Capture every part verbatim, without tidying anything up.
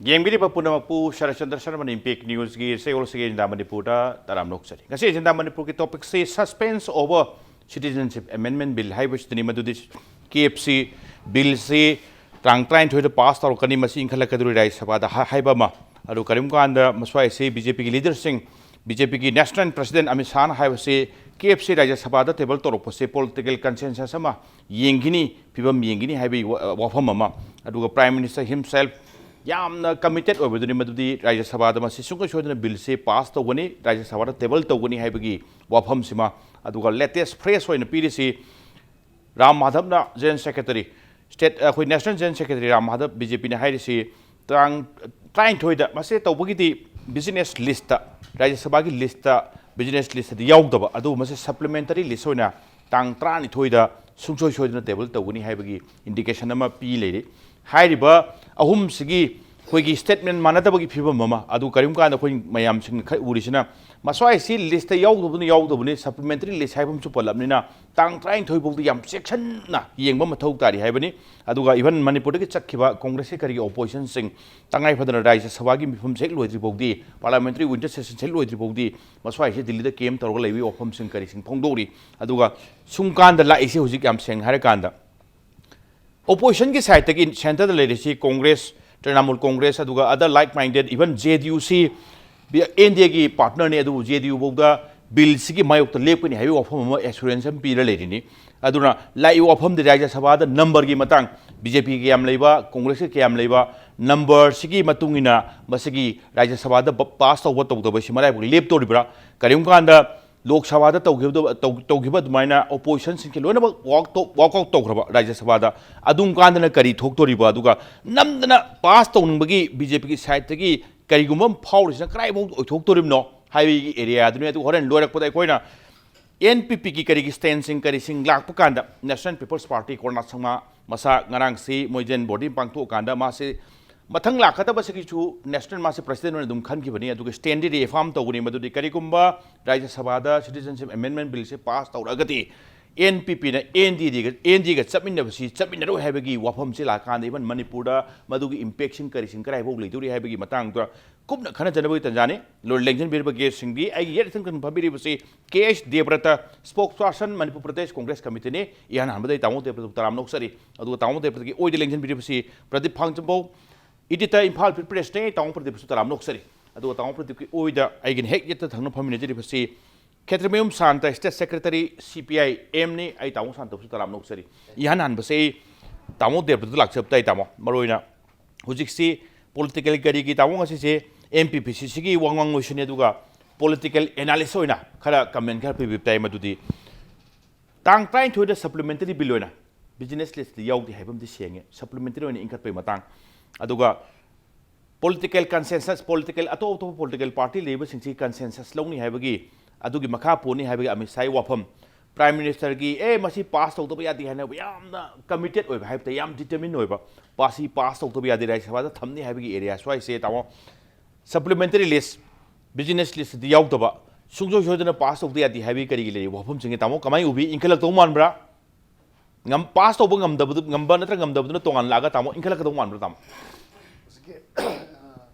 ꯌꯦꯡꯕꯤꯔꯤꯕ ꯄꯨꯝꯅꯃꯛꯄꯨ Saratchandra ꯁꯔꯃꯅ impact ꯅ꯭ꯌꯨꯁꯀꯤ ꯆꯌꯣꯜꯁꯤꯒꯤ agenda ꯃꯅꯤꯄꯨꯔꯗ ꯇꯔꯥꯝꯅ ꯑꯣꯛꯆꯔꯤ꯫ ꯉꯁꯤ ꯑꯦꯖꯦꯟꯗꯥ ꯃꯅꯤꯄꯨꯔꯒꯤ ꯇꯣꯄꯤꯛꯁꯤ suspense over citizenship amendment bill ꯍꯥꯏꯕꯁꯤꯗꯅꯤ, ꯃꯗꯨꯗꯤ ꯀꯦ ꯑꯦꯐ ꯁꯤ ꯕꯤꯜꯁꯤ ꯇꯥꯡ ꯇꯔꯥꯅꯤꯊꯣꯏꯗ ꯄꯥꯁ ꯇꯧꯔꯛꯀꯅꯤ, ꯃꯁꯤ ꯏꯟꯈꯠꯂꯛꯀꯗꯧꯔꯤ ꯔꯥꯖ꯭ꯌ ꯁꯚꯥꯗ ꯍꯥꯏ-, ꯍꯥꯏꯕ ꯑꯃ꯫ ꯑꯗꯨ ꯀꯔꯤꯒꯨꯝꯕ ꯀꯥꯟꯗ ꯃꯁ꯭ꯋꯥꯏꯁꯤ ꯕꯤ ꯖꯦ ꯄꯤꯒꯤ ꯂꯤꯗꯔꯁꯤꯡ, ꯕꯤ ꯖꯦ ꯄꯤꯒꯤ ꯅꯦꯁꯅꯦꯜ ꯄ꯭ꯔꯁꯤꯗꯦꯟ ꯑꯃꯤꯠ ꯁꯥꯍꯅ ꯍꯥꯏꯕꯁꯤ ꯀꯦ ꯑꯦꯐ ꯁꯤ ꯔꯥꯖ꯭ꯌ ꯁꯚꯥꯗ ꯇꯦꯕꯜ ꯇꯧꯔꯛꯄꯁꯦ ꯄꯣꯂꯤꯇꯤꯀꯦꯜ ꯀꯟꯁꯦꯟꯁꯁ ꯑꯃ ꯌꯦꯡꯈꯤꯅꯤ, ꯐꯤꯕꯝ ꯌꯦꯡꯈꯤꯅꯤ ꯍꯥꯏꯕꯒꯤ ꯋꯥ-, ꯋꯥꯐꯝ ꯑꯃ꯫ ꯑꯗꯨꯒ Prime Minister himself ꯌꯥꯝꯅ ꯀꯃꯤꯇꯦꯠ ꯑꯣꯏꯕꯗꯨꯅꯤ, ꯃꯗꯨꯗꯤ ꯔꯥꯖ꯭ꯌ ꯁꯚꯥꯗ ꯃꯁꯤ ꯁꯨꯡꯁꯣꯏ ꯁꯣꯏꯗꯅ ꯕꯤꯜꯁꯦ ꯄꯥꯁ ꯇꯧꯒꯅꯤ, ꯔꯥꯖ꯭ꯌ ꯁꯚꯥꯗ ꯇꯦꯕꯜ ꯇꯧꯒꯅꯤ ꯍꯥꯏꯕꯒꯤ ꯋꯥꯐꯝꯁꯤꯃ꯫ ꯑꯗꯨꯒ ꯂꯦꯇꯦꯁ ꯐ꯭ꯔꯦꯁ ꯑꯣꯏꯅ ꯄꯤꯔꯤꯁꯤ ꯔꯥꯝ ꯃꯥꯙꯕꯅ ꯖꯦꯅꯔꯦꯜ ꯁꯦꯀ꯭ꯔꯦꯇꯔꯤ, ꯁ꯭ꯇꯦꯠ, ꯑꯩꯈꯣꯏ national general secretary Ram Madhav B J ꯄꯤꯅ ꯍꯥꯏꯔꯤꯁꯤ ꯇꯥꯡ ꯇꯔꯥꯅꯤꯊꯣꯏꯗ ꯃꯁꯤ ꯇꯧꯕꯒꯤꯗꯤ ꯕꯤꯖꯤꯅꯦꯁ ꯂꯤꯁꯇ, ꯔꯥꯖ꯭ꯌ ꯁꯚꯥꯒꯤ ꯂꯤꯁꯇ ꯕꯤꯖꯤꯅꯦꯁ ꯂꯤꯁꯇꯗꯤ ꯌꯥꯎꯗꯕ, ꯑꯗꯨꯕꯨ ꯃꯁꯤ ꯁꯄ꯭ꯂꯤꯃꯦꯟꯇꯔꯤ ꯂꯤꯁ ꯑꯣꯏꯅ ꯇꯥꯡ ꯇꯔꯥꯅꯤꯊꯣꯏꯗ ꯁꯨꯡꯁꯣꯏ ꯁꯣꯏꯗꯅ ꯇꯦꯕꯜ ꯇꯧꯒꯅꯤ ꯍꯥꯏꯕꯒꯤ ꯏꯟꯗꯤꯀꯦꯁꯟ ꯑꯃ ꯄꯤ ꯂꯩꯔꯤ꯫ ꯍꯥꯏꯔꯤꯕ ꯑꯍꯨꯝꯁꯤꯒꯤ ꯑꯩꯈꯣꯏꯒꯤ ꯁ꯭ꯇꯦꯠꯃꯦꯟ ꯃꯥꯟꯅꯗꯕꯒꯤ ꯐꯤꯕꯝ ꯑꯃ, ꯑꯗꯨ ꯀꯔꯤꯒꯨꯝꯕ ꯀꯥꯟꯗ ꯑꯩꯈꯣꯏ ꯃꯌꯥꯝꯁꯤꯡꯅ ꯈꯔ ꯎꯔꯤꯁꯤꯅ ꯃꯁ꯭ꯋꯥꯏꯁꯤ ꯂꯤꯁꯇ ꯌꯥꯎꯗꯕꯅ ꯌꯥꯎꯗꯕꯅꯤ, ꯁꯄ꯭ꯂꯤꯃꯦꯟꯇꯔꯤ ꯂꯤꯁ ꯍꯥꯏꯕ ꯑꯃꯁꯨ ꯄꯜꯂꯕꯅꯤꯅ ꯇꯥꯡ ꯇꯔꯥꯅꯤꯊꯣꯏ ꯐꯥꯎꯗꯤ ꯌꯥꯝ ꯆꯦꯛꯁꯤꯟꯅ ꯌꯦꯡꯕ ꯃꯊꯧ ꯇꯥꯔꯤ ꯍꯥꯏꯕꯅꯤ꯫ ꯑꯗꯨꯒ ꯏꯚꯟ ꯃꯅꯤꯄꯨꯔꯗꯒꯤ ꯆꯠꯈꯤꯕ ꯀꯣꯡꯒ꯭ꯔꯦꯁꯀꯤ ꯀꯔꯤꯒꯤ ꯑꯣꯄꯣꯖꯤꯁꯟꯁꯤꯡ ꯇꯉꯥꯏ ꯐꯗꯅ ꯔꯥꯖ꯭ꯌ ꯁꯚꯥꯒꯤ ꯃꯤꯐꯝꯁꯦ ꯍꯦꯛ ꯂꯣꯏꯗ꯭ꯔꯤ ꯐꯥꯎꯗꯤ, ꯄꯥꯔꯂꯤꯌꯥꯃꯦꯟꯇꯔꯤ ꯋꯤꯟꯇꯔ ꯁꯦꯁꯟꯁꯦ ꯍꯦꯛ ꯂꯣꯏꯗ꯭ꯔꯤ ꯐꯥꯎꯗꯤ ꯃꯁ꯭ꯋꯥꯏꯁꯤ ꯗꯤꯜꯂꯤꯗ ꯀꯦꯝ ꯇꯧꯔꯒ ꯂꯩꯕꯒꯤ ꯋꯥꯐꯝꯁꯤꯡ ꯀꯔꯤꯁꯤꯡ ꯐꯣꯡꯗꯣꯛꯂꯤ꯫ ꯑꯗꯨꯒ ꯁꯨꯝ ꯀꯥꯟꯗ ꯂꯥꯛꯏꯁꯦ ꯍꯧꯖꯤꯛ ꯌꯥꯝ ꯁꯦꯡꯅ ꯍꯥꯏꯔꯀꯥꯟꯗ ꯑꯣꯄꯣꯖꯤꯁꯟꯒꯤ ꯁꯥꯏꯗꯇꯒꯤ ꯁꯦꯟꯇꯔꯗ ꯂꯩꯔꯤꯁꯤ ꯀꯣꯡꯒ꯭ꯔꯦꯁ, ꯇ꯭ꯔꯤꯅꯥꯃꯨꯜ ꯀꯣꯡꯒ꯭ꯔꯦꯁ, ꯑꯗꯨꯒ other like minded, even J D U ꯁꯤ ꯑꯦꯟ ꯗꯤ ꯑꯦꯒꯤ ꯄꯥꯔꯠꯅꯔꯅꯤ, ꯑꯗꯨꯕꯨ ꯖꯦ ꯗꯤ ꯌꯨ ꯐꯥꯎꯗ ꯕꯤꯜꯁꯤꯒꯤ ꯃꯥꯌꯣꯛꯇ ꯂꯦꯞꯀꯅꯤ ꯍꯥꯏꯕꯒꯤ ꯋꯥꯐꯝ ꯑꯃ ꯑꯦꯁꯨꯔꯦꯟꯁ ꯑꯃ ꯄꯤꯔ ꯂꯩꯔꯤꯅꯤ꯫ ꯑꯗꯨꯅ ꯂꯥꯛꯏꯕ ꯋꯥꯐꯝꯗꯤ ꯔꯥꯖ꯭ꯌ ꯁꯚꯥꯗ ꯅꯝꯕꯔꯒꯤ ꯃꯇꯥꯡ, ꯕꯤ ꯖꯦ ꯄꯤꯒꯤ ꯀꯌꯥꯝ ꯂꯩꯕ, ꯀꯣꯡꯒ꯭ꯔꯦꯁꯀꯤ ꯀꯌꯥꯝ ꯂꯩꯕ, ꯅꯝꯕꯔꯁꯤꯒꯤ ꯃꯇꯨꯡ ꯏꯟꯅ ꯃꯁꯤꯒꯤ ꯔꯥꯖ꯭ꯌ ꯁꯚꯥꯗ ꯕ-, ꯄꯥꯁ ꯇꯧꯕ ꯇꯧꯗꯕꯁꯤ ꯃꯔꯥꯏꯕꯛ ꯂꯦꯞꯇꯧꯔꯤꯕ꯭ꯔꯥ? ꯀꯔꯤꯒꯨꯝꯕ ꯀꯥꯟꯗ ꯂꯣꯛ ꯁꯚꯥꯗ ꯇꯧꯈꯤꯕꯗꯨ-, ꯇꯧ-, ꯇꯧꯈꯤꯕ ꯑꯗꯨꯃꯥꯏꯅ ꯑꯣꯄꯣꯖꯤꯁꯟꯁꯤꯡꯁꯦ ꯂꯣꯏꯅꯃꯛ ꯋꯥꯛ ꯇꯧ-, ꯋꯥꯛ ꯑꯥꯎꯠ ꯇꯧꯈ꯭ꯔꯕ ꯔꯥꯖ꯭ꯌ ꯁꯚꯥꯗ, ꯑꯗꯨꯝ ꯀꯥꯟꯗꯅ ꯀꯔꯤ ꯊꯣꯛꯇꯣꯔꯤꯕ? ꯑꯗꯨꯒ ꯅꯝꯗꯅ ꯄꯥꯁ ꯇꯧꯅꯤꯡꯕꯒꯤ ꯕꯤ ꯖꯦ ꯄꯤꯒꯤ ꯁꯥꯏꯗꯇꯒꯤ ꯀꯔꯤꯒꯨꯝꯕ ꯑꯃ ꯐꯥꯎꯔꯤꯁꯤꯅ ꯀꯗꯥꯏꯐꯥꯎ ꯑꯣꯏꯊꯣꯛꯇꯣꯔꯤꯕꯅꯣ ꯍꯥꯏꯕꯒꯤ ꯑꯦꯔꯤꯌꯥꯗꯨꯅꯤ꯫ ꯑꯗꯨꯒ ꯍꯣꯔꯦꯟ ꯂꯣꯏꯔꯛꯄꯗ ꯑꯩꯈꯣꯏꯅ ꯑꯦꯟ ꯄꯤ ꯄꯤꯒꯤ ꯀꯔꯤꯒꯤ ꯁ꯭ꯇꯦꯟꯁꯤꯡ ꯀꯔꯤꯁꯤꯡ ꯂꯥꯛꯄ ꯀꯥꯟꯗ, National People's Party, ꯀꯣꯔꯅꯥ ꯁꯪꯃꯥ ꯃꯁꯥ ꯉꯔꯥꯡꯁꯤ ꯃꯣꯏ ꯖꯦꯟ ꯕꯣꯔꯗꯤꯡ ꯄꯥꯡꯊꯣꯛꯑꯀꯥꯟꯗ ꯃꯥꯁꯤ ꯃꯊꯪ ꯂꯥꯛꯀꯗꯕꯁꯤꯒꯤꯁꯨ ꯅꯦꯁꯅꯦꯜ ꯃꯥꯁꯤ ꯄ꯭ꯔꯁꯤꯗꯦꯟ ꯑꯣꯏꯅ ꯑꯗꯨꯝ ꯈꯟꯈꯤꯕꯅꯤ꯫ ꯑꯗꯨꯒ ꯁ꯭ꯇꯦꯟꯗꯤ ꯔꯤꯑꯦꯐꯥꯔꯝ ꯇꯧꯒꯅꯤ, ꯃꯗꯨꯗꯤ ꯀꯔꯤꯒꯨꯝꯕ ꯔꯥꯖ꯭ꯌ ꯁꯚꯥꯗ ꯁꯤꯇꯤꯖꯟꯁꯤꯞ ꯑꯦꯃꯦꯟꯗꯃꯦꯟ ꯕꯤꯜꯁꯦ ꯄꯥꯁ ꯇꯧꯔꯛꯑꯒꯗꯤ ꯑꯦꯟ ꯄꯤ ꯄꯤꯅ ꯑꯦꯟ ꯗꯤ ꯑꯦꯒ ꯑꯦꯟ ꯗꯤ ꯑꯦꯒ ꯆꯠꯃꯤꯟꯅꯕꯁꯤ ꯆꯠꯃꯤꯟꯅꯔꯣꯏ ꯍꯥꯏꯕꯒꯤ ꯋꯥꯐꯝꯁꯤ ꯂꯥꯛꯀꯥꯟꯗ, even ꯃꯅꯤꯄꯨꯔꯗ ꯃꯗꯨꯒꯤ ꯏꯝꯄꯦꯛꯁꯤꯡ ꯀꯔꯤꯁꯤꯡ ꯀꯗꯥꯏꯐꯥꯎ ꯂꯩꯗꯧꯔꯤ ꯍꯥꯏꯕꯒꯤ ꯃꯇꯥꯡꯗ ꯀꯨꯞꯅ ꯈꯟꯅꯖꯅꯕꯒꯤ ꯇꯥꯟꯖꯥꯅꯤ꯫ ꯂꯣ-, ꯂꯦꯡꯁꯤꯟꯕꯤꯔꯤꯕ ꯒꯦꯁꯁꯤꯡꯗꯤ ꯑꯩꯒꯤ ꯌꯦꯠ ꯊꯪꯅ ꯐꯝꯕꯤꯔꯤꯕꯁꯤ ꯀꯦ ꯑꯩꯆ ꯗꯦꯕ꯭ꯔꯇ, spokesperson ꯃꯅꯤꯄꯨꯔ ꯄ꯭ꯔꯗꯦꯁ ꯀꯣꯡꯒ꯭ꯔꯦꯁ ꯀꯃꯤꯇꯤꯅꯤ꯫ ꯏꯍꯥꯟ ꯍꯥꯟꯕꯗ ꯑꯩ ꯇꯥꯃꯣ ꯗꯦꯕ꯭ꯔꯇꯕꯨ ꯇꯔꯥꯝꯅ ꯑꯣꯛꯆꯔꯤ꯫ ꯑꯗꯨꯒ ꯇꯥꯃꯣ ꯗꯦꯕ꯭ꯔꯇꯒꯤ ꯑꯣꯏꯗ ꯂꯦꯡꯁꯤꯟꯕꯤꯔꯤꯕꯁꯤ ꯄ꯭ꯔꯗꯤꯞ ꯐꯥꯡꯖꯝꯕꯧ, editor, ꯏꯝꯐꯥꯜ ꯐ꯭ꯔꯤ ꯄ꯭ꯔꯦꯁꯅꯦ꯫ ꯇꯥꯃꯣ ꯄ꯭ꯔꯗꯤꯞꯁꯨ ꯇꯔꯥꯝꯅ ꯑꯣꯛꯆꯔꯤ꯫ ꯑꯗꯨꯒ ꯇꯥꯃꯣ ꯄ꯭ꯔꯗꯤꯞꯀꯤ ꯑꯣꯏꯗ ꯑꯩꯒꯤꯅ ꯍꯦꯛ ꯌꯦꯠꯇ ꯊꯪꯅ ꯐꯝꯃꯤꯟꯅꯖꯔꯤꯕꯁꯤ ꯈꯦꯇ꯭ꯔꯤꯃꯌꯨꯝ Santa, state secretary, C P I M ꯅꯤ꯫ ꯑꯩ ꯇꯥꯃꯣ ꯁꯥꯟꯇꯕꯨꯁꯨ ꯇꯔꯥꯝꯅ ꯑꯣꯛꯆꯔꯤ꯫ ꯏꯍꯥꯟ ꯍꯥꯟꯕꯁꯦ ꯑꯩ ꯇꯥꯃꯣ ꯗꯦꯕ꯭ꯔꯇꯗ ꯂꯥꯛꯆꯕ ꯇꯥꯏ꯫ ꯇꯥꯃꯣ, ꯃꯔꯨꯑꯣꯏꯅ ꯍꯧꯖꯤꯛꯁꯤ political ꯀꯔꯤꯒꯤ, ꯇꯥꯃꯣ, ꯉꯁꯤꯁꯦ M P P C ꯁꯤꯒꯤ ꯋꯥ ꯉꯥꯡꯂꯣꯏꯁꯤꯅꯤ, ꯑꯗꯨꯒ political analyst ꯑꯣꯏꯅ ꯈꯔ comment ꯈꯔ ꯄꯤꯕꯤꯕ ꯇꯥꯏ꯫ ꯃꯗꯨꯗꯤ ꯇꯥꯡ ꯇꯔꯥꯅꯤꯊꯣꯏꯗ supplementary bill ꯑꯣꯏꯅ business listꯇ ꯌꯥꯎꯗꯦ ꯍꯥꯏꯕ ꯑꯃꯗꯤ ꯁꯦꯡꯉꯦ, supplementary ꯑꯣꯏꯅ ꯏꯟꯈꯠꯄꯒꯤ ꯃꯇꯥꯡ, ꯑꯗꯨꯒ political consensus, political, ꯑꯇꯣꯞ ꯑꯇꯣꯞꯄ political party ꯂꯩꯔꯤꯕꯁꯤꯡꯁꯤ consensus ꯂꯧꯅꯤ ꯍꯥꯏꯕꯒꯤ, ꯑꯗꯨꯒꯤ ꯃꯈꯥ ꯄꯣꯟꯅꯤ ꯍꯥꯏꯕꯒꯤ ꯑꯃꯤꯠ ꯁꯥꯍꯒꯤ ꯋꯥꯐꯝ, Prime Ministerꯒꯤ, "ꯑꯦ, ꯃꯁꯤ pass ꯇꯧꯗꯕ ꯌꯥꯗꯦ" ꯍꯥꯏꯅ ꯌꯥꯝꯅ committed ꯑꯣꯏꯕ ꯍꯥꯏꯕ ꯇꯥꯏ, ꯌꯥꯝ determine ꯑꯣꯏꯕ, "ꯃꯁꯤ pass ꯇꯧꯗꯕ ꯌꯥꯗꯦ, ꯔꯥꯖ꯭ꯌ ꯁꯚꯥꯗ ꯊꯝꯅꯤ" ꯍꯥꯏꯕꯒꯤ area ꯁ꯭ꯋꯥꯏꯁꯦ, ꯇꯥꯃꯣ, supplementary list, business listꯇꯗꯤ ꯌꯥꯎꯗꯕ, ꯁꯨꯡꯁꯣꯏ ꯁꯣꯏꯗꯅ pass ꯇꯧꯗ ꯌꯥꯗꯦ ꯍꯥꯏꯕꯒꯤ ꯀꯔꯤꯒꯤ ꯂꯩꯔꯤꯕ ꯋꯥꯐꯝꯁꯤꯡꯁꯦ, ꯇꯥꯃꯣ, ꯀꯃꯥꯏꯅ ꯎꯕꯤ? ꯏꯟꯈꯠꯂꯛꯇꯧ ꯃꯥꯟꯕ꯭ꯔꯥ? ꯉꯝ-, pass ꯇꯧꯕ ꯉꯝꯗꯕꯗꯨ, ꯉꯝꯕ ꯅꯠꯇ꯭ꯔꯒ ꯉꯝꯗꯕꯗꯨꯅ ꯇꯣꯉꯥꯟꯅ ꯂꯥꯛꯑꯒ, ꯇꯥꯃꯣ, ꯏꯟꯈꯠꯂꯛꯀꯗꯧ ꯃꯥꯟꯕ꯭ꯔꯥ, ꯇꯥꯃꯣ? ꯍꯧꯖꯤꯛꯀꯤ, ꯑ,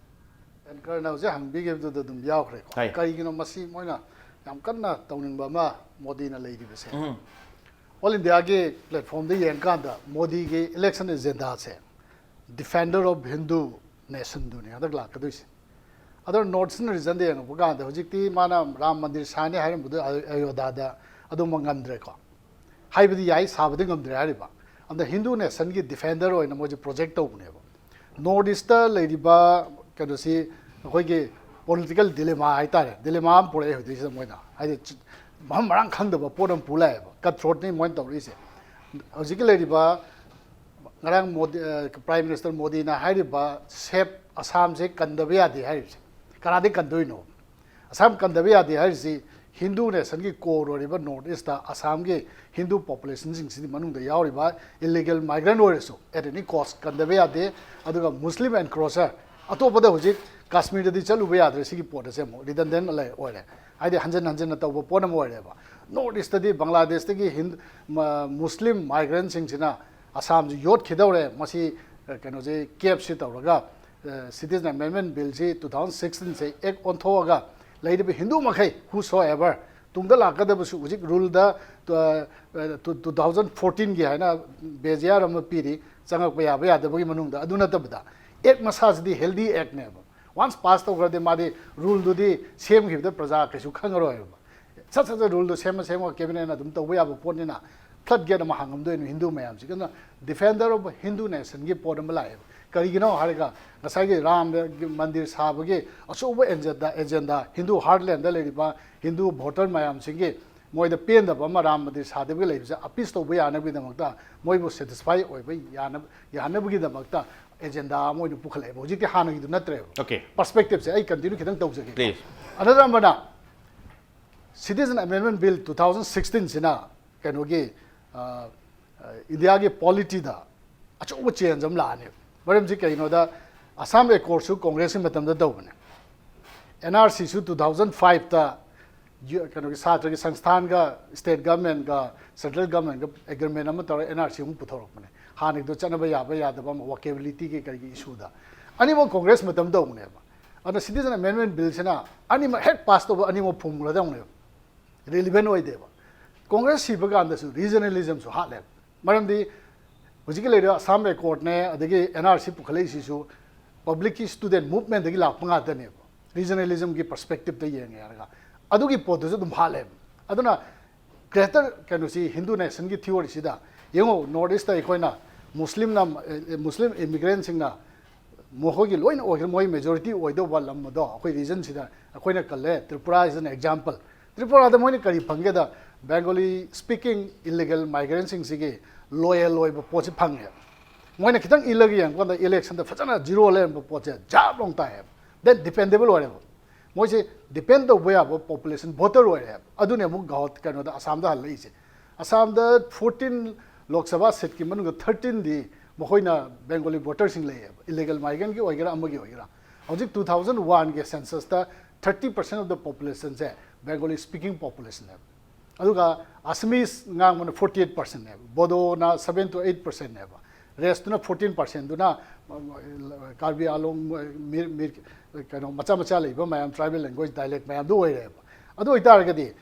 anchorꯅ ꯍꯧꯖꯤꯛ ꯍꯪꯕꯤꯈꯤꯕꯗꯨꯗ ꯑꯗꯨꯝ ꯌꯥꯎꯈ꯭ꯔꯦꯀꯣ꯫ ꯍꯥꯏ꯫ ꯀꯔꯤꯒꯤꯅꯣ ꯃꯁꯤ ꯃꯣꯏꯅ ꯌꯥꯝ ꯀꯟꯅ ꯇꯧꯅꯤꯡꯕ ꯑꯃ ꯃꯣꯗꯤꯅ ꯂꯩꯔꯤꯕꯁꯦ? ꯎꯝ꯫ All Indiaꯒꯤ platformꯗ ꯌꯦꯡꯀꯥꯟꯗ ꯃꯣꯗꯤꯒꯤ election agendaꯁꯦ defender of Hindu nationꯗꯨꯅꯤ ꯍꯟꯗꯛ ꯂꯥꯛꯀꯗꯣꯏꯁꯦ꯫ ꯑꯗꯣ North Eastern regionꯗ ꯌꯦꯡꯉꯛꯄ ꯀꯥꯟꯗ ꯍꯧꯖꯤꯛꯇꯤ ꯃꯥꯅ ꯔꯥꯝ ꯃꯟꯗꯤꯔ ꯁꯥꯅꯤ ꯍꯥꯏꯔꯝꯕꯗꯣ ꯑꯌꯣ-, ꯑꯌꯣꯙ꯭ꯌꯥꯗ ꯑꯗꯨꯃꯛ ꯉꯝꯗ꯭ꯔꯦꯀꯣ꯫ ꯍꯥꯏꯕꯗꯤ ꯌꯥꯏ, ꯁꯥꯕꯗꯤ ꯉꯝꯗ꯭ꯔꯦ ꯍꯥꯏꯔꯤꯕ꯫ ꯑꯗ Hindu nationꯒꯤ defender ꯑꯣꯏꯅ ꯃꯣꯏꯁꯦ project ꯇꯧꯕꯅꯦꯕ꯫ North Eastꯇ ꯂꯩꯔꯤꯕ ꯀꯩꯅꯣꯁꯤ ꯑꯩꯈꯣꯏꯒꯤ political dilemma ꯍꯥꯏꯇꯥꯔꯦ, dilemma ꯑꯃ ꯄꯨꯔꯛꯑꯦ ꯍꯧꯖꯤꯛꯁꯤꯗ ꯃꯣꯏꯅ꯫ ꯍꯥꯏꯗꯤ ꯆ-, ꯃꯐꯝ ꯃꯔꯥꯡ ꯈꯪꯗꯕ ꯄꯣꯠ ꯑꯃ ꯄꯨ ꯂꯥꯛꯑꯦꯕ, cutthroatꯅꯤ ꯃꯣꯏꯅ ꯇꯧꯔꯛꯏꯁꯦ꯫ ꯍꯧꯖꯤꯛꯀꯤ ꯂꯩꯔꯤꯕ ꯉꯔꯥꯡ ꯃꯣꯗꯤ, ꯑ, Prime Minister ꯃꯣꯗꯤꯅ ꯍꯥꯏꯔꯤꯕ SAFE ꯑꯁꯥꯝꯁꯦ ꯀꯟꯗꯕ ꯌꯥꯗꯦ ꯍꯥꯏꯔꯤꯕꯁꯦ ꯀꯅꯥꯗꯒꯤ ꯀꯟꯗꯣꯏꯅꯣ? ꯑꯁꯥꯝ ꯀꯟꯗꯕ ꯌꯥꯗꯦ ꯍꯥꯏꯔꯤꯁꯤ Hindu nationꯒꯤ core ꯑꯣꯏꯔꯤꯕ North Eastꯇ ꯑꯁꯥꯝꯒꯤ Hindu populationꯁꯤꯡꯁꯤꯗꯤ ꯃꯅꯨꯡꯗ ꯌꯥꯎꯔꯤꯕ illegal migrant ꯑꯣꯏꯔꯁꯨ at any cost ꯀꯟꯗꯕ ꯌꯥꯗꯦ꯫ ꯑꯗꯨꯒ Muslim encroacher ꯑꯇꯣꯞꯄꯗ ꯍꯧꯖꯤꯛ ꯀꯥꯁꯃꯤꯔꯗꯗꯤ ꯆꯠꯂꯨꯕ ꯌꯥꯗ꯭ꯔꯦ꯫ ꯁꯤꯒꯤ ꯄꯣꯠ ꯑꯁꯦ ꯑꯃꯨꯛ redundant ꯂꯩ-, ꯑꯣꯏꯔꯦ꯫ ꯍꯥꯏꯗꯤ ꯍꯟꯖꯟ ꯍꯟꯖꯟꯅ ꯇꯧꯕ ꯄꯣꯠ ꯑꯃ ꯑꯣꯏꯔꯦꯕ꯫ ꯅꯣꯔꯠ ꯏꯁꯇꯗꯤ ꯕꯪꯒ꯭ꯂꯥꯗꯦꯁꯇꯒꯤ ꯍꯤꯟ-, ꯃ-, ꯃꯨꯁꯂꯤꯝ ꯃꯥꯏꯒ꯭ꯔꯦꯟꯁꯤꯡꯁꯤꯅ ꯑꯁꯥꯝꯁꯤ ꯌꯣꯠꯈꯤꯗꯧꯔꯦ, ꯃꯁꯤ, ꯑ, ꯀꯩꯅꯣꯁꯦ, ꯀꯦꯞꯁꯤ ꯇꯧꯔꯒ, ꯑ, ꯁꯤꯇꯤꯖꯟ ꯑꯦꯃꯦꯟꯃꯦꯟ ꯕꯤꯜꯁꯤ ꯇꯨ ꯊꯥꯎꯖꯟ ꯁꯤꯛꯁꯇꯤꯟꯁꯦ ꯑꯦꯛ ꯑꯣꯟꯊꯣꯛꯑꯒ ꯂꯩꯔꯤꯕ ꯍꯤꯟꯗꯨ ꯃꯈꯩ, whosoever, ꯇꯨꯡꯗ ꯂꯥꯛꯀꯗꯕꯁꯨ ꯍꯧꯖꯤꯛ ꯔꯨꯜꯗ, ꯑ, ꯑ, ꯇꯨ-, ꯇꯨ ꯊꯥꯎꯖꯟ ꯐꯣꯔꯇꯤꯟꯒꯤ ꯍꯥꯏꯅ ꯕꯦꯖꯤꯌꯥꯔ ꯑꯃ ꯄꯤꯔꯤ, ꯆꯪꯉꯛꯄ ꯌꯥꯕ ꯌꯥꯗꯕꯒꯤ ꯃꯅꯨꯡꯗ꯫ ꯑꯗꯨ ꯅꯠꯇꯕꯗ ꯑꯦꯛ ꯃꯁꯥꯁꯤꯗꯤ ꯍꯦꯜꯗꯤ ꯑꯦꯛꯅꯦꯕ꯫ ꯋꯥꯟꯁ ꯄꯥꯁ ꯇꯧꯈ꯭ꯔꯗꯤ ꯃꯥꯗꯤ ꯔꯨꯜꯗꯨꯗꯤ ꯁꯦꯝꯈꯤꯕꯗ ꯄ꯭ꯔꯖꯥ ꯀꯩꯁꯨ ꯈꯪꯉꯔꯣꯏꯕ꯫ ꯁꯠ ꯁꯠ ꯁꯠ ꯔꯨꯜꯗꯣ ꯁꯦꯝꯃ ꯁꯦꯝꯃꯒ ꯀꯦꯕꯤꯅꯦꯠꯅ ꯑꯗꯨꯝ ꯇꯧꯕ ꯌꯥꯕ ꯄꯣꯠꯅꯤꯅ, ꯐ꯭ꯂꯠ ꯒꯦꯠ ꯑꯃ ꯍꯥꯡꯉꯝꯗꯣꯏꯅꯤ ꯍꯤꯟꯗꯨ ꯃꯌꯥꯝꯁꯤꯒꯤ꯫ ꯑꯗꯨꯅ ꯗꯤꯐꯦꯟꯗꯔ ꯑꯣꯐ ꯍꯤꯟꯗꯨ ꯅꯦꯁꯟꯒꯤ ꯄꯣꯠ ꯑꯃ ꯂꯥꯛꯑꯦꯕ꯫ ꯀꯔꯤꯒꯤꯅꯣ ꯍꯥꯏꯔꯒ, ꯉꯁꯥꯏꯒꯤ ꯔꯥꯝ ꯃꯟꯗꯤꯔ ꯁꯥꯕꯒꯤ ꯑꯆꯧꯕ ꯑꯦꯖꯦꯟꯗꯥ, ꯑꯦꯖꯦꯟꯗꯥ, ꯍꯤꯟꯗꯨ ꯍꯥꯔꯠꯂꯦꯟꯗ ꯂꯩꯔꯤꯕ ꯍꯤꯟꯗꯨ ꯚꯣꯇꯔ ꯃꯌꯥꯝꯁꯤꯡꯒꯤ ꯃꯣꯏꯗ ꯄꯦꯟꯗꯕ ꯑꯃ ꯔꯥꯝ ꯃꯟꯗꯤꯔ ꯁꯥꯗꯕꯒꯤ ꯂꯩꯕꯁꯦ ꯑꯄꯤꯁ ꯇꯧꯕ ꯌꯥꯅꯕꯒꯤꯗꯃꯛꯇ, ꯃꯣꯏꯕꯨ ꯁꯦꯇꯤꯁꯐꯥꯏ ꯑꯣꯏꯕ ꯌꯥꯅꯕ, ꯌꯥꯅꯕꯒꯤꯗꯃꯛꯇ ꯑꯦꯖꯦꯟꯗꯥ ꯑꯃ ꯑꯣꯏꯅ ꯄꯨꯈꯠꯂꯛꯑꯦꯕ꯫ ꯍꯧꯖꯤꯛꯇꯤ ꯍꯥꯟꯅꯒꯤꯗꯨ ꯅꯠꯇ꯭ꯔꯦꯕ꯫ Okay. ꯄꯔꯁꯄꯦꯛꯇꯤꯞꯁꯦ ꯑꯩ ꯀꯟꯇꯤꯅ꯭ꯌꯨ ꯈꯤꯇꯪ ꯇꯧꯖꯒꯦ꯫ Please. ꯑꯅꯗꯔ ꯑꯃꯅ, Citizen Amendment Bill two thousand ꯁꯤꯛꯁꯇꯤꯟꯁꯤꯅ ꯀꯩꯅꯣꯒꯤ, ꯑ, ꯑ, ꯏꯟꯗꯤꯌꯥꯒꯤ ꯄꯣꯂꯤꯇꯤꯗ ꯑꯆꯧꯕ ꯆꯦꯟꯖ ꯑꯃ ꯂꯥꯛꯑꯅꯦꯕ꯫ ꯃꯔꯝꯁꯤ ꯀꯩꯒꯤꯅꯣꯗ, ꯑꯁꯥꯝ ꯑꯦꯀꯣꯔꯗꯁꯨ ꯀꯣꯡꯒ꯭ꯔꯦꯁꯀꯤ ꯃꯇꯝꯗ ꯇꯧꯕꯅꯦ꯫ ꯑꯦꯟ ꯑꯥꯔ ꯁꯤꯁꯨ ꯇꯨ ꯊꯥꯎꯖꯟ ꯐꯥꯏꯚꯇ ꯌꯨ-, ꯀꯩꯅꯣꯒꯤ ꯁꯥꯇ꯭ꯔꯒꯤ ꯁꯪꯁꯊꯥꯟꯒ ꯁ꯭ꯇꯦꯠ ꯒꯚꯔꯟꯃꯦꯟꯒ ꯁꯦꯟꯇ꯭ꯔꯦꯜ ꯒꯚꯔꯟꯃꯦꯟꯒ ꯑꯦꯒ꯭ꯔꯤꯃꯦꯟ ꯑꯃ ꯇꯧꯔꯒ ꯑꯦꯟ ꯑꯥꯔ ꯁꯤ ꯑꯃꯨꯛ ꯄꯨꯊꯣꯔꯛꯄꯅꯦ꯫ ꯍꯥꯟꯅꯒꯤꯗꯣ ꯆꯠꯅꯕ ꯌꯥꯕ ꯌꯥꯗꯕ ꯑꯃ, ꯋꯥꯀꯦꯕꯤꯂꯤꯇꯤꯒꯤ ꯀꯔꯤꯒꯤ ꯏꯁꯨꯗ꯫ ꯑꯅꯤꯃꯛ ꯀꯣꯡꯒ꯭ꯔꯦꯁ ꯃꯇꯝ ꯇꯧꯕꯅꯦꯕ꯫ ꯑꯗꯨꯅ Citizen Amendment Billꯁꯤꯅ ꯑꯅꯤꯃꯛ ꯍꯦꯛ ꯄꯥꯁ ꯇꯧꯕ ꯑꯅꯤꯃꯛ ꯐꯨꯝꯈ꯭ꯔꯗꯧꯅꯦꯕ꯫ ꯔꯤꯂꯤꯚꯦꯟ ꯑꯣꯏꯗꯦꯕ꯫ ꯀꯣꯡꯒ꯭ꯔꯦꯁ ꯁꯤꯕ ꯀꯥꯟꯗꯁꯨ ꯔꯤꯖꯅꯦꯂꯤꯖꯝꯁꯨ ꯍꯥꯠꯂꯦꯕ꯫ ꯃꯔꯝꯗꯤ ꯍꯧꯖꯤꯛꯀꯤ ꯂꯩꯔꯤꯕ ꯑꯁꯥꯝ ꯑꯦꯀꯣꯔꯗꯅꯦ, ꯑꯗꯒꯤ ꯑꯦꯟ ꯑꯥꯔ ꯁꯤ ꯄꯨꯈꯠꯂꯛꯏꯁꯤꯁꯨ ꯄꯕ꯭ꯂꯤꯛꯀꯤ ꯁ꯭ꯇꯨꯗꯦꯟ ꯃꯨꯚꯃꯦꯟꯗꯒꯤ ꯂꯥꯛꯄ ꯉꯥꯛꯇꯅꯦꯕ꯫ ꯔꯤꯖꯅꯦꯂꯤꯖꯝꯒꯤ ꯄꯔꯁꯄꯦꯛꯇꯤꯞꯇ ꯌꯦꯡꯉꯦ ꯍꯥꯏꯔꯒ ꯑꯗꯨꯒꯤ ꯄꯣꯠꯇꯨꯁꯨ ꯑꯗꯨꯝ ꯍꯥꯠꯂꯦꯕ꯫ ꯑꯗꯨꯅ ꯒ꯭ꯔꯦꯇꯔ ꯀꯩꯅꯣꯁꯤ, ꯍꯤꯟꯗꯨ ꯅꯦꯁꯟꯒꯤ ꯊꯤꯑꯣꯔꯤꯁꯤꯗ ꯌꯦꯡꯉꯣ, ꯅꯣꯔꯠ ꯏꯁꯇ ꯑꯩꯈꯣꯏꯅ ꯃꯨꯁꯂꯤꯝꯅ, ꯃꯨꯁꯂꯤꯝ ꯏꯃꯤꯒ꯭ꯔꯦꯟꯁꯤꯡꯅ ꯃꯈꯣꯏꯒꯤ ꯂꯣꯏꯅ ꯑꯣꯏꯈ꯭ꯔꯦ, ꯃꯣꯏ ꯃꯦꯖꯣꯔꯤꯇꯤ ꯑꯣꯏꯗꯧꯕ ꯂꯝ ꯑꯗꯣ ꯑꯩꯈꯣꯏ ꯔꯤꯖꯟꯁꯤꯗ ꯑꯩꯈꯣꯏꯅ ꯀꯜꯂꯦ꯫ Tripura is an example. ꯇ꯭ꯔꯤꯄꯨꯔꯥꯗ ꯃꯣꯏꯅ ꯀꯔꯤ ꯐꯪꯒꯦꯗ, ꯕꯦꯡꯒꯣꯂꯤ ꯁ꯭ꯄꯤꯀꯤꯡ ꯏꯂꯤꯒꯦꯜ ꯃꯥꯏꯒ꯭ꯔꯦꯟꯁꯤꯡꯁꯤꯒꯤ ꯂꯣꯌꯦꯜ ꯑꯣꯏꯕ ꯄꯣꯠꯁꯤ ꯐꯪꯉꯦ꯫ ꯃꯣꯏꯅ ꯈꯤꯇꯪ ꯏꯜꯂꯒ ꯌꯦꯡꯕ ꯀꯥꯟꯗ ꯏꯂꯦꯛꯁꯟꯗ ꯐꯖꯅ ꯖꯤꯔꯣ ꯂꯩꯔꯝꯕ ꯄꯣꯠꯁꯦ ꯖꯥꯕ ꯂꯥꯎ ꯇꯥꯏꯌꯦꯕ꯫ ꯗꯦꯟ ꯗꯤꯄꯦꯟꯗꯦꯕꯜ ꯑꯣꯏꯔꯦꯕ꯫ ꯃꯣꯏꯁꯦ ꯗꯤꯄꯦꯟ ꯇꯧꯕ ꯌꯥꯕ ꯄꯣꯄꯨꯂꯦꯁꯟ ꯚꯣꯇꯔ ꯑꯣꯏꯔꯦꯕ꯫ ꯑꯗꯨꯅꯦ ꯑꯃꯨꯛ ꯒꯧꯍꯥꯇꯤ, ꯀꯩꯅꯣꯗ, ꯑꯁꯥꯝꯗ ꯍꯜꯂꯛꯏꯁꯦ꯫ ꯑꯁꯥꯝꯗ ꯐꯣꯔꯇꯤꯟ ꯂꯣꯛ ꯁꯚꯥ ꯁꯤꯠꯀꯤ ꯃꯅꯨꯡꯗ ꯊꯥꯔꯇꯤꯟꯗꯤ ꯃꯈꯣꯏꯅ ꯕꯦꯡꯒꯣꯂꯤ ꯚꯣꯇꯔꯁꯤꯡ ꯂꯩꯌꯦꯕ, ꯏꯂꯤꯒꯦꯜ ꯃꯥꯏꯒ꯭ꯔꯦꯟꯒꯤ ꯑꯣꯏꯒꯦꯔꯥ ꯑꯃꯒꯤ ꯑꯣꯏꯒꯦꯔꯥ꯫ ꯍꯧꯖꯤꯛ ꯇꯨ ꯊꯥꯎꯖꯟ ꯋꯥꯟꯒꯤ ꯁꯦꯟꯁꯁꯇ ꯊꯥꯔꯇꯤ ꯄꯔꯁꯦꯟ ꯑꯣꯐ ꯗ ꯄꯣꯄꯨꯂꯦꯁꯟꯁꯦ ꯕꯦꯡꯒꯣꯂꯤ ꯁ꯭ꯄꯤꯀꯤꯡ ꯄꯣꯄꯨꯂꯦꯁꯟꯅꯦꯕ꯫ ꯑꯗꯨꯒ Assamese ꯉꯥꯡꯕꯅ forty eight percentꯅꯦꯕ, Bodoꯅ seven to eight percentꯅꯦꯕ, restꯇꯨꯅ fourteen percentꯗꯨꯅ ꯀꯥꯔꯕꯤ ꯑꯥꯂꯣꯡ, ꯃꯤꯔ, ꯃꯤꯔ, ꯀꯩꯅꯣ, ꯃꯆꯥ ꯃꯆꯥ ꯂꯩꯕ ꯃꯌꯥꯝ, tribal language dialect ꯃꯌꯥꯝꯗꯨ ꯑꯣꯏꯔꯦꯕ꯫ ꯑꯗꯨ ꯑꯣꯏꯇꯥꯔꯒꯗꯤ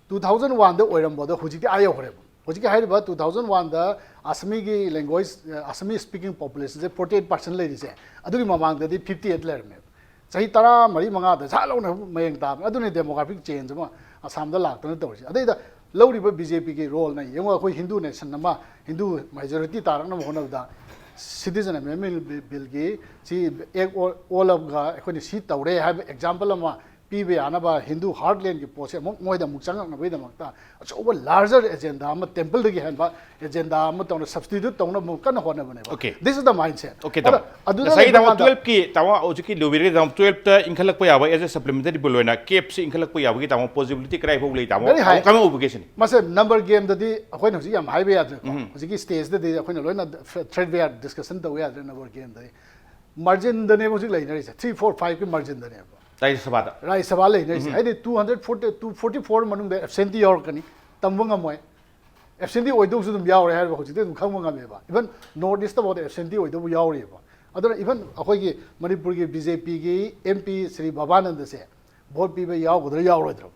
two thousand oneꯗ ꯑꯣꯏꯔꯝꯕꯗꯣ ꯍꯧꯖꯤꯛꯇꯤ ꯑꯥ ꯌꯧꯈ꯭ꯔꯦꯕ꯫ ꯍꯧꯖꯤꯛꯀꯤ ꯍꯥꯏꯔꯤꯕ two thousand oneꯗ Assamese language, Assamese speaking populationꯁꯦ forty eight percent ꯂꯩꯔꯤꯁꯦ, ꯑꯗꯨꯒꯤ ꯃꯃꯥꯡꯗꯗꯤ fifty eight ꯂꯩꯔꯝꯃꯦꯕ꯫ ꯆꯍꯤ ꯇꯔꯥ ꯃꯔꯤ ꯃꯉꯥꯗ ꯁꯠ ꯂꯥꯎꯅ ꯃꯌꯦꯡ ꯇꯥꯕꯅꯦ꯫ ꯑꯗꯨꯅꯤ demographic change ꯑꯃ ꯑꯁꯥꯝꯗ ꯂꯥꯛꯇꯅ ꯇꯧꯔꯤꯁꯦ꯫ ꯑꯗꯩꯗ ꯂꯧꯔꯤꯕ BJPꯒꯤ roleꯅ ꯌꯦꯡꯉꯣ, ꯑꯩꯈꯣꯏ Hindu nation ꯑꯃ, Hindu majority ꯇꯥꯔꯛꯅꯕ ꯍꯣꯠꯅꯕꯗ citizen amendment billꯒꯤ ꯁꯤ act ꯑꯣꯜꯂꯒ ꯑꯩꯈꯣꯏꯅ ꯁꯤ ꯇꯧꯔꯦ ꯍꯥꯏꯕ example ꯑꯃ ꯄꯤꯕ ꯌꯥꯅꯕ Hindu heartlandꯒꯤ ꯄꯣꯠꯁꯦ ꯑꯃꯨꯛ ꯃꯣꯏꯗ ꯑꯃꯨꯛ ꯆꯪꯉꯛꯅꯕꯒꯤꯗꯃꯛꯇ ꯑꯆꯧꯕ larger agenda ꯑꯃ, templeꯗꯒꯤ ꯍꯦꯟꯕ agenda ꯑꯃ ꯇꯧꯅ substitute ꯇꯧꯅꯕ ꯑꯃꯨꯛ ꯀꯟꯅ ꯍꯣꯠꯅꯕꯅꯦꯕ꯫ Okay. This is the mindset. Okay, ꯑꯗ ꯇꯥꯃꯣ꯫ ꯑꯗꯨꯗ ꯉꯁꯥꯏꯒꯤ ꯂꯩꯕ ꯇꯥꯃꯣ ꯀꯥꯟꯗ twelveꯀꯤ, ꯇꯥꯃꯣ ꯍꯧꯖꯤꯛꯀꯤ ꯂꯨꯕꯤꯔꯒ ꯇꯥꯃꯣ twelveꯇ ꯏꯟꯈꯠꯂꯛꯄ ꯌꯥꯕ as a supplementary bill ꯑꯣꯏꯅ capꯁꯤ ꯏꯟꯈꯠꯂꯛꯄ ꯌꯥꯕꯒꯤ ꯇꯥꯃꯣ possibility ꯀꯗꯥꯏ ꯐꯥꯎ ꯂꯩ ꯇꯥꯃꯣ? Very high. ꯇꯥꯃꯣ ꯀꯃꯥꯏꯅ ꯎꯕꯒꯦ ꯁꯤꯅꯤ? ꯃꯁꯦ number gameꯗꯗꯤ ꯑꯩꯈꯣꯏꯅ ꯍꯧꯖꯤꯛ ꯌꯥꯝ ꯍꯥꯏꯕ ꯌꯥꯗ꯭ꯔꯦꯀꯣ꯫ ꯍꯧꯖꯤꯛꯀꯤ stageꯇꯗꯤ ꯑꯩꯈꯣꯏꯅ ꯂꯣꯏꯅ threadbare discussion ꯇꯧꯕ ꯌꯥꯗ꯭ꯔꯦ number gameꯗꯗꯤ꯫ Marginꯗꯅꯦꯕ ꯍꯧꯖꯤꯛ ꯂꯩꯅꯔꯤꯁꯦ, three four fiveꯀꯤ marginꯗꯅꯦꯕ꯫ ꯔꯥꯖ꯭ꯌ ꯁꯚꯥꯗ꯫ ꯔꯥꯖ꯭ꯌ ꯁꯚꯥ ꯂꯩꯅꯔꯤꯁꯦ꯫ ꯍꯥꯏꯗꯤ two hundred forty, two forty four ꯃꯅꯨꯡꯗ absentee ꯌꯥꯎꯔꯛꯀꯅꯤ, ꯇꯝꯕ ꯉꯝꯃꯣꯏ꯫ Absentee ꯑꯣꯏꯗꯧꯁꯨ ꯑꯗꯨꯝ ꯌꯥꯎꯔꯦ ꯍꯥꯏꯕ ꯍꯧꯖꯤꯛꯇꯤ ꯑꯗꯨꯝ ꯈꯪꯕ ꯉꯝꯃꯦꯕ꯫ Even North Eastꯇ ꯐꯥꯎꯗ absentee ꯑꯣꯏꯗꯧꯕ ꯌꯥꯎꯔꯤꯑꯕ꯫ ꯑꯗꯨꯅ even ꯑꯩꯈꯣꯏꯒꯤ ꯃꯅꯤꯄꯨꯔꯒꯤ BJPꯒꯤ MP ꯁ꯭ꯔꯤ ꯕꯕꯥꯅꯟꯗꯁꯦ vote ꯄꯤꯕ ꯌꯥꯎꯒꯗ꯭ꯔꯥ ꯌꯥꯎꯔꯣꯏꯗ꯭ꯔꯥ?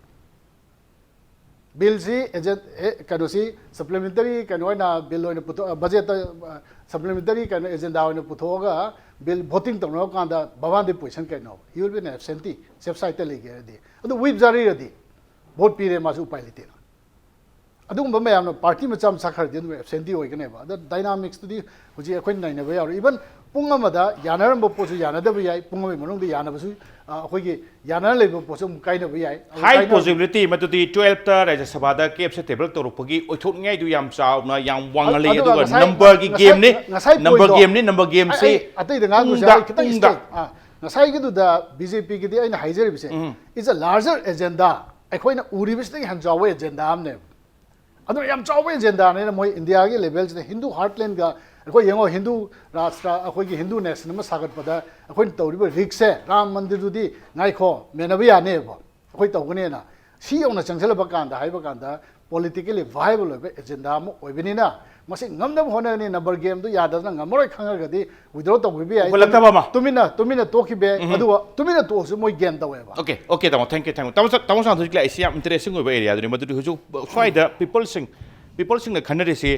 Billꯁꯤ agenda, ꯑꯦ, ꯀꯩꯅꯣꯁꯤ supplementary ꯀꯩꯅꯣ ꯑꯣꯏꯅ bill ꯑꯣꯏꯅ ꯄꯨꯊꯣꯛ, budgetꯇ supplementary ꯀꯩꯅꯣ agenda ꯑꯣꯏꯅ ꯄꯨꯊꯣꯛꯑꯒ bill voting ꯇꯧꯅꯕ ꯀꯥꯟꯗ ꯕꯕꯥꯅꯟꯗꯒꯤ position ꯀꯩꯅꯣ? He will be an absentee, safe sideꯇ ꯂꯩꯒꯦ ꯍꯥꯏꯔꯗꯤ꯫ ꯑꯗꯨ whip ꯖꯥꯔꯤꯔꯗꯤ vote ꯄꯤꯔꯦ, ꯃꯥꯁꯨ ꯎꯄꯥꯏ ꯂꯩꯇꯦꯅ꯫ ꯑꯗꯨꯒꯨꯝꯕ ꯃꯌꯥꯝꯅ party ꯃꯆꯥ ꯃꯆꯥ ꯈꯔꯗꯤ ꯑꯗꯨꯝ absentee ꯑꯣꯏꯒꯅꯦꯕ꯫ ꯑꯗ dynamicsꯇꯨꯗꯤ ꯍꯧꯖꯤꯛ ꯑꯩꯈꯣꯏꯅ ꯅꯩꯅꯕ ꯌꯥꯔꯣꯏ꯫ Even ꯄꯨꯡ ꯑꯃꯗ ꯌꯥꯅꯔꯝꯕ ꯄꯣꯠꯁꯨ ꯌꯥꯅꯗꯕ ꯌꯥꯏ, ꯄꯨꯡ ꯑꯃꯒꯤ ꯃꯅꯨꯡꯗ ꯌꯥꯅꯕꯁꯨ, ꯑ, ꯑꯩꯈꯣꯏꯒꯤ ꯌꯥꯅꯔ ꯂꯩꯕ ꯄꯣꯠꯁꯨ ꯑꯃꯨꯛ ꯀꯥꯏꯅꯕ ꯌꯥꯏ꯫ ꯑꯗꯨ High ꯀꯥꯏꯅꯕ- possibility ꯃꯗꯨꯗꯤ twelveꯇ ꯔꯥꯖ꯭ꯌ ꯁꯚꯥꯗ capꯁꯦ table ꯇꯧꯔꯛꯄꯒꯤ ꯑꯣꯏꯊꯣꯛꯅꯤꯡꯉꯥꯏꯗꯨ ꯌꯥꯝ ꯆꯥꯎꯅ, ꯌꯥꯝ ꯋꯥꯡꯅ ꯂꯩ꯫ ꯑꯗꯨꯒ ꯑꯗꯨꯒ ꯉꯁꯥꯏ- numberꯒꯤ ꯉꯁꯥꯏ- gameꯅꯤ, ꯉꯁꯥꯏ number pointꯗꯣ gameꯅꯤ, number gameꯁꯤ ꯑꯩ- ꯑꯩ ꯑꯇꯩꯗ ꯉꯥꯡꯗ꯭ꯔꯁꯨ ꯄꯨꯡꯗ, ꯌꯥꯏ, ꯈꯤꯇꯪ ꯄꯨꯡꯗ꯫ Straight꯫ ꯑꯥ, ꯉꯁꯥꯏꯒꯤꯗꯨꯗ BJPꯒꯤꯗꯤ ꯑꯩꯅ ꯍꯥꯏꯖꯔꯤꯕꯁꯦ, it's a larger agenda, ꯑꯩꯈꯣꯏꯅ ꯎꯔꯤꯕꯁꯤꯗꯒꯤ ꯍꯦꯟꯅ ꯆꯥꯎꯕ agenda ꯑꯃꯅꯦꯕ꯫ ꯑꯗꯨꯅ ꯌꯥꯝ ꯆꯥꯎꯕ agendaꯅꯦꯅ ꯃꯣꯏ Indiaꯒꯤ levelꯁꯤꯗ Hindu heartlandꯒ ꯑꯩꯈꯣꯏ ꯌꯦꯡꯉꯣ, Hindu ꯔꯥꯁꯇ꯭ꯔ, ꯑꯩꯈꯣꯏꯒꯤ Hindu nation ꯑꯃ ꯁꯥꯒꯠꯄꯗ ꯑꯩꯈꯣꯏꯅ ꯇꯧꯔꯤꯕ riskꯁꯦ, ꯔꯥꯝ ꯃꯟꯗꯤꯔꯗꯨꯗꯤ ꯉꯥꯏꯈꯣ, ꯃꯦꯟꯅꯕ ꯌꯥꯅꯦꯕ, ꯑꯩꯈꯣꯏ ꯇꯧꯒꯅꯦꯅ꯫ ꯁꯤ ꯌꯧꯅ ꯆꯪꯁꯤꯜꯂꯛꯄ ꯀꯥꯟꯗ, ꯍꯥꯏꯕ ꯀꯥꯟꯗ, politically viable ꯑꯣꯏꯕ agenda ꯑꯃ ꯑꯣꯏꯕꯅꯤꯅ, ꯃꯁꯤ ꯉꯝꯅꯕ ꯍꯣꯠꯅꯒꯅꯤ꯫ Number game ꯗꯨ ꯌꯥꯗꯗꯅ ꯉꯝꯃꯔꯣꯏ ꯈꯪꯉꯒꯗꯤ withdraw ꯇꯧꯕꯤꯕ ꯌꯥꯏ꯫ ꯎꯈꯠꯂꯛꯇꯕ ꯑꯃ꯫ ꯇꯨꯃꯤꯟꯅ ꯇꯨꯃꯤꯟꯅ ꯇꯣꯛꯈꯤꯕ ꯌꯥꯏ꯫ ꯑꯗꯨꯒ ꯇꯨꯃꯤꯟꯅ ꯇꯣꯛꯑꯁꯨ ꯃꯣꯏ game ꯇꯧꯋꯦꯕ꯫ Okay, okay, ꯇꯥꯃꯣ, thank you, thank you꯫ ꯇꯥꯃꯣ ꯁ-, ꯇꯥꯃꯣ ꯁꯥꯟꯇꯣꯁ ꯍꯧꯖꯤꯛ ꯂꯥꯛꯏꯁꯤ ꯌꯥꯝ interesting ꯑꯣꯏꯕ area ꯗꯨꯅꯤ꯫ ꯃꯗꯨꯗꯤ ꯍꯧꯖꯤꯛ ꯁ꯭ꯋꯥꯏꯗ peopleꯁꯤꯡ peopleꯁꯤꯡꯅ ꯈꯟꯅꯔꯤꯁꯤ,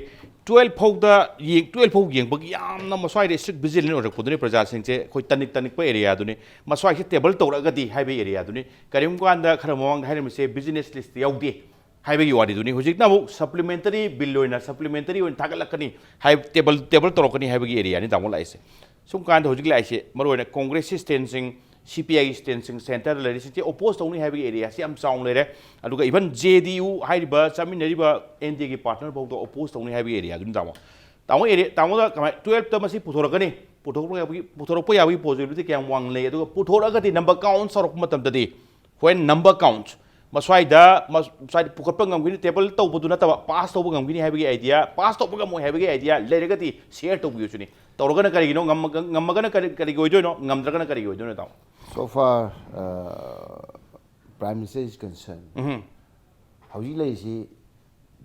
twelve ꯐꯥꯎꯗ ꯌꯦꯡ twelve ꯐꯥꯎ ꯌꯦꯡꯕꯒꯤ ꯌꯥꯝꯅ ꯃꯁ꯭ꯋꯥꯏꯗ strict vigilant ꯑꯣꯏꯔꯛꯄꯗꯨꯅꯤ꯫ ꯄ꯭ꯔꯖꯥꯁꯤꯡꯁꯦ ꯑꯩꯈꯣꯏ ꯇꯅꯤꯛ ꯇꯅꯤꯛꯄ area ꯗꯨꯅꯤ꯫ ꯃꯁ꯭ꯋꯥꯏꯁꯤ table ꯇꯧꯔꯛꯑꯒꯗꯤ ꯍꯥꯏꯕ area ꯗꯨꯅꯤ꯫ ꯀꯔꯤꯒꯨꯝꯕ ꯀꯥꯟꯗ ꯈꯔ ꯃꯃꯥꯡꯗ ꯍꯥꯏꯔꯝꯃꯤꯁꯦ business list ꯌꯥꯎꯗꯦ ꯍꯥꯏꯕꯒꯤ ꯋꯥꯔꯤꯗꯨꯅꯤ꯫ ꯍꯧꯖꯤꯛꯅ ꯑꯃꯨꯛ supplementary bill ꯑꯣꯏꯅ, supplementary ꯑꯣꯏꯅ ꯊꯥꯒꯠꯂꯛꯀꯅꯤ ꯍꯥꯏ, table table ꯇꯧꯔꯛꯀꯅꯤ ꯍꯥꯏꯕꯒꯤ area ꯅꯤ ꯇꯥꯃꯣ ꯂꯥꯛꯏꯁꯦ꯫ ꯁꯨꯝ ꯀꯥꯟꯗ ꯍꯧꯖꯤꯛ ꯂꯥꯛꯏꯁꯦ ꯃꯔꯨꯑꯣꯏꯅ Congress ꯁꯤ standꯁꯤꯡ, CPI ꯒꯤ standꯁꯤꯡ, centre ꯗ ꯂꯩꯔꯤꯁꯤꯡꯁꯦ oppose ꯇꯧꯅꯤ ꯍꯥꯏꯕꯒꯤ area ꯁꯤ ꯌꯥꯝ ꯆꯥꯎꯅ ꯂꯩꯔꯦ꯫ ꯑꯗꯨꯒ even JDU ꯍꯥꯏꯔꯤꯕ ꯆꯠꯃꯤꯟꯅꯔꯤꯕ NDA ꯒꯤ partner ꯐꯥꯎꯗ oppose ꯇꯧꯅꯤ ꯍꯥꯏꯕꯒꯤ area ꯗꯨꯅꯤ ꯇꯥꯃꯣ꯫ ꯇꯥꯃꯣ area, ꯇꯥꯃꯣꯗ ꯀꯃꯥꯏ twelve ꯇ ꯃꯁꯤ ꯄꯨꯊꯣꯔꯛꯀꯅꯤ? ꯄꯨꯊꯣꯔꯛꯄ ꯌꯥꯕꯒꯤ, ꯄꯨꯊꯣꯔꯛꯄ ꯌꯥꯕꯒꯤ possibility ꯀꯌꯥꯝ ꯋꯥꯡꯅ ꯂꯩ? ꯑꯗꯨꯒ ꯄꯨꯊꯣꯔꯛꯑꯒꯗꯤ number count ꯆꯥꯎꯔꯛꯄ ꯃꯇꯝꯗꯗꯤ, when number count, ꯃꯁ꯭ꯋꯥꯏꯗ, ꯃꯁ꯭ꯋꯥꯏꯗ ꯄꯨꯈꯠꯄ ꯉꯝꯒꯅꯤ, table ꯇꯧꯕꯗꯨ ꯅꯠꯇꯕ pass ꯇꯧꯕ ꯉꯝꯒꯅꯤ ꯍꯥꯏꯕꯒꯤ idea, pass ꯇꯧꯕ ꯉꯝꯃꯣꯏ ꯍꯥꯏꯕꯒꯤ idea ꯂꯩꯔꯒꯗꯤ share ꯇꯧꯕꯤꯌꯨ ꯁꯤꯅꯤ꯫ ꯇꯧꯔꯒꯅ ꯀꯔꯤꯒꯤꯅꯣ? ꯉꯝꯃꯒ-, ꯉꯝꯃꯒꯅ ꯀꯔꯤ, ꯀꯔꯤꯒꯤ ꯑꯣꯏꯗꯣꯏꯅꯣ? ꯉꯝꯗ꯭ꯔꯒꯅ ꯀꯔꯤꯒꯤ ꯑꯣꯏꯗꯣꯏꯅꯣ, ꯇꯥꯃꯣ? So far, uh, Prime Minister is concerned. ꯎꯝ꯫ ꯍꯧꯖꯤꯛ ꯂꯩꯔꯤꯁꯤ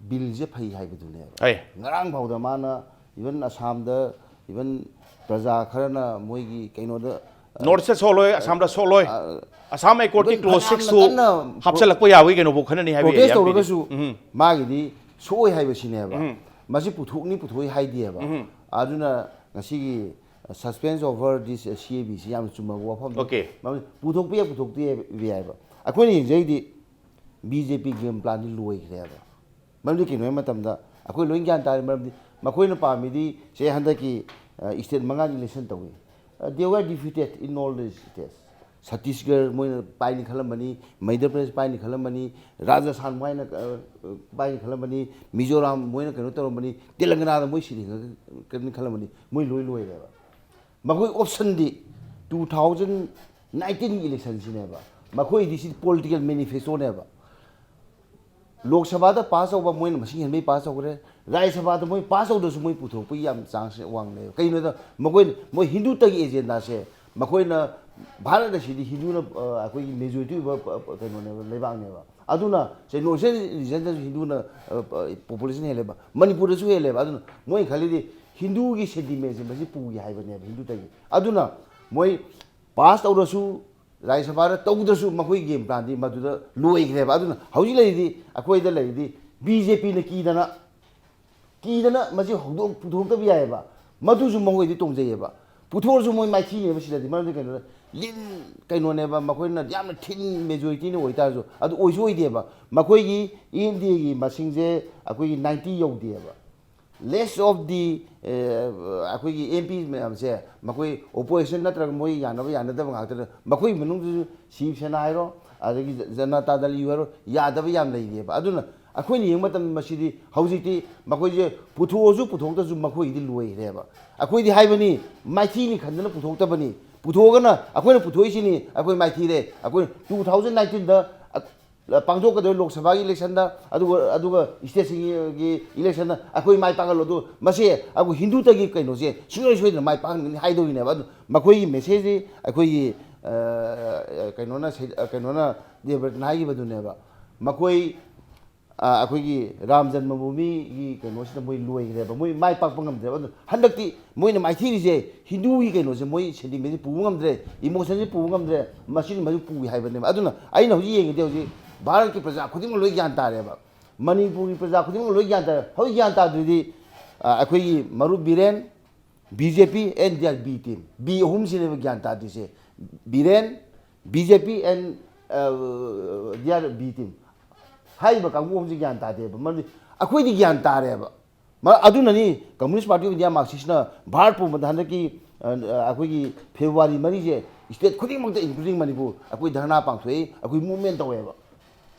billꯁꯦ ꯐꯩ ꯍꯥꯏꯕꯗꯨꯅꯦꯕ꯫ ꯑꯩ꯫ ꯉꯔꯥꯡ ꯐꯥꯎꯗ ꯃꯥꯅ even ꯑꯁꯥꯝꯗ even ꯄ꯭ꯔꯖꯥ ꯈꯔꯅ ꯃꯣꯏꯒꯤ ꯀꯩꯅꯣꯗ North ꯁꯦ ꯁꯣꯛꯂꯣꯏ, ꯑꯁꯥꯝꯗ ꯁꯣꯛꯂꯣꯏ꯫ ꯑ, ꯑꯁꯥꯝ accord ꯀꯤ even clause six ꯇꯨ ꯐꯅꯌꯥꯝꯅ ꯀꯟꯅ ꯍꯥꯞꯆꯤꯜꯂꯛꯄ ꯌꯥꯕꯒꯤ ꯀꯩꯅꯣꯐꯥꯎ ꯈꯟꯅꯅꯤ ꯍꯥꯏꯕ protest area ꯑꯃ ꯄꯤꯔꯤ꯫ ꯇꯧꯔꯒꯁꯨ ꯎꯝ꯫ ꯃꯥꯒꯤꯗꯤ ꯁꯣꯛꯑꯣꯏ ꯍꯥꯏꯕꯁꯤꯅꯦꯕ꯫ ꯎꯝ꯫ ꯃꯁꯤ ꯄꯨꯊꯣꯛꯅꯤ ꯄꯨꯊꯣꯛꯏ ꯍꯥꯏꯗꯦꯕ꯫ ꯎꯝ꯫ ꯑꯗꯨꯅ ꯉꯁꯤꯒꯤ suspense over this CAB ꯁꯤ ꯌꯥꯝꯅ ꯆꯨꯝꯃꯕ ꯋꯥꯐꯝꯅꯤ꯫ Okay꯫ ꯃꯔꯝꯗꯤ ꯄꯨꯊꯣꯛꯄ ꯌꯥꯏ, ꯄꯨꯊꯣꯛꯇꯦ ꯍꯥꯏꯕ ꯌꯥꯏꯕ꯫ ꯑꯩꯈꯣꯏꯅ ꯌꯦꯡꯖꯩꯗꯤ BJP game plan ꯗꯤ ꯂꯣꯏꯈ꯭ꯔꯦꯕ꯫ ꯃꯔꯝꯗꯤ ꯀꯩꯅꯣ ꯍꯥꯏꯕ ꯃꯇꯝꯗ ꯑꯩꯈꯣꯏ ꯂꯣꯏ ꯒ꯭ꯌꯥꯟ ꯇꯥꯔꯦ꯫ ꯃꯔꯝꯗꯤ ꯃꯈꯣꯏꯅ ꯄꯥꯝꯃꯤꯗꯤ ꯁꯦ ꯍꯟꯗꯛꯀꯤ, ꯑ, state ꯃꯉꯥꯒꯤ election ꯇꯧꯏ꯫ ꯑ, they were defeated in all the states꯫ Chhattisgarh ꯃꯣꯏꯅ ꯄꯥꯏꯅꯤ ꯈꯜꯂꯝꯕꯅꯤ, ꯃꯩꯙ꯭ꯌ ꯄ꯭ꯔꯗꯦꯁ ꯄꯥꯏꯅꯤ ꯈꯜꯂꯝꯕꯅꯤ, ꯔꯥꯖꯁꯊꯥꯟ ꯃꯣꯏꯅ, ꯑ, ꯄꯥꯏꯅꯤ ꯈꯜꯂꯝꯕꯅꯤ, ꯃꯤꯖꯣꯔꯥꯝ ꯃꯣꯏꯅ ꯀꯩꯅꯣ ꯇꯧꯔꯝꯕꯅꯤ, ꯇꯦꯂꯪꯒꯅꯥꯗ ꯃꯣꯏ ꯁꯤꯠ ꯍꯦꯟꯒꯠꯀꯅꯤ ꯈꯜꯂꯝꯕꯅꯤ, ꯃꯣꯏ ꯂꯣꯏ ꯂꯣꯏꯔꯦꯕ꯫ ꯃꯈꯣꯏ option ꯗꯤ two thousand nineteen ꯒꯤ election ꯁꯤꯅꯦꯕ꯫ ꯃꯈꯣꯏꯗꯤ ꯁꯤ political manifesto ꯅꯦꯕ꯫ ꯂꯣꯛ ꯁꯚꯥꯗ pass ꯇꯧꯕ ꯃꯣꯏꯅ ꯃꯁꯤꯡ ꯍꯦꯟꯕꯩ pass ꯇꯧꯈ꯭ꯔꯦ, ꯔꯥꯖ꯭ꯌ ꯁꯚꯥꯗ ꯃꯣꯏ pass ꯇꯧꯗ꯭ꯔꯁꯨ ꯃꯣꯏ ꯄꯨꯊꯣꯔꯛꯄꯒꯤ ꯌꯥꯝ chance ꯋꯥꯡꯅ ꯂꯩꯌꯦꯕ꯫ ꯀꯩꯒꯤꯅꯣꯗ ꯃꯈꯣꯏ, ꯃꯣꯏ ꯍꯤꯟꯗꯨꯇꯒꯤ agenda ꯁꯦ ꯃꯈꯣꯏꯅ, ꯚꯥꯔꯠ ꯑꯁꯤꯗꯤ ꯍꯤꯟꯗꯨꯅ, ꯑ, ꯑꯩꯈꯣꯏꯒꯤ majority ꯑꯣꯏꯕ, ꯑ, ꯀꯩꯅꯣꯅꯦꯕ, ꯂꯩꯕꯥꯛꯅꯦꯕ꯫ ꯑꯗꯨꯅ ꯁꯦ ꯅꯣꯔꯠ ꯏꯁꯇꯔꯟ ꯔꯤꯖꯟꯗꯁꯨ ꯍꯤꯟꯗꯨꯅ ꯄꯣꯄꯨꯂꯦꯁꯟ ꯍꯦꯜꯂꯦꯕ, ꯃꯅꯤꯄꯨꯔꯗꯁꯨ ꯍꯦꯜꯂꯦꯕ꯫ ꯑꯗꯨꯅ ꯃꯣꯏꯅ ꯈꯜꯂꯤꯗꯤ ꯍꯤꯟꯗꯨꯒꯤ ꯁꯦꯟꯇꯤꯃꯦꯟꯁꯦ ꯃꯁꯤ ꯄꯨꯒꯦ ꯍꯥꯏꯕꯅꯦꯕ ꯍꯤꯟꯗꯨꯗꯒꯤ꯫ ꯑꯗꯨꯅ ꯃꯣꯏ ꯄꯥꯁ ꯇꯧꯔꯁꯨ, ꯔꯥꯖ꯭ꯌ ꯁꯚꯥꯗ ꯇꯧꯗ꯭ꯔꯁꯨ, ꯃꯈꯣꯏꯒꯤ ꯒꯦꯝ ꯄ꯭ꯂꯥꯟꯗꯤ ꯃꯗꯨꯗ ꯂꯣꯏꯈ꯭ꯔꯦꯕ꯫ ꯑꯗꯨꯅ ꯍꯧꯖꯤꯛ ꯂꯩꯔꯤꯗꯤ, ꯑꯩꯈꯣꯏꯗ ꯂꯩꯔꯤꯗꯤ ꯕꯤ ꯖꯦ ꯄꯤꯅ ꯀꯤꯗꯅ, ꯀꯤꯗꯅ ꯃꯁꯤ ꯍꯧꯗꯣꯛ-, ꯄꯨꯊꯣꯛꯇꯕ ꯌꯥꯏꯑꯕ꯫ ꯃꯗꯨꯁꯨ ꯃꯈꯣꯏꯗꯤ ꯇꯣꯡꯖꯩꯑꯕ꯫ ꯄꯨꯊꯣꯛꯑꯁꯨ ꯃꯣꯏ ꯃꯥꯏꯊꯤꯅꯦꯕ ꯁꯤꯗꯗꯤ꯫ ꯃꯔꯝꯗꯤ ꯀꯩꯅꯣꯗ, ꯂꯤꯟ ꯀꯩꯅꯣꯅꯦꯕ, ꯃꯈꯣꯏꯅ ꯌꯥꯝꯅ ꯊꯤꯟ ꯃꯦꯖꯣꯔꯤꯇꯤꯅ ꯑꯣꯏꯇꯥꯔꯁꯨ, ꯑꯗꯨ ꯑꯣꯏꯁꯨ ꯑꯣꯏꯗꯦꯕ꯫ ꯃꯈꯣꯏꯒꯤ ꯏꯟꯗꯤꯌꯥꯒꯤ ꯃꯁꯤꯡꯁꯦ ꯑꯩꯈꯣꯏꯒꯤ ꯅꯥꯏꯟꯇꯤ ꯌꯧꯗꯦꯕ꯫ Less of the, ꯑꯦ, ꯑꯩꯈꯣꯏꯒꯤ ꯑꯦꯝ ꯄꯤ ꯃꯌꯥꯝꯁꯦ, ꯃꯈꯣꯏ ꯑꯣꯄꯣꯖꯤꯁꯟ ꯅꯠꯇ꯭ꯔꯒ ꯃꯣꯏ ꯌꯥꯅꯕ ꯌꯥꯅꯗꯕ ꯉꯥꯛꯇꯅ, ꯃꯈꯣꯏ ꯃꯅꯨꯡꯗꯁꯨ ꯁꯤꯕ ꯁꯦꯅꯥ ꯍꯥꯏꯔꯣ, ꯑꯗꯒꯤ ꯖ-, ꯖꯅꯇꯥ ꯗꯜ ꯌꯨ ꯍꯥꯏꯔꯣ, ꯌꯥꯗꯕ ꯌꯥꯝ ꯂꯩꯔꯤꯑꯕ꯫ ꯑꯗꯨꯅ ꯑꯩꯈꯣꯏꯅ ꯌꯦꯡꯕ ꯃꯇꯝꯗ ꯃꯁꯤꯗꯤ ꯍꯧꯖꯤꯛꯇꯤ ꯃꯈꯣꯏꯁꯦ ꯄꯨꯊꯣꯛꯑꯁꯨ ꯄꯨꯊꯣꯛꯇ꯭ꯔꯁꯨ ꯃꯈꯣꯏꯒꯤꯗꯤ ꯂꯣꯏꯈ꯭ꯔꯦꯕ꯫ ꯑꯩꯈꯣꯏꯗꯤ ꯍꯥꯏꯕꯅꯤ, ꯃꯥꯏꯊꯤꯅꯤ ꯈꯟꯗꯅ ꯄꯨꯊꯣꯛꯇꯕꯅꯤ꯫ ꯄꯨꯊꯣꯛꯑꯒꯅ ꯑꯩꯈꯣꯏꯅ ꯄꯨꯊꯣꯛꯏꯁꯤꯅꯤ, ꯑꯩꯈꯣꯏ ꯃꯥꯏꯊꯤꯔꯦ꯫ ꯑꯩꯈꯣꯏ ꯇꯨ ꯊꯥꯎꯖꯟ ꯅꯥꯏꯟꯇꯤꯟꯗ ꯄꯥꯡꯊꯣꯛꯀꯗꯧꯔꯤꯕ ꯂꯣꯛ ꯁꯚꯥꯒꯤ ꯏꯂꯦꯛꯁꯟꯗ, ꯑꯗꯨꯒ, ꯑꯗꯨꯒ ꯁ꯭ꯇꯦꯠꯁꯤꯡꯒꯤ ꯏꯂꯦꯛꯁꯟꯗ ꯑꯩꯈꯣꯏ ꯃꯥꯏ ꯄꯥꯛꯍꯜꯂꯣ꯫ ꯑꯗꯨ ꯃꯁꯦ ꯑꯩꯈꯣꯏ ꯍꯤꯟꯗꯨꯇꯒꯤ ꯀꯩꯅꯣꯁꯦ ꯁꯨꯡꯁꯣꯏ ꯁꯣꯏꯗꯅ ꯃꯥꯏ ꯄꯥꯛꯍꯟꯒꯅꯤ ꯍꯥꯏꯗꯧꯔꯤꯅꯦꯕ꯫ ꯑꯗꯨ ꯃꯈꯣꯏꯒꯤ ꯃꯦꯁꯦꯖꯁꯤ ꯑꯩꯈꯣꯏꯒꯤ, ꯑ, ꯀꯩꯅꯣꯅ ꯁꯩ-, ꯀꯩꯅꯣꯅ ꯗꯦꯕꯔꯠꯅ ꯍꯥꯏꯈꯤꯕꯗꯨꯅꯦꯕ꯫ ꯃꯈꯣꯏ, ꯑ, ꯑꯩꯈꯣꯏꯒꯤ ꯔꯥꯝ ꯖꯟꯃ ꯚꯨꯃꯤꯒꯤ ꯀꯩꯅꯣꯁꯤꯗ ꯃꯣꯏ ꯂꯣꯏꯈ꯭ꯔꯦꯕ, ꯃꯣꯏ ꯃꯥꯏ ꯄꯥꯛꯄ ꯉꯝꯗ꯭ꯔꯦꯕ꯫ ꯑꯗꯨ ꯍꯟꯗꯛꯇꯤ ꯃꯣꯏꯅ ꯃꯥꯏꯊꯤꯔꯤꯁꯦ ꯍꯤꯟꯗꯨꯒꯤ ꯀꯩꯅꯣꯁꯦ, ꯃꯣꯏ ꯁꯦꯟꯇꯤꯃꯦꯟꯁꯦ ꯄꯨꯕ ꯉꯝꯗ꯭ꯔꯦ, ꯏꯃꯣꯁꯟꯁꯦ ꯄꯨꯕ ꯉꯝꯗ꯭ꯔꯦ, ꯃꯁꯤꯅ ꯃꯗꯨ ꯄꯨꯏ ꯍꯥꯏꯕꯅꯦꯕ꯫ ꯑꯗꯨꯅ ꯑꯩꯅ ꯍꯧꯖꯤꯛ ꯌꯦꯡꯉꯤꯗꯤ ꯍꯧꯖꯤꯛ ꯚꯥꯔꯠꯀꯤ ꯄ꯭ꯔꯖꯥ ꯈꯨꯗꯤꯡꯃꯛ ꯂꯣꯏ ꯒ꯭ꯌꯥꯟ ꯇꯥꯔꯦꯕ, ꯃꯅꯤꯄꯨꯔꯒꯤ ꯄ꯭ꯔꯖꯥ ꯈꯨꯗꯤꯡꯃꯛ ꯂꯣꯏ ꯒ꯭ꯌꯥꯟ ꯇꯥꯔꯦ꯫ ꯍꯧꯖꯤꯛ ꯒ꯭ꯌꯥꯟ ꯇꯥꯗ꯭ꯔꯤꯗꯤ, ꯑ, ꯑꯩꯈꯣꯏꯒꯤ ꯃꯔꯨꯞ Biren, B J P and their B team, B ꯑꯍꯨꯝꯁꯤꯅꯦꯕ ꯒ꯭ꯌꯥꯟ ꯇꯥꯗ꯭ꯔꯤꯁꯦ꯫ Biren, B J P and, uh, their B team ꯍꯥꯏꯔꯤꯕ ꯀꯥꯡꯕꯨ ꯑꯍꯨꯝꯁꯤ ꯒ꯭ꯌꯥꯟ ꯇꯥꯗꯦꯕ꯫ ꯃꯔꯝꯗꯤ ꯑꯩꯈꯣꯏꯗꯤ ꯒ꯭ꯌꯥꯟ ꯇꯥꯔꯦꯕ꯫ ꯃ-, ꯑꯗꯨꯅꯅꯤ Communist Party of India, Marxistꯅ Bharat ꯄꯨꯝꯕꯗ ꯍꯟꯗꯛꯀꯤ, ꯑ, ꯑ, ꯑꯩꯈꯣꯏꯒꯤ ꯐꯦꯕ꯭ꯔꯨꯋꯥꯔꯤ ꯃꯔꯤꯁꯦ state ꯈꯨꯗꯤꯡꯃꯛꯇ, including ꯃꯅꯤꯄꯨꯔ, ꯑꯩꯈꯣꯏ ꯙꯔꯅꯥ ꯄꯥꯡꯊꯣꯛꯏ, ꯑꯩꯈꯣꯏ movement ꯇꯧꯋꯦꯕ꯫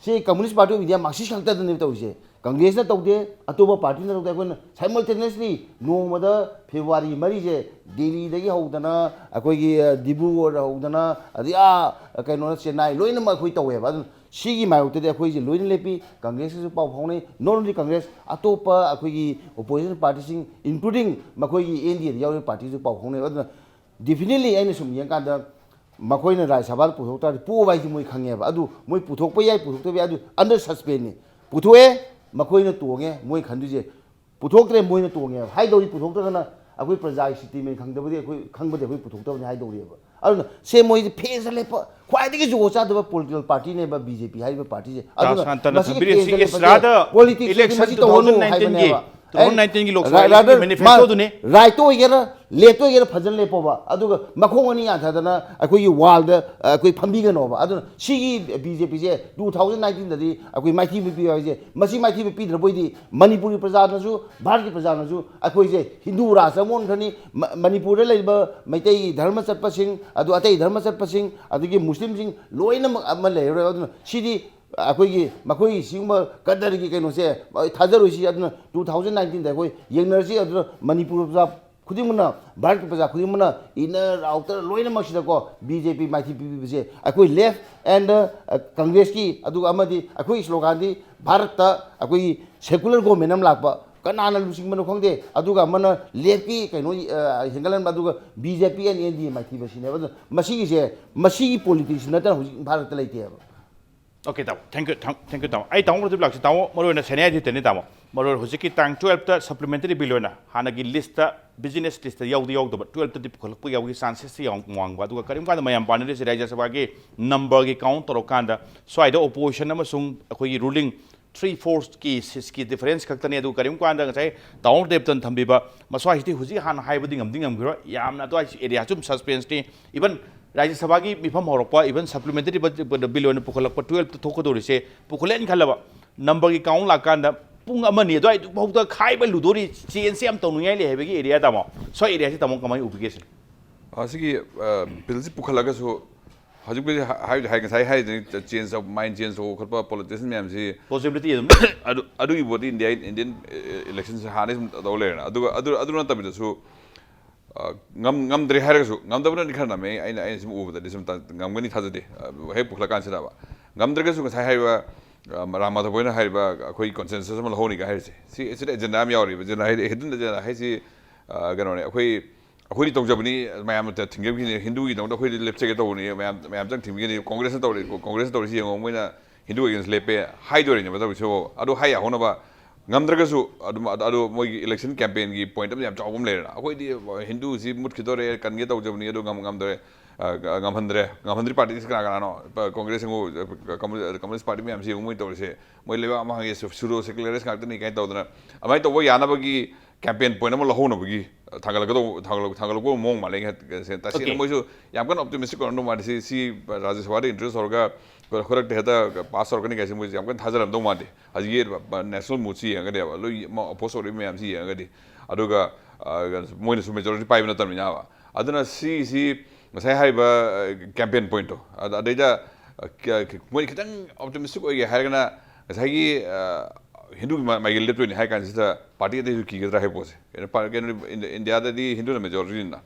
ꯁꯤ Communist Party of India, Marxist ꯈꯛꯇꯗꯅꯦꯕ ꯇꯧꯔꯤꯁꯦ꯫ ꯀꯪꯒ꯭ꯔꯦꯁꯅ ꯇꯧꯗꯦ, ꯑꯇꯣꯞꯄ ꯄꯥꯔꯇꯤꯅ ꯇꯧꯗꯦ꯫ ꯑꯩꯈꯣꯏꯅ simultaneously ꯅꯣꯡꯃꯗ ꯐꯦꯕ꯭ꯔꯨꯋꯥꯔꯤ ꯃꯔꯤꯁꯦ ꯗꯦꯜꯂꯤꯗꯒꯤ ꯍꯧꯗꯅ, ꯑꯩꯈꯣꯏꯒꯤ, ꯑ, ꯗꯤꯕ꯭ꯔꯨꯒꯔꯗ ꯍꯧꯗꯅ, ꯑꯗꯩ, ꯑꯥ, ꯀꯩꯅꯣꯅ, ꯆꯦꯟꯅꯥꯏ, ꯂꯣꯏꯅꯃꯛ ꯑꯩꯈꯣꯏ ꯇꯧꯋꯦꯕ꯫ ꯑꯗꯨꯅ ꯁꯤꯒꯤ ꯃꯥꯌꯣꯛꯇꯗꯤ ꯑꯩꯈꯣꯏꯁꯦ ꯂꯣꯏꯅ ꯂꯦꯞꯄꯤ꯫ ꯀꯪꯒ꯭ꯔꯦꯁꯀꯁꯨ ꯄꯥꯎ ꯐꯥꯎꯅꯩ꯫ Not only ꯀꯪꯒ꯭ꯔꯦꯁ, ꯑꯇꯣꯞꯄ ꯑꯩꯈꯣꯏꯒꯤ opposition partyꯁꯤꯡ, including ꯃꯈꯣꯏꯒꯤ ꯑꯦꯟ ꯗꯤ ꯑꯦꯗ ꯌꯥꯎꯔꯤꯕ ꯄꯥꯔꯇꯤꯁꯨ ꯄꯥꯎ ꯐꯥꯎꯅꯩ꯫ ꯑꯗꯨꯅ definitely ꯑꯩꯅ ꯁꯨꯝ ꯌꯦꯡꯀꯥꯟꯗ ꯃꯈꯣꯏꯅ ꯔꯥꯖ꯭ꯌ ꯁꯚꯥꯗ ꯄꯨꯊꯣꯛ ꯇꯥꯔꯗꯤ ꯄꯣꯕ ꯍꯥꯏꯁꯤ ꯃꯣꯏ ꯈꯪꯉꯦꯕ꯫ ꯑꯗꯨ ꯃꯣꯏ ꯄꯨꯊꯣꯛꯄ ꯌꯥꯏ, ꯄꯨꯊꯣꯛꯇꯕ ꯌꯥꯏ, ꯑꯗꯨ under suspense ꯅꯤ꯫ ꯄꯨꯊꯣꯛꯑꯦ, ꯃꯈꯣꯏꯅ ꯇꯣꯡꯉꯦ꯫ ꯃꯣꯏ ꯈꯟꯗꯣꯏꯁꯦ ꯄꯨꯊꯣꯛꯇ꯭ꯔꯦ, ꯃꯣꯏꯅ ꯇꯣꯡꯉꯦꯕ꯫ ꯍꯥꯏꯗꯧꯔꯤ ꯄꯨꯊꯣꯛꯇ꯭ꯔꯒꯅ ꯑꯩꯈꯣꯏ ꯄ꯭ꯔꯖꯥꯒꯤ sentiment ꯈꯪꯗꯕꯗꯤ ꯑꯩꯈꯣꯏ ꯈꯪꯕꯗꯤ ꯑꯩꯈꯣꯏ ꯄꯨꯊꯣꯛꯇꯕꯅꯤ ꯍꯥꯏꯗꯧꯔꯤꯕ꯫ ꯑꯗꯨꯅ ꯁꯦ ꯃꯣꯏꯁꯦ ꯐꯦꯁꯇ ꯂꯦꯞꯄ ꯈ꯭ꯋꯥꯏꯗꯒꯤ ꯖꯨꯒꯣꯠ ꯆꯥꯗꯕ political party ꯅꯦꯕ B J P ꯍꯥꯏꯔꯤꯕ party ꯁꯦ꯫ ꯑꯗꯨꯅ ꯇꯥꯁꯅꯥꯟꯇꯅ ꯃꯁꯤꯒꯤ ꯊꯝꯕꯤꯔꯤꯁꯤ ꯐꯦꯁꯇ ꯂꯦꯞꯄ ꯏꯁꯔꯥꯗ ꯄꯣꯂꯤꯇꯤꯛꯁꯁꯦ election ꯃꯁꯤ ꯇꯧꯍꯜꯂꯨ two thousand nineteen ꯒꯤ, ꯍꯥꯏꯕꯅꯦꯕ꯫ Two thousand nineteen ꯒꯤ ꯂꯣꯛ ꯁꯚꯥ election ꯒꯤ ꯔꯥꯗꯔ ꯃꯥ manifesto ꯗꯨꯅꯦ꯫ Right ꯑꯣꯏꯒꯦꯔꯥ, left ꯑꯣꯏꯒꯦꯔꯥ ꯐꯖꯅ ꯂꯦꯞꯄꯣꯕ꯫ ꯑꯗꯨꯒ ꯃꯈꯣꯡ ꯑꯅꯤ ꯌꯥꯟꯊꯗꯅ ꯑꯩꯈꯣꯏꯒꯤ wall ꯗ, ꯑ, ꯑꯩꯈꯣꯏ ꯐꯝꯕꯤꯒꯅꯣꯕ꯫ ꯑꯗꯨꯅ ꯁꯤꯒꯤ B J P ꯁꯦ two thousand nineteen ꯗꯗꯤ ꯑꯩꯈꯣꯏ ꯃꯥꯏꯊꯤꯕ ꯄꯤꯌꯨ ꯍꯥꯏꯁꯦ, ꯃꯁꯤ ꯃꯥꯏꯊꯤꯕ ꯄꯤꯗ꯭ꯔꯕꯣꯏꯗꯤ ꯃꯅꯤꯄꯨꯔꯒꯤ ꯄ꯭ꯔꯖꯥꯅꯁꯨ, ꯚꯥꯔꯠꯀꯤ ꯄ꯭ꯔꯖꯥꯅꯁꯨ ꯑꯩꯈꯣꯏꯁꯦ ꯍꯤꯟꯗꯨ ꯔꯥꯁꯇ꯭ꯔ ꯑꯃ ꯑꯣꯟꯈ꯭ꯔꯅꯤ꯫ ꯃ-, ꯃꯅꯤꯄꯨꯔꯗ ꯂꯩꯔꯤꯕ ꯃꯩꯇꯩ ꯙꯔꯃ ꯆꯠꯄꯁꯤꯡ, ꯑꯗꯨ ꯑꯇꯩ ꯙꯔꯃ ꯆꯠꯄꯁꯤꯡ, ꯑꯗꯒꯤ ꯃꯨꯁꯂꯤꯝꯁꯤꯡ ꯂꯣꯏꯅꯃꯛ ꯑꯃ ꯂꯩꯔꯔꯣꯏ꯫ ꯑꯗꯨꯅ ꯁꯤꯗꯤ ꯑꯩꯈꯣꯏꯒꯤ, ꯃꯈꯣꯏꯒꯤ ꯁꯤꯒꯨꯝꯕ ꯀꯗꯔꯒꯤ ꯀꯩꯅꯣꯁꯦ ꯊꯥꯖꯔꯣꯏꯁꯤ꯫ ꯑꯗꯨꯅ two thousand nineteen ꯗ ꯑꯩꯈꯣꯏ ꯌꯦꯡꯅꯔꯁꯤ꯫ ꯑꯗꯨꯅ ꯃꯅꯤꯄꯨꯔ ꯄ꯭ꯔꯖꯥ ꯈꯨꯗꯤꯡꯃꯛꯅ, ꯚꯥꯔꯠꯀꯤ ꯄ꯭ꯔꯖꯥ ꯈꯨꯗꯤꯡꯃꯛꯅ inner outer ꯂꯣꯏꯅꯃꯛꯁꯤꯗꯀꯣ B J P ꯃꯥꯏꯊꯤ ꯄꯤꯕꯤꯕꯁꯦ ꯑꯩꯈꯣꯏ left and, ꯑ, Congress ꯀꯤ, ꯑꯗꯨꯒ ꯑꯃꯗꯤ ꯑꯩꯈꯣꯏꯒꯤ slogan ꯗꯤ ꯚꯥꯔꯠꯇ ꯑꯩꯈꯣꯏꯒꯤ secular government ꯑꯃ ꯂꯥꯛꯄ, ꯀꯅꯥꯅ ꯂꯨꯆꯤꯡꯕꯅꯣ ꯈꯪꯗꯦ, ꯑꯗꯨꯒ ꯑꯃꯅ left ꯀꯤ ꯀꯩꯅꯣ, ꯑ, ꯍꯦꯟꯒꯠꯍꯟꯕ, ꯑꯗꯨꯒ B J P and N D A ꯃꯥꯏꯊꯤꯕ ꯁꯤꯅꯦꯕ꯫ ꯑꯗꯨꯅ ꯃꯁꯤꯒꯤꯁꯦ, ꯃꯁꯤꯒꯤ politics ꯅꯠꯇꯅ ꯍꯧꯖꯤꯛ ꯚꯥꯔꯠꯇ ꯂꯩꯇꯦꯕ꯫ Okay, ꯇꯥꯃꯣ꯫ Thank you, thank, thank you, ꯇꯥꯃꯣ꯫ ꯑꯩ ꯇꯥꯃꯣ ꯃꯔꯨꯞ ꯂꯥꯛꯁꯤ꯫ ꯇꯥꯃꯣ, ꯃꯔꯨ ꯑꯣꯏꯅ ꯁꯦꯅꯥꯄꯇꯤꯗꯅꯤ, ꯇꯥꯃꯣ꯫ ꯃꯔꯨ ꯑꯣꯏꯅ ꯍꯧꯖꯤꯛꯀꯤ ꯇꯥꯡ twelve ꯇ supplementary bill ꯑꯣꯏꯅ ꯍꯥꯟꯅꯒꯤ list ꯇ, business list ꯇ ꯌꯥꯎꯗꯤ ꯌꯥꯎꯗꯕ, twelve ꯇꯗꯤ ꯄꯨꯈꯠꯂꯛꯄ ꯌꯥꯎꯕꯒꯤ chances ꯁꯤ ꯌꯥꯝ ꯋꯥꯡꯕ꯫ ꯑꯗꯨꯒ ꯀꯔꯤꯒꯨꯝꯕ ꯀꯥꯟꯗ ꯃꯌꯥꯝ ꯄꯥꯅꯔꯤꯁꯦ, ꯔꯥꯖ꯭ꯌ ꯁꯚꯥꯒꯤ number ꯒꯤ count ꯇꯧꯔꯀꯥꯟꯗ ꯁ꯭ꯋꯥꯏꯗ opposition ꯑꯃꯁꯨꯡ ꯑꯩꯈꯣꯏꯒꯤ ruling three fourth ꯀꯤ seats ꯀꯤ difference ꯈꯛꯇꯅꯤ꯫ ꯑꯗꯨ ꯀꯔꯤꯒꯨꯝꯕ ꯀꯥꯟꯗ ꯉꯁꯥꯏ ꯇꯥꯃꯣ ꯗꯦꯕꯇꯟ ꯊꯝꯕꯤꯕ ꯃꯁ꯭ꯋꯥꯏꯁꯤꯗꯤ ꯍꯧꯖꯤꯛ ꯍꯥꯟꯅ ꯍꯥꯏꯕꯗꯤ ꯉꯝꯗꯤ ꯉꯝꯈꯤꯔꯣꯏ꯫ ꯌꯥꯝꯅ ꯑꯗꯨꯋꯥꯏ area ꯁꯨꯝ suspense ꯅꯤ꯫ Even ꯔꯥꯖ꯭ꯌ ꯁꯚꯥꯒꯤ ꯃꯤꯐꯝ ꯍꯧꯔꯛꯄ, even supplementary budget bill ꯑꯣꯏꯅ ꯄꯨꯈꯠꯂꯛꯄ twelve ꯇ ꯊꯣꯛꯀꯗꯧꯔꯤꯁꯦ ꯄꯨꯈꯠꯂꯦꯅ ꯈꯜꯂꯕ, number ꯒꯤ count ꯂꯥꯛꯀꯥꯟꯗ ꯄꯨꯡ ꯑꯃ ꯑꯅꯤ ꯑꯗꯨꯋꯥꯏꯗꯨꯐꯥꯎꯗ ꯈꯥꯏꯕ ꯂꯨꯗꯣꯔꯤ, change ꯁꯦ ꯌꯥꯝ ꯇꯧꯅꯤꯡꯉꯥꯏ ꯂꯩ ꯍꯥꯏꯕꯒꯤ area, ꯇꯥꯃꯣ꯫ ꯁ꯭ꯋꯥꯏ area ꯁꯤ ꯇꯥꯃꯣ ꯀꯃꯥꯏꯅ ꯎꯕꯤꯒꯦ ꯁꯤꯅꯤ? ꯑ, ꯁꯤꯒꯤ, ꯑ, bill ꯁꯤ ꯄꯨꯈꯠꯂꯒꯁꯨ ꯍꯧꯖꯤꯛꯄꯨꯗꯤ ꯍꯥ-, ꯍꯥꯏꯕꯗꯤ ꯍꯥꯏ, ꯉꯁꯥꯏ ꯍꯥꯏꯗꯨꯅꯤ, change of mind, change ꯇꯧꯕ ꯈꯣꯠꯄ, politician ꯃꯌꯥꯝꯁꯤ possibility ꯑꯗꯨꯝ ꯑꯗꯨ, ꯑꯗꯨꯒꯤ ꯄꯣꯠꯇꯤ India, Indian, ꯑ, election ꯁꯤ ꯍꯥꯟꯅꯗꯩ ꯁꯨꯝ ꯇꯧ ꯂꯩꯔꯦꯅ꯫ ꯑꯗꯨꯒ ꯑꯗꯨ, ꯑꯗꯨ ꯅꯠꯇꯕꯤꯗꯁꯨ ꯑ, ꯉꯝ-, ꯉꯝꯗ꯭ꯔꯦ ꯍꯥꯏꯔꯒꯁꯨ, ꯉꯝꯗꯕꯅꯗꯤ ꯈꯔ ꯅꯝꯃꯦ, ꯑꯩꯅ, ꯑꯩꯅ ꯁꯨꯝ ꯎꯕꯗꯗꯤ ꯁꯨꯝ ꯇ-, ꯉꯝꯒꯅꯤ ꯊꯥꯖꯗꯦ, ꯑ, ꯍꯦꯛ ꯄꯨꯈꯠꯂꯀꯥꯟꯁꯤꯗꯕ꯫ ꯉꯝꯗ꯭ꯔꯒꯁꯨ ꯉꯁꯥꯏ ꯍꯥꯏꯔꯤꯕ, ꯑ, ꯔꯥꯝ ꯃꯥꯙꯕ ꯍꯣꯏꯅ ꯍꯥꯏꯔꯤꯕ ꯑꯩꯈꯣꯏ consensus ꯑꯃ ꯂꯧꯍꯧꯅꯤꯒ ꯍꯥꯏꯔꯤꯁꯦ, ꯁꯤ, ꯁꯤꯗ agenda ꯑꯃ ꯌꯥꯎꯔꯤꯕ꯫ Agenda ꯍꯥꯏꯗꯤ, hidden agenda ꯍꯥꯏꯁꯤ, ꯑ, ꯀꯩꯅꯣꯅꯦ, ꯑꯩꯈꯣꯏ ꯑꯩꯈꯣꯏꯗꯤ ꯇꯧꯖꯕꯅꯤ, ꯃꯌꯥꯝꯅ ꯊꯤꯡꯖꯕꯒꯤꯅꯤ, ꯍꯤꯟꯗꯨꯒꯤꯗꯃꯛꯇ ꯑꯩꯈꯣꯏꯗꯤ ꯂꯦꯞꯆꯒꯦ ꯇꯧꯕꯅꯤ, ꯃꯌꯥꯝ ꯃꯌꯥꯝ ꯆꯪ ꯊꯤꯡꯕꯤꯒꯅꯤ, ꯀꯣꯡꯒ꯭ꯔꯦꯁꯅ ꯇꯧꯔꯤ, ꯀꯣꯡꯒ꯭ꯔꯦꯁꯅ ꯇꯧꯔꯤꯁꯤ ꯌꯦꯡꯉꯣ, ꯃꯣꯏꯅ ꯍꯤꯟꯗꯨ ꯑꯦꯒꯦꯟꯁ ꯂꯦꯞꯄꯦ ꯍꯥꯏꯗꯣꯔꯤꯅꯦꯕ ꯇꯧꯔꯤꯁꯤꯕꯣ꯫ ꯑꯗꯨ ꯍꯥꯏ ꯌꯥꯍꯧꯅꯕ ꯉꯝꯗ꯭ꯔꯒꯁꯨ ꯑꯗꯨꯝ ꯑꯗꯨ ꯃꯣꯏꯒꯤ ꯏꯂꯦꯛꯁꯟ ꯀꯦꯝꯄꯦꯟꯒꯤ ꯄꯣꯏꯟꯠ ꯑꯃ ꯌꯥꯝ ꯆꯥꯎꯕ ꯑꯃ ꯂꯩꯔꯦꯅ, ꯑꯩꯈꯣꯏꯗꯤ ꯍꯤꯟꯗꯨꯁꯤ ꯃꯨꯠꯈꯤꯗꯣꯔꯦ, ꯀꯟꯒꯦ ꯇꯧꯖꯕꯅꯤ, ꯑꯗꯨ ꯉꯝ- ꯉꯝꯗꯣꯔꯦ, ꯑ, ꯉꯝꯍꯟꯗ꯭ꯔꯦ꯫ ꯉꯝꯍꯟꯗ꯭ꯔꯤ ꯄꯥꯔꯇꯤꯁꯤ ꯀꯅꯥ ꯀꯅꯥꯅꯣ? ꯀꯣꯡꯒ꯭ꯔꯦꯁ ꯌꯦꯡꯉꯨ, ꯀꯝꯃꯨꯅꯤꯁ ꯄꯥꯔꯇꯤ ꯃꯌꯥꯝꯁꯤ ꯌꯦꯡꯉꯨ, ꯃꯣꯏ ꯇꯧꯔꯤꯁꯦ, ꯃꯣꯏ ꯂꯩꯕꯥꯛ ꯑꯃ ꯍꯥꯡꯉꯦ, ꯁꯨꯗꯣ ꯁꯦꯀꯨꯂꯔꯤꯁ ꯉꯥꯛꯇꯅꯤ ꯀꯥꯏꯅ ꯇꯧꯗꯅ ꯑꯗꯨꯃꯥꯏꯅ ꯇꯧꯕ ꯌꯥꯅꯕꯒꯤ ꯀꯦꯝꯄꯦꯟ ꯄꯣꯏꯟꯠ ꯑꯃ ꯂꯧꯍꯧꯅꯕꯒꯤ ꯊꯥꯡꯒꯠꯂꯛ- ꯊꯥꯡꯒꯠꯂꯛꯄ ꯃꯑꯣꯡ ꯃꯥꯜꯂꯦ꯫ ꯇꯁꯦꯡꯅ Okay. ꯃꯣꯏꯁꯨ ꯌꯥꯝ ꯀꯟꯅ ꯑꯣꯞꯇꯤꯃꯤꯁꯇꯤꯛ ꯑꯣꯏꯔꯝꯗꯧ ꯃꯥꯜꯂꯦ꯫ ꯁꯤ ꯁꯤ ꯔꯥꯖ꯭ꯌ ꯁꯚꯥꯗ ꯏꯟꯇ꯭ꯔꯣꯗ꯭ꯌꯨꯁ ꯇꯧꯔꯒ ꯈꯨꯗꯛꯇ ꯍꯦꯛꯇ ꯄꯥꯁ ꯇꯧꯔꯛꯀꯅꯤ ꯀꯥꯏꯁꯦ ꯃꯣꯏꯁꯨ ꯌꯥꯝ ꯀꯟꯅ ꯊꯥꯖꯔꯝꯗꯧ ꯃꯥꯟꯗꯦ꯫ ꯍꯧꯖꯤꯛꯀꯤ ꯅꯦꯁꯅꯦꯜ ꯃꯨꯗꯁꯤ ꯌꯦꯡꯉꯒꯗꯤꯕ, ꯂꯣꯏ ꯑꯣꯄꯣꯖ ꯇꯧꯔꯤꯕ ꯃꯌꯥꯝꯁꯤ ꯌꯦꯡꯉꯒꯗꯤ, ꯑꯗꯨꯒ ꯑ, ꯃꯣꯏꯅꯁꯨ ꯃꯦꯖꯣꯔꯤꯇꯤ ꯄꯥꯏꯕ ꯅꯠꯇꯕꯅꯤꯅꯕ꯫ ꯑꯗꯨꯅ ꯁꯤꯁꯤ ꯉꯁꯥꯏ ꯍꯥꯏꯔꯤꯕ ꯀꯦꯝꯄꯦꯟ ꯄꯣꯏꯟꯠꯇꯣ, ꯑꯗ- ꯑꯗꯩꯗ ꯑ, ꯀ- ꯀ- ꯃꯣꯏ ꯈꯤꯇꯪ ꯑꯣꯞꯇꯤꯃꯤꯁꯇꯤꯛ ꯑꯣꯏꯒꯦ ꯍꯥꯏꯔꯒꯅ ꯉꯁꯥꯏꯒꯤ ꯑ, ꯍꯤꯟꯗꯨꯒꯤ ꯃꯥ- ꯃꯥꯏꯀꯩ ꯂꯦꯞꯇꯣꯏꯅꯤ ꯍꯥꯏ ꯀꯥꯟꯁꯤꯗ ꯄꯥꯔꯇꯤ ꯑꯇꯩꯁꯨ ꯀꯤꯒꯗ꯭ꯔꯥ ꯍꯥꯏꯕ ꯄꯣꯠꯁꯦ꯫ ꯀꯩꯅꯣ ꯄꯥ- ꯀꯩꯅꯣ ꯏꯟꯗꯤ- ꯏꯟꯗꯤꯌꯥꯗꯗꯤ ꯍꯤꯟꯗꯨꯅ ꯃꯦꯖꯣꯔꯤꯇꯤꯅꯤꯅ꯫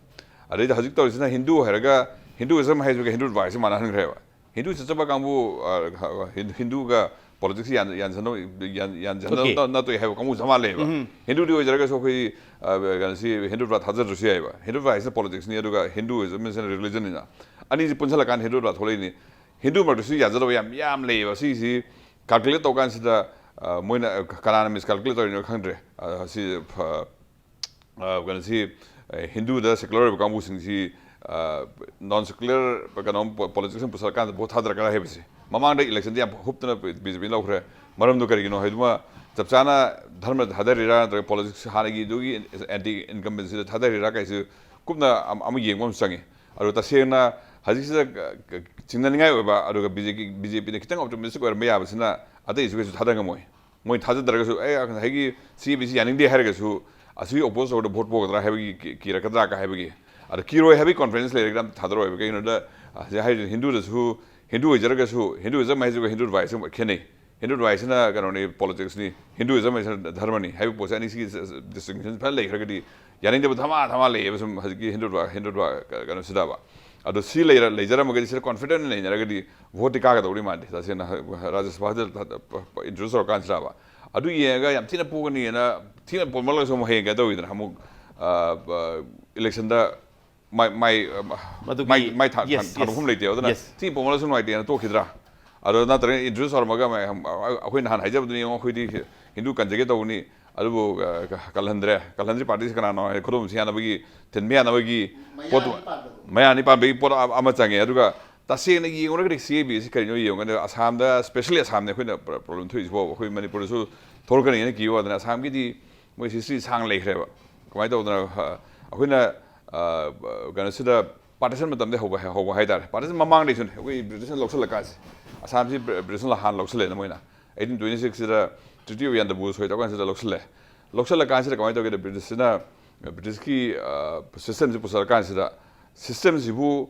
ꯑꯗꯩꯗ ꯍꯧꯖꯤꯛ ꯇꯧꯔꯤꯁꯤꯅ ꯍꯤꯟꯗꯨ ꯍꯥꯏꯔꯒ ꯍꯤꯟꯗꯨꯏꯖꯝ ꯍꯥꯏꯁꯤꯒ ꯍꯤꯟꯗꯨ ꯔꯥꯏꯠꯁꯤ ꯃꯥꯟꯅꯍꯟꯈ꯭ꯔꯦꯕ꯫ ꯍꯤꯟꯗꯨ ꯆꯠꯆꯕ ꯀꯥꯡꯕꯨ, ꯑ, ꯍꯤꯟ- ꯍꯤꯟꯗꯨꯒ ꯄꯣꯂꯤꯇꯤꯛꯁ ꯌꯥꯟ- ꯌꯥꯟꯁꯤꯟꯅ- ꯌꯥꯟ- ꯌꯥꯟꯁꯤꯟꯅ Okay. ꯅ- ꯅꯠꯇꯣꯏ ꯍꯥꯏꯕ ꯀꯥꯡꯕꯨ ꯆꯞ ꯃꯥꯟꯅꯩꯕ꯫ ꯎꯝ꯫ ꯍꯤꯟꯗꯨꯗꯤ ꯑꯣꯏꯖꯔꯒꯁꯨ ꯑꯩꯈꯣꯏ, ꯑ, ꯀꯩꯅꯣꯁꯤ ꯍꯤꯟꯗꯨ ꯔꯥꯏꯠ ꯊꯥꯖꯗ꯭ꯔꯁꯨ ꯌꯥꯏꯕ꯫ ꯍꯤꯟꯗꯨ ꯔꯥꯏꯠꯁꯤꯅ ꯄꯣꯂꯤꯇꯤꯛꯁꯅꯤ, ꯑꯗꯨꯒ ꯍꯤꯟꯗꯨꯏꯖꯝꯁꯤꯅ ꯔꯤꯂꯤꯖꯟꯅꯤꯅ꯫ ꯑꯅꯤꯁꯤ ꯄꯨꯟꯁꯤꯜꯂꯀꯥꯟꯗ ꯍꯤꯟꯗꯨ ꯔꯥꯏꯠ ꯊꯣꯛꯂꯛꯏꯅꯤ꯫ ꯍꯤꯟꯗꯨ ꯃꯔꯛꯇꯁꯨ ꯌꯥꯖꯗꯕ ꯌꯥꯝ ꯌꯥꯝ ꯂꯩꯌꯦꯕ꯫ ꯁꯤꯁꯤ ꯀꯥꯜꯀꯨꯂꯦꯠ ꯇꯧꯀꯥꯟꯁꯤꯗ, ꯑ, ꯃꯣꯏꯅ, ꯑ, ꯀꯅꯥꯅ ꯃꯤꯁꯀꯥꯜꯀꯨꯂꯦꯠ ꯇꯧꯔꯤꯅꯣ ꯈꯪꯗ꯭ꯔꯦ꯫ ꯑ, ꯁꯤ, ꯑ, ꯑ, ꯀꯩꯅꯣꯁꯤ, ꯑ, ꯍꯤꯟꯗꯨꯗ ꯁꯦꯀꯨꯂꯔ ꯑꯣꯏꯕ ꯀꯥꯡꯕꯨꯁꯤꯡꯁꯤ, ꯑ, ꯅꯣꯟ ꯁꯦꯀꯨꯂꯔ ꯀꯩꯅꯣ ꯄꯣ- ꯄꯣꯂꯤꯇꯤꯛꯁ ꯑꯃ ꯄꯨꯁꯜꯂꯀꯥꯟꯗ ꯚꯣꯠ ꯊꯥꯗꯔꯛꯀꯅꯤ ꯍꯥꯏꯕꯁꯤ ꯃꯃꯥꯡꯗ ꯏꯂꯦꯛꯁꯟꯗꯤ ꯌꯥꯝ ꯍꯨꯞꯇꯅ ꯕꯤ ꯖꯦ ꯄꯤꯅ ꯂꯧꯈ꯭ꯔꯦ꯫ ꯃꯔꯝꯗꯣ ꯀꯔꯤꯒꯤꯅꯣ ꯍꯥꯏꯗꯨꯃ ꯆꯞ ꯆꯥꯅ ꯙꯔꯃꯗ ꯊꯥꯗꯔꯤꯔꯥ ꯅꯠꯇ꯭ꯔꯒ ꯄꯣꯂꯤꯇꯤꯛꯁ ꯍꯥꯟꯅꯒꯤꯗꯨꯒꯤ ꯑꯦꯟꯇꯤ ꯏꯟꯀꯝꯕꯦꯟꯁꯤꯗ ꯊꯥꯗꯔꯤꯔꯥ ꯀꯥꯏꯁꯤ ꯀꯨꯞꯅ ꯑꯃ- ꯑꯃ ꯌꯦꯡꯕ ꯑꯃ ꯆꯪꯉꯤ꯫ ꯑꯗꯣ ꯇꯁꯦꯡꯅ ꯍꯧꯖꯤꯛꯁꯤꯗ, ꯑ, ꯆꯤꯡꯅꯅꯤꯡꯉꯥꯏ ꯑꯣꯏꯕ, ꯑꯗꯨꯒ ꯕꯤ ꯖꯦ ꯄꯤ, ꯕꯤ ꯖꯦ ꯄꯤꯅ ꯈꯤꯇꯪ ꯑꯣꯞꯇꯤꯃꯤꯁꯇꯤꯛ ꯑꯣꯏꯔꯝꯕ ꯌꯥꯕꯁꯤꯅ ꯑꯇꯩꯁꯨ ꯀꯩꯁꯨ ꯊꯥꯗ ꯉꯝꯃꯣꯏ꯫ ꯃꯣꯏ ꯊꯥꯖꯗ꯭ꯔꯒꯁꯨ, "ꯑꯦ, ꯉꯁꯥꯏꯒꯤ ꯁꯤ ꯑꯦ ꯕꯤ ꯁꯤ ꯌꯥꯅꯤꯡꯗꯦ" ꯍꯥꯏꯔꯒꯁꯨ, ꯑꯁꯤꯒꯤ ꯑꯣꯄꯣꯖ ꯇꯧꯕꯗ ꯚꯣꯠ ꯄꯣꯛꯀꯗ꯭ꯔꯥ ꯍꯥꯏꯕꯒꯤ ꯀꯤ- ꯀꯤꯔꯛꯀꯗ꯭ꯔꯥ ꯀ ꯍꯥꯏꯕꯒꯤ, ꯑꯗ ꯀꯤꯔꯣꯏ ꯍꯥꯏꯕꯒꯤ ꯀꯣꯟꯐꯤꯗꯦꯟꯁ ꯂꯩꯔꯒꯗꯤ ꯑꯝꯇ ꯊꯥꯗꯔꯣꯏꯕ꯫ ꯀꯩꯒꯤꯅꯣꯗ, ꯑ, ꯍꯧꯖꯤꯛ ꯍꯥꯏꯔꯤꯁꯦ ꯍꯤꯟꯗꯨꯗꯁꯨ, ꯍꯤꯟꯗꯨ ꯑꯣꯏꯖꯔꯒꯁꯨ, ꯍꯤꯟꯗꯨꯏꯖꯝ ꯍꯥꯏꯁꯤꯒ ꯍꯤꯟꯗꯨ ꯔꯥꯏꯠꯁꯤꯒ ꯈꯦꯠꯅꯩ꯫ ꯍꯤꯟꯗꯨ ꯔꯥꯏꯠꯁꯤꯅ ꯀꯩꯅꯣꯅꯤ, ꯄꯣꯂꯤꯇꯤꯛꯁꯅꯤ, ꯍꯤꯟꯗꯨꯏꯖꯝ ꯍꯥꯏꯁꯤꯅ ꯙꯔꯃꯅꯤ ꯍꯥꯏꯕ ꯄꯣꯠꯁꯦ, ꯑꯅꯤꯁꯤꯒꯤ ꯗꯤꯁꯇꯤꯡꯁꯟ ꯐꯖꯅ ꯂꯩꯈ꯭ꯔꯒꯗꯤ ꯌꯥꯅꯤꯡꯗꯕ ꯙꯃꯥ ꯙꯃꯥ ꯂꯩꯌꯦꯕ꯫ ꯁꯨꯝ ꯍꯧꯖꯤꯛꯀꯤ ꯍꯤꯟꯗꯨ ꯔꯥꯏꯠ, ꯍꯤꯟꯗꯨ ꯔꯥꯏꯠ ꯀꯩꯅꯣꯁꯤꯗꯕ꯫ ꯑꯗꯣ ꯁꯤ ꯂꯩꯔ- ꯂꯩꯖꯔꯝꯃꯒꯗꯤ, ꯁꯤꯗ ꯀꯣꯟꯐꯤꯗꯦꯟ ꯂꯩꯅꯔꯒꯗꯤ ꯚꯣꯠꯇꯤ ꯀꯥꯒꯗꯧꯔꯤ ꯃꯥꯟꯗꯦ꯫ ꯇꯁꯦꯡꯅ ꯔꯥꯖ꯭ꯌ ꯁꯚꯥꯗ ꯏꯟꯇ꯭ꯔꯣꯗ꯭ꯌꯨꯁ ꯇꯧꯔꯀꯥꯟꯁꯤꯗꯕ꯫ ꯑꯗꯨ ꯌꯦꯡꯉꯒ ꯌꯥꯝ ꯊꯤꯅ ꯄꯣꯛꯀꯅꯤꯅ, ꯊꯤꯅ ꯄꯣꯛꯃꯜꯂꯒꯁꯨ ꯑꯃꯨꯛ ꯍꯌꯦꯡ ꯀꯩꯅꯣ ꯇꯧꯋꯤꯗꯅ, ꯑꯃꯨꯛ, ꯑ, ꯑ, ꯏꯂꯦꯛꯁꯟꯗ ꯃꯥꯏ ꯃꯥꯏ ꯃꯗꯨꯒꯤ- ꯃꯥꯏ ꯃꯥꯏ ꯊꯥ- Yes, ꯊꯥ- ꯊꯥꯗꯣꯛꯐꯝ yes. ꯂꯩꯇꯦ꯫ ꯑꯗꯨꯅ Yes. ꯁꯤ ꯄꯣꯝꯃꯜꯂꯁꯨ ꯅꯨꯡꯉꯥꯏꯇꯦꯅ ꯇꯣꯛꯈꯤꯗ꯭ꯔꯥ? ꯑꯗꯣ ꯅꯠꯇ꯭ꯔꯒ ꯏꯟꯇ꯭ꯔꯣꯗ꯭ꯌꯨꯁ ꯇꯧꯔꯝꯃꯒ ꯃꯌꯥꯝ ꯑꯩꯈꯣꯏ ꯅꯍꯥꯟ ꯍꯥꯏꯖꯕꯗꯨꯅꯤ ꯌꯦꯡꯉꯣ, ꯑꯩꯈꯣꯏꯗꯤ ꯍꯤꯟꯗꯨ ꯀꯟꯖꯒꯦ ꯇꯧꯕꯅꯤ, ꯑꯗꯨꯕꯨ ꯑ, ꯀꯜꯍꯟꯗ꯭ꯔꯦ꯫ ꯀꯜꯍꯟꯗ꯭ꯔꯤ ꯄꯥꯔꯇꯤꯁꯤ ꯀꯅꯥꯅꯣ ꯍꯥꯏ, ꯈꯨꯗꯣꯝꯁꯤ ꯌꯥꯅꯕꯒꯤ, ꯊꯤꯟꯕ ꯌꯥꯅꯕꯒꯤ ꯄꯣꯠꯇꯨ, ꯃꯌꯥ ꯑꯅꯤ ꯄꯥꯟꯕꯒꯤ ꯄꯣꯠ ꯑꯃ ꯆꯪꯉꯦ꯫ ꯑꯗꯨꯒ ꯇꯁꯦꯡꯅ ꯌꯦꯡꯉꯨꯔꯒꯗꯤ ꯁꯤ ꯑꯦ ꯕꯤ ꯑꯦꯁꯤ ꯀꯔꯤꯅꯣ ꯌꯦꯡꯉꯨꯀꯥꯟꯗ ꯑꯁꯥꯝꯗ, specially ꯑꯁꯥꯝꯅ ꯑꯩꯈꯣꯏꯅ ꯄ꯭ꯔꯣꯕ꯭ꯂꯦꯝ ꯊꯣꯛꯏꯁꯤꯕꯣ꯫ ꯑꯩꯈꯣꯏ ꯃꯅꯤꯄꯨꯔꯗꯁꯨ ꯊꯣꯛꯂꯛꯀꯅꯤꯅ ꯀꯤꯌꯨ ꯋꯥꯗꯅ꯫ ꯑꯁꯥꯝꯒꯤꯗꯤ ꯃꯣꯏ ꯍꯤꯁꯇ꯭ꯔꯤ ꯁꯥꯡ ꯂꯩꯈ꯭ꯔꯦꯕ꯫ ꯀꯃꯥꯏꯅ ꯇꯧꯗꯅ ꯑ, ꯑꯩꯈꯣꯏꯅ ꯑ, ꯀꯩꯅꯣꯁꯤꯗ ꯄꯥꯔꯇꯤꯁꯟ ꯃꯇꯝꯗ ꯍꯧꯕ ꯍꯧꯕ ꯍꯥꯏꯇꯥꯔꯦ꯫ ꯄꯥꯔꯇꯤꯁꯟ ꯃꯃꯥꯡꯗꯩꯁꯨꯅꯦ, ꯑꯩꯈꯣꯏ ꯕ꯭ꯔꯤꯇꯤꯁꯅ ꯂꯧꯁꯤꯜꯂꯀꯥꯟꯁꯦ꯫ ꯑꯁꯥꯝꯁꯤ ꯕ꯭ꯔꯤꯇꯤꯁꯅ ꯍꯥꯟꯅ ꯂꯧꯁꯤꯜꯂꯦꯅ ꯃꯣꯏꯅ ꯑꯩꯠꯇꯤꯟ ꯇ꯭ꯋꯦꯟꯇꯤ ꯁꯤꯛꯁꯁꯤꯗ ꯇ꯭ꯔꯤꯇꯤ ꯑꯣꯐ ꯌꯥꯟꯗꯕꯨ ꯁꯣꯏ ꯇꯧꯀꯥꯟꯁꯤꯗ ꯂꯧꯁꯤꯜꯂꯦ꯫ ꯂꯧꯁꯤꯜꯂꯀꯥꯟꯁꯤꯗ ꯀꯃꯥꯏꯅ ꯇꯧꯒꯦꯗ, ꯕ꯭ꯔꯤꯇꯤꯁꯁꯤꯅ ꯕ꯭ꯔꯤꯇꯤꯁꯀꯤ ꯁꯤꯁꯇꯦꯝꯁꯤ ꯄꯨꯁꯜꯂꯀꯥꯟꯁꯤꯗ ꯁꯤꯁꯇꯦꯝꯁꯤꯕꯨ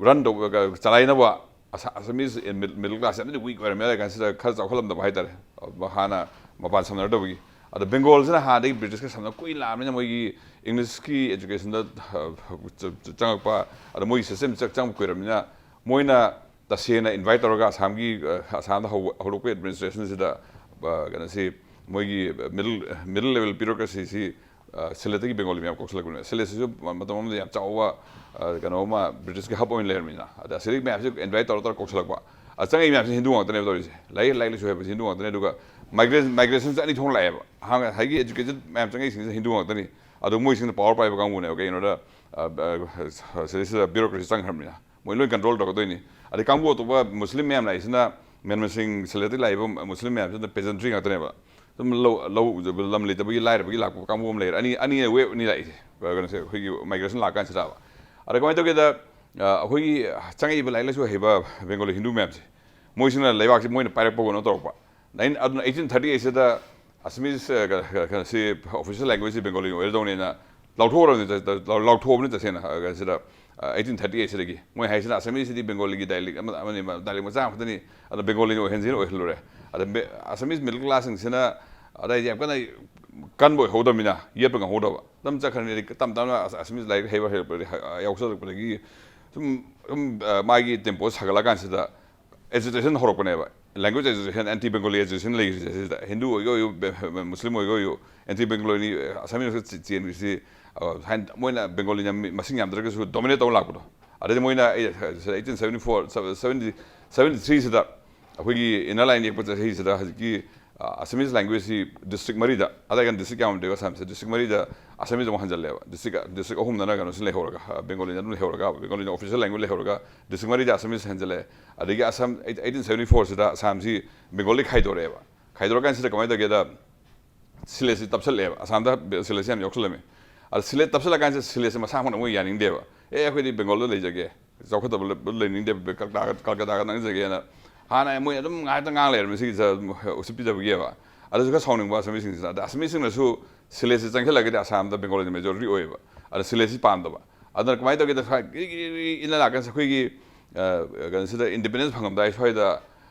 ꯔꯟ ꯇꯧꯕ ꯆꯂꯥꯏꯅꯕ ꯑꯁꯥꯃꯤꯁ ꯃꯤꯗꯜ ꯀ꯭ꯂꯥꯁꯁꯦ ꯑꯃꯗꯤ ꯋꯤꯛ ꯑꯣꯏꯔꯝꯃꯦ ꯍꯥꯏ ꯀꯥꯟꯁꯤꯗ ꯈꯔ ꯆꯥꯎꯈꯠꯂꯝꯗꯕ ꯍꯥꯏꯇꯥꯔꯦ꯫ ꯍꯥꯟꯅ ꯃꯄꯥꯟ ꯁꯝꯅꯔꯗꯕꯒꯤ꯫ ꯑꯗꯣ ꯕꯦꯡꯒꯣꯜꯁꯤꯅ ꯍꯥꯟꯅꯗꯒꯤ ꯕ꯭ꯔꯤꯇꯤꯁꯀ ꯁꯝꯅ ꯀꯨꯏ ꯂꯥꯛꯑꯕꯅꯤꯅ ꯃꯣꯏꯒꯤ ꯏꯪꯂꯤꯁꯀꯤ ꯑꯦꯖꯨꯀꯦꯁꯟꯗ ꯆꯪꯉꯛꯄ, ꯑꯗꯣ ꯃꯣꯏꯒꯤ ꯁꯤꯁꯇꯦꯝ ꯆꯪꯕ ꯀꯨꯏꯔꯕꯅꯤꯅ ꯃꯣꯏꯅ ꯇꯁꯦꯡꯅ ꯏꯟꯚꯥꯏꯠ ꯇꯧꯔꯒ ꯑꯁꯥꯝꯒꯤ ꯑꯁꯥꯝꯗ ꯍꯧꯔꯛꯄ ꯑꯦꯗꯃꯤꯅꯤꯁꯇ꯭ꯔꯦꯁꯟꯁꯤꯗ ꯀꯩꯅꯣꯁꯤ ꯃꯣꯏꯒꯤ ꯃꯤꯗꯜ ꯃꯤꯗꯜ ꯂꯦꯚꯦꯜ ꯕ꯭ꯌꯨꯔꯣꯀ꯭ꯔꯦꯁꯤꯁꯤ ꯁꯤꯂꯦꯠꯇꯒꯤ ꯕꯦꯡꯒꯣꯂꯤ ꯃꯌꯥꯝ ꯀꯧꯁꯜꯂꯛꯄꯅꯦ꯫ ꯁꯤꯂꯦꯠꯁꯤꯁꯨ ꯃꯇꯝ ꯑꯃꯗ ꯌꯥꯝ ꯆꯥꯎꯕ ꯀꯩꯅꯣ ꯑꯃ ꯕ꯭ꯔꯤꯇꯤꯁꯀꯤ ꯍꯕ ꯑꯣꯏꯅ ꯂꯩꯔꯝꯃꯤꯅ꯫ ꯑꯗ ꯑꯁꯤꯗꯒꯤ ꯃꯌꯥꯝꯁꯤ ꯏꯟꯚꯥꯏꯠ ꯇꯧꯔ ꯇꯧꯔ ꯀꯧꯁꯜꯂꯛꯄ꯫ ꯑꯗ ꯆꯪꯉꯛꯏ ꯃꯌꯥꯝꯁꯤ ꯍꯤꯟꯗꯨ ꯉꯥꯛꯇꯅꯦꯕ ꯇꯧꯔꯤꯁꯦ꯫ ꯂꯥꯏꯔꯤꯛ ꯂꯥꯏꯔꯤꯛ ꯂꯥꯏꯁꯨ ꯍꯩꯕꯁꯤ ꯍꯤꯟꯗꯨ ꯉꯥꯛꯇꯅꯦ꯫ ꯑꯗꯨꯒ ꯃꯥꯏꯒ꯭ꯔꯦꯁꯟ ꯃꯥꯏꯒ꯭ꯔꯦꯁꯟꯁꯦ ꯑꯅꯤ ꯊꯣꯛꯅ ꯂꯥꯛꯑꯦꯕ꯫ ꯑꯍꯥꯟꯕ ꯉꯁꯥꯏꯒꯤ ꯑꯦꯖꯨꯀꯦꯇꯦꯠ ꯃꯌꯥꯝ ꯆꯪꯉꯛꯏꯁꯤꯡꯁꯦ ꯍꯤꯟꯗꯨ ꯉꯥꯛꯇꯅꯤ꯫ ꯑꯗꯣ ꯃꯣꯏꯁꯤꯡꯅ ꯄꯋꯥꯔ ꯄꯥꯏꯕ ꯀꯥꯡꯕꯨꯅꯦꯕ꯫ ꯀꯩꯒꯤꯅꯣꯗ ꯁꯤꯗꯩꯁꯤꯗ ꯕ꯭ꯌꯨꯔꯣꯀ꯭ꯔꯦꯁꯤ ꯆꯪꯈ꯭ꯔꯕꯅꯤꯅ ꯃꯣꯏ ꯂꯣꯏ ꯀꯟꯇ꯭ꯔꯣꯜ ꯇꯧꯔꯛꯀꯗꯣꯏꯅꯤ꯫ ꯑꯗꯩ ꯀꯥꯡꯕꯨ ꯑꯇꯣꯞꯄ ꯃꯨꯁꯂꯤꯝ ꯃꯌꯥꯝ ꯂꯥꯛꯏꯁꯤꯅ ꯃꯦꯟꯃꯁꯤꯡ ꯁꯤꯂꯦꯠꯇꯒꯤ ꯂꯥꯛꯏꯕ ꯃꯨꯁꯂꯤꯝ ꯃꯌꯥꯝꯁꯤꯅ ꯄꯦꯖꯟꯇ꯭ꯔꯤ ꯉꯥꯛꯇꯅꯦꯕ꯫ ꯑꯗꯨꯝ ꯂꯧ ꯂꯧ ꯎꯖꯕ ꯂꯝ ꯂꯩꯇꯕꯒꯤ ꯂꯥꯏꯔꯕꯒꯤ ꯂꯥꯛꯄ ꯀꯥꯡꯕꯨ ꯑꯃ ꯂꯩꯔꯦ꯫ ꯑꯅꯤ ꯑꯅꯤ ꯋꯦꯕ ꯑꯅꯤ ꯂꯥꯛꯏꯁꯦ꯫ ꯀꯩꯅꯣꯁꯦ ꯑꯩꯈꯣꯏꯒꯤ ꯃꯥꯏꯒ꯭ꯔꯦꯁꯟ ꯂꯥꯛꯀꯥꯟꯁꯤꯗ꯫ ꯑꯗ ꯀꯃꯥꯏꯅ ꯇꯧꯒꯦꯗ ꯑꯩꯈꯣꯏꯒꯤ ꯆꯪꯉꯛꯏꯕ ꯂꯥꯏꯔꯤꯛ ꯂꯥꯏꯁꯨ ꯍꯩꯕ ꯕꯦꯡꯒꯣꯂꯤ ꯍꯤꯟꯗꯨ ꯃꯌꯥꯝꯁꯦ ꯃꯣꯏꯁꯤꯅ ꯂꯩꯕꯥꯛꯁꯤ ꯃꯣꯏꯅ ꯄꯥꯏꯔꯛꯄ ꯀꯩꯅꯣ ꯇꯧꯔꯛꯄ꯫ ꯑꯗꯨꯅ ꯑꯩꯠꯇꯤꯟ ꯊꯥꯔꯇꯤ ꯑꯩꯠꯁꯤꯗ ꯑꯁꯃꯤꯁ ꯀꯩꯅꯣꯁꯤ ꯑꯣꯐꯤꯁꯤꯌꯦꯜ ꯂꯦꯡꯒ꯭ꯋꯦꯖꯁꯤ ꯕꯦꯡꯒꯣꯂꯤ ꯑꯣꯏꯔꯗꯧꯅꯦꯅ ꯂꯥꯎꯊꯣꯛꯎꯔꯕꯅꯤ꯫ ꯂꯥꯎꯊꯣꯛꯑꯕꯅꯤ ꯇꯁꯦꯡꯅ꯫ ꯁꯤꯗ ꯑꯩꯠꯇꯤꯟ ꯊꯥꯔꯇꯤ ꯑꯩꯠꯁꯤꯗꯒꯤ ꯃꯣꯏ ꯍꯥꯏꯁꯤꯅ ꯑꯁꯃꯤꯁꯁꯤꯗꯤ ꯕꯦꯡꯒꯣꯂꯤꯒꯤ ꯗꯥꯏꯂꯦꯛ ꯑꯃ ꯑꯃꯅꯤ, ꯗꯥꯏꯂꯦꯛ ꯃꯆꯥ ꯑꯃꯈꯛꯇꯅꯤ꯫ ꯑꯗ ꯕꯦꯡꯒꯣꯂꯤꯅ ꯑꯣꯏꯍꯟꯁꯤꯅ ꯑꯣꯏꯍꯜꯂꯨꯔꯦ꯫ ꯑꯗ ꯑꯁꯃꯤꯁ ꯃꯤꯗꯜ ꯀ꯭ꯂꯥꯁꯁꯤꯡꯁꯤꯅ ꯑꯗꯥꯏꯗꯤ ꯌꯥꯝ ꯀꯟꯅ ꯀꯟꯕ ꯑꯣꯏꯍꯧꯗꯕꯅꯤꯅ ꯌꯦꯠꯄ ꯉꯝꯍꯧꯗꯕ꯫ ꯇꯞ ꯆꯠꯈ꯭ꯔꯅꯤ꯫ ꯑꯗꯩ ꯇꯞ ꯇꯞꯅ ꯑꯁꯃꯤꯁ ꯂꯥꯏꯔꯤꯛ ꯍꯩꯕ ꯍꯩꯔꯛꯄꯗꯒꯤ ꯌꯥꯎꯁꯜꯂꯛꯄꯗꯒꯤ ꯁꯨꯝ ꯁꯨꯝ ꯃꯥꯒꯤ ꯇꯦꯝꯄꯣ ꯁꯥꯒꯠꯂꯀꯥꯟꯁꯤꯗ ꯑꯦꯖꯤꯇꯦꯁꯟ ꯍꯧꯔꯛꯄꯅꯦꯕ꯫ ꯂꯦꯡꯒ꯭ꯋꯦꯖ ꯑꯦꯖꯤꯇꯦꯁꯟ, ꯑꯦꯟꯇꯤ ꯕꯦꯡꯒꯣꯂꯤ ꯑꯦꯖꯤꯇꯦꯁꯟ ꯂꯩꯔꯤꯁꯦ ꯁꯤꯗ꯫ ꯍꯤꯟꯗꯨ ꯑꯣꯏꯒꯦ ꯑꯣꯏꯌꯨ, ꯃꯨꯁꯂꯤꯝ ꯑꯣꯏꯒꯦ ꯑꯣꯏꯌꯨ, ꯑꯦꯟꯇꯤ ꯕꯦꯡꯒꯣꯂꯤ ꯑꯁꯥꯃꯤꯁ ꯆꯦꯟꯈ꯭ꯔꯤꯁꯤ ꯑ, ꯍꯥꯏꯅ ꯃꯣꯏꯅ ꯕꯦꯡꯒꯣꯂꯤꯅ ꯃꯤ-, ꯃꯁꯤꯡ ꯌꯥꯝꯗ꯭ꯔꯒꯁꯨ dominate ꯇꯧ ꯂꯥꯛꯄꯗꯣ꯫ ꯑꯗꯩꯗꯤ ꯃꯣꯏꯅ ꯑꯩ-, eighteen seventy four, seventy, seventy three ꯁꯤꯗ ꯑꯩꯈꯣꯏꯒꯤ inner line ꯌꯦꯛꯄ ꯆꯍꯤꯁꯤꯗ ꯍꯧꯖꯤꯛꯀꯤ, ꯑ, Assamese language ꯁꯤ district ꯃꯔꯤꯗ, ꯑꯗꯥꯏ ꯀꯥꯟꯗ district ꯌꯥꯝꯗꯦꯀꯣ ꯑꯁꯥꯝꯁꯦ, district ꯃꯔꯤꯗ Assamese ꯑꯃꯨꯛ ꯍꯟꯖꯜꯂꯦꯕ꯫ District, district ꯑꯍꯨꯝꯗꯅ ꯀꯩꯅꯣꯁꯤ ꯂꯩꯍꯧꯔꯒ, ꯑ, ꯕꯦꯡꯒꯣꯂꯤꯅ ꯑꯗꯨꯝ ꯂꯩꯍꯧꯔꯒ, ꯕꯦꯡꯒꯣꯂꯤꯅ official language ꯂꯩꯍꯧꯔꯒ, district ꯃꯔꯤꯗ Assamese ꯍꯟꯖꯜꯂꯦ꯫ ꯑꯗꯒꯤ ꯑꯁꯥꯝ, eighteen seventy four ꯁꯤꯗ ꯑꯁꯥꯝꯁꯤ ꯕꯦꯡꯒꯣꯂꯤ ꯈꯥꯏꯗꯣꯔꯛꯑꯦꯕ꯫ ꯈꯥꯏꯗꯣꯔꯀꯥꯟꯁꯤꯗ ꯀꯃꯥꯏꯅ ꯇꯧꯒꯦꯗ, ꯁꯤꯂꯦꯠꯁꯤ ꯇꯞꯁꯜꯂꯛꯑꯦꯕ꯫ ꯑꯁꯥꯝꯗ ꯁꯤꯂꯦꯠꯁꯤ ꯌꯥꯝ ꯌꯥꯎꯁꯜꯂꯝꯃꯤ꯫ ꯑꯗ ꯁꯤꯂꯦꯠ ꯇꯞꯁꯜꯂꯀꯥꯟꯁꯤꯗ ꯁꯤꯂꯦꯠꯁꯤ ꯃꯁꯥꯃꯛꯅ ꯃꯣꯏ ꯌꯥꯅꯤꯡꯗꯦꯕ꯫ "ꯑꯦ, ꯑꯩꯈꯣꯏꯗꯤ ꯕꯦꯡꯒꯣꯜꯗ ꯂꯩꯖꯒꯦ, ꯆꯥꯎꯈꯠꯇꯕ ꯂꯩꯅꯤꯡꯗꯦꯕ, ꯀꯜꯀꯇꯥ-, ꯀꯜꯀꯇꯥꯒ ꯅꯛꯅꯖꯒꯦꯅ" ꯍꯥꯟꯅ ꯃꯣꯏ ꯑꯗꯨꯝ ꯉꯥꯏꯍꯥꯛꯇ ꯉꯥꯡ ꯂꯩꯔꯝꯃꯤ꯫ ꯁꯤꯒꯤ ꯎꯁꯤꯠ ꯄꯤꯖꯕꯒꯤꯕ꯫ ꯑꯗꯨꯁꯨ ꯈꯔ ꯁꯥꯎꯅꯤꯡꯕ ꯑꯁꯥꯃꯤꯁꯤꯡꯁꯤꯅ꯫ ꯑꯗ ꯑꯁꯥꯃꯤꯁꯤꯡꯅꯁꯨ ꯁꯤꯂꯦꯠꯁꯤ ꯆꯪꯁꯤꯜꯂꯒꯗꯤ ꯑꯁꯥꯝꯗ ꯕꯦꯡꯒꯣꯂꯤꯅ majority ꯑꯣꯏꯌꯦꯕ꯫ ꯑꯗ ꯁꯤꯂꯦꯠꯁꯤ ꯄꯥꯝꯗꯕ꯫ ꯑꯗꯨꯅ ꯀꯃꯥꯏꯅ ꯇꯧꯒꯦꯗ, ꯁ꯭ꯋꯥꯏ ꯒꯤꯔꯤ ꯒꯤꯔꯤ ꯒꯤꯔꯤ ꯏꯟꯅ ꯂꯥꯛꯀꯥꯟꯁꯤꯗ ꯑꯩꯈꯣꯏꯒꯤ, ꯑ, ꯀꯩꯅꯣꯁꯤꯗ independence ꯐꯪꯉꯝꯗꯥꯏ ꯁ꯭ꯋꯥꯏꯗ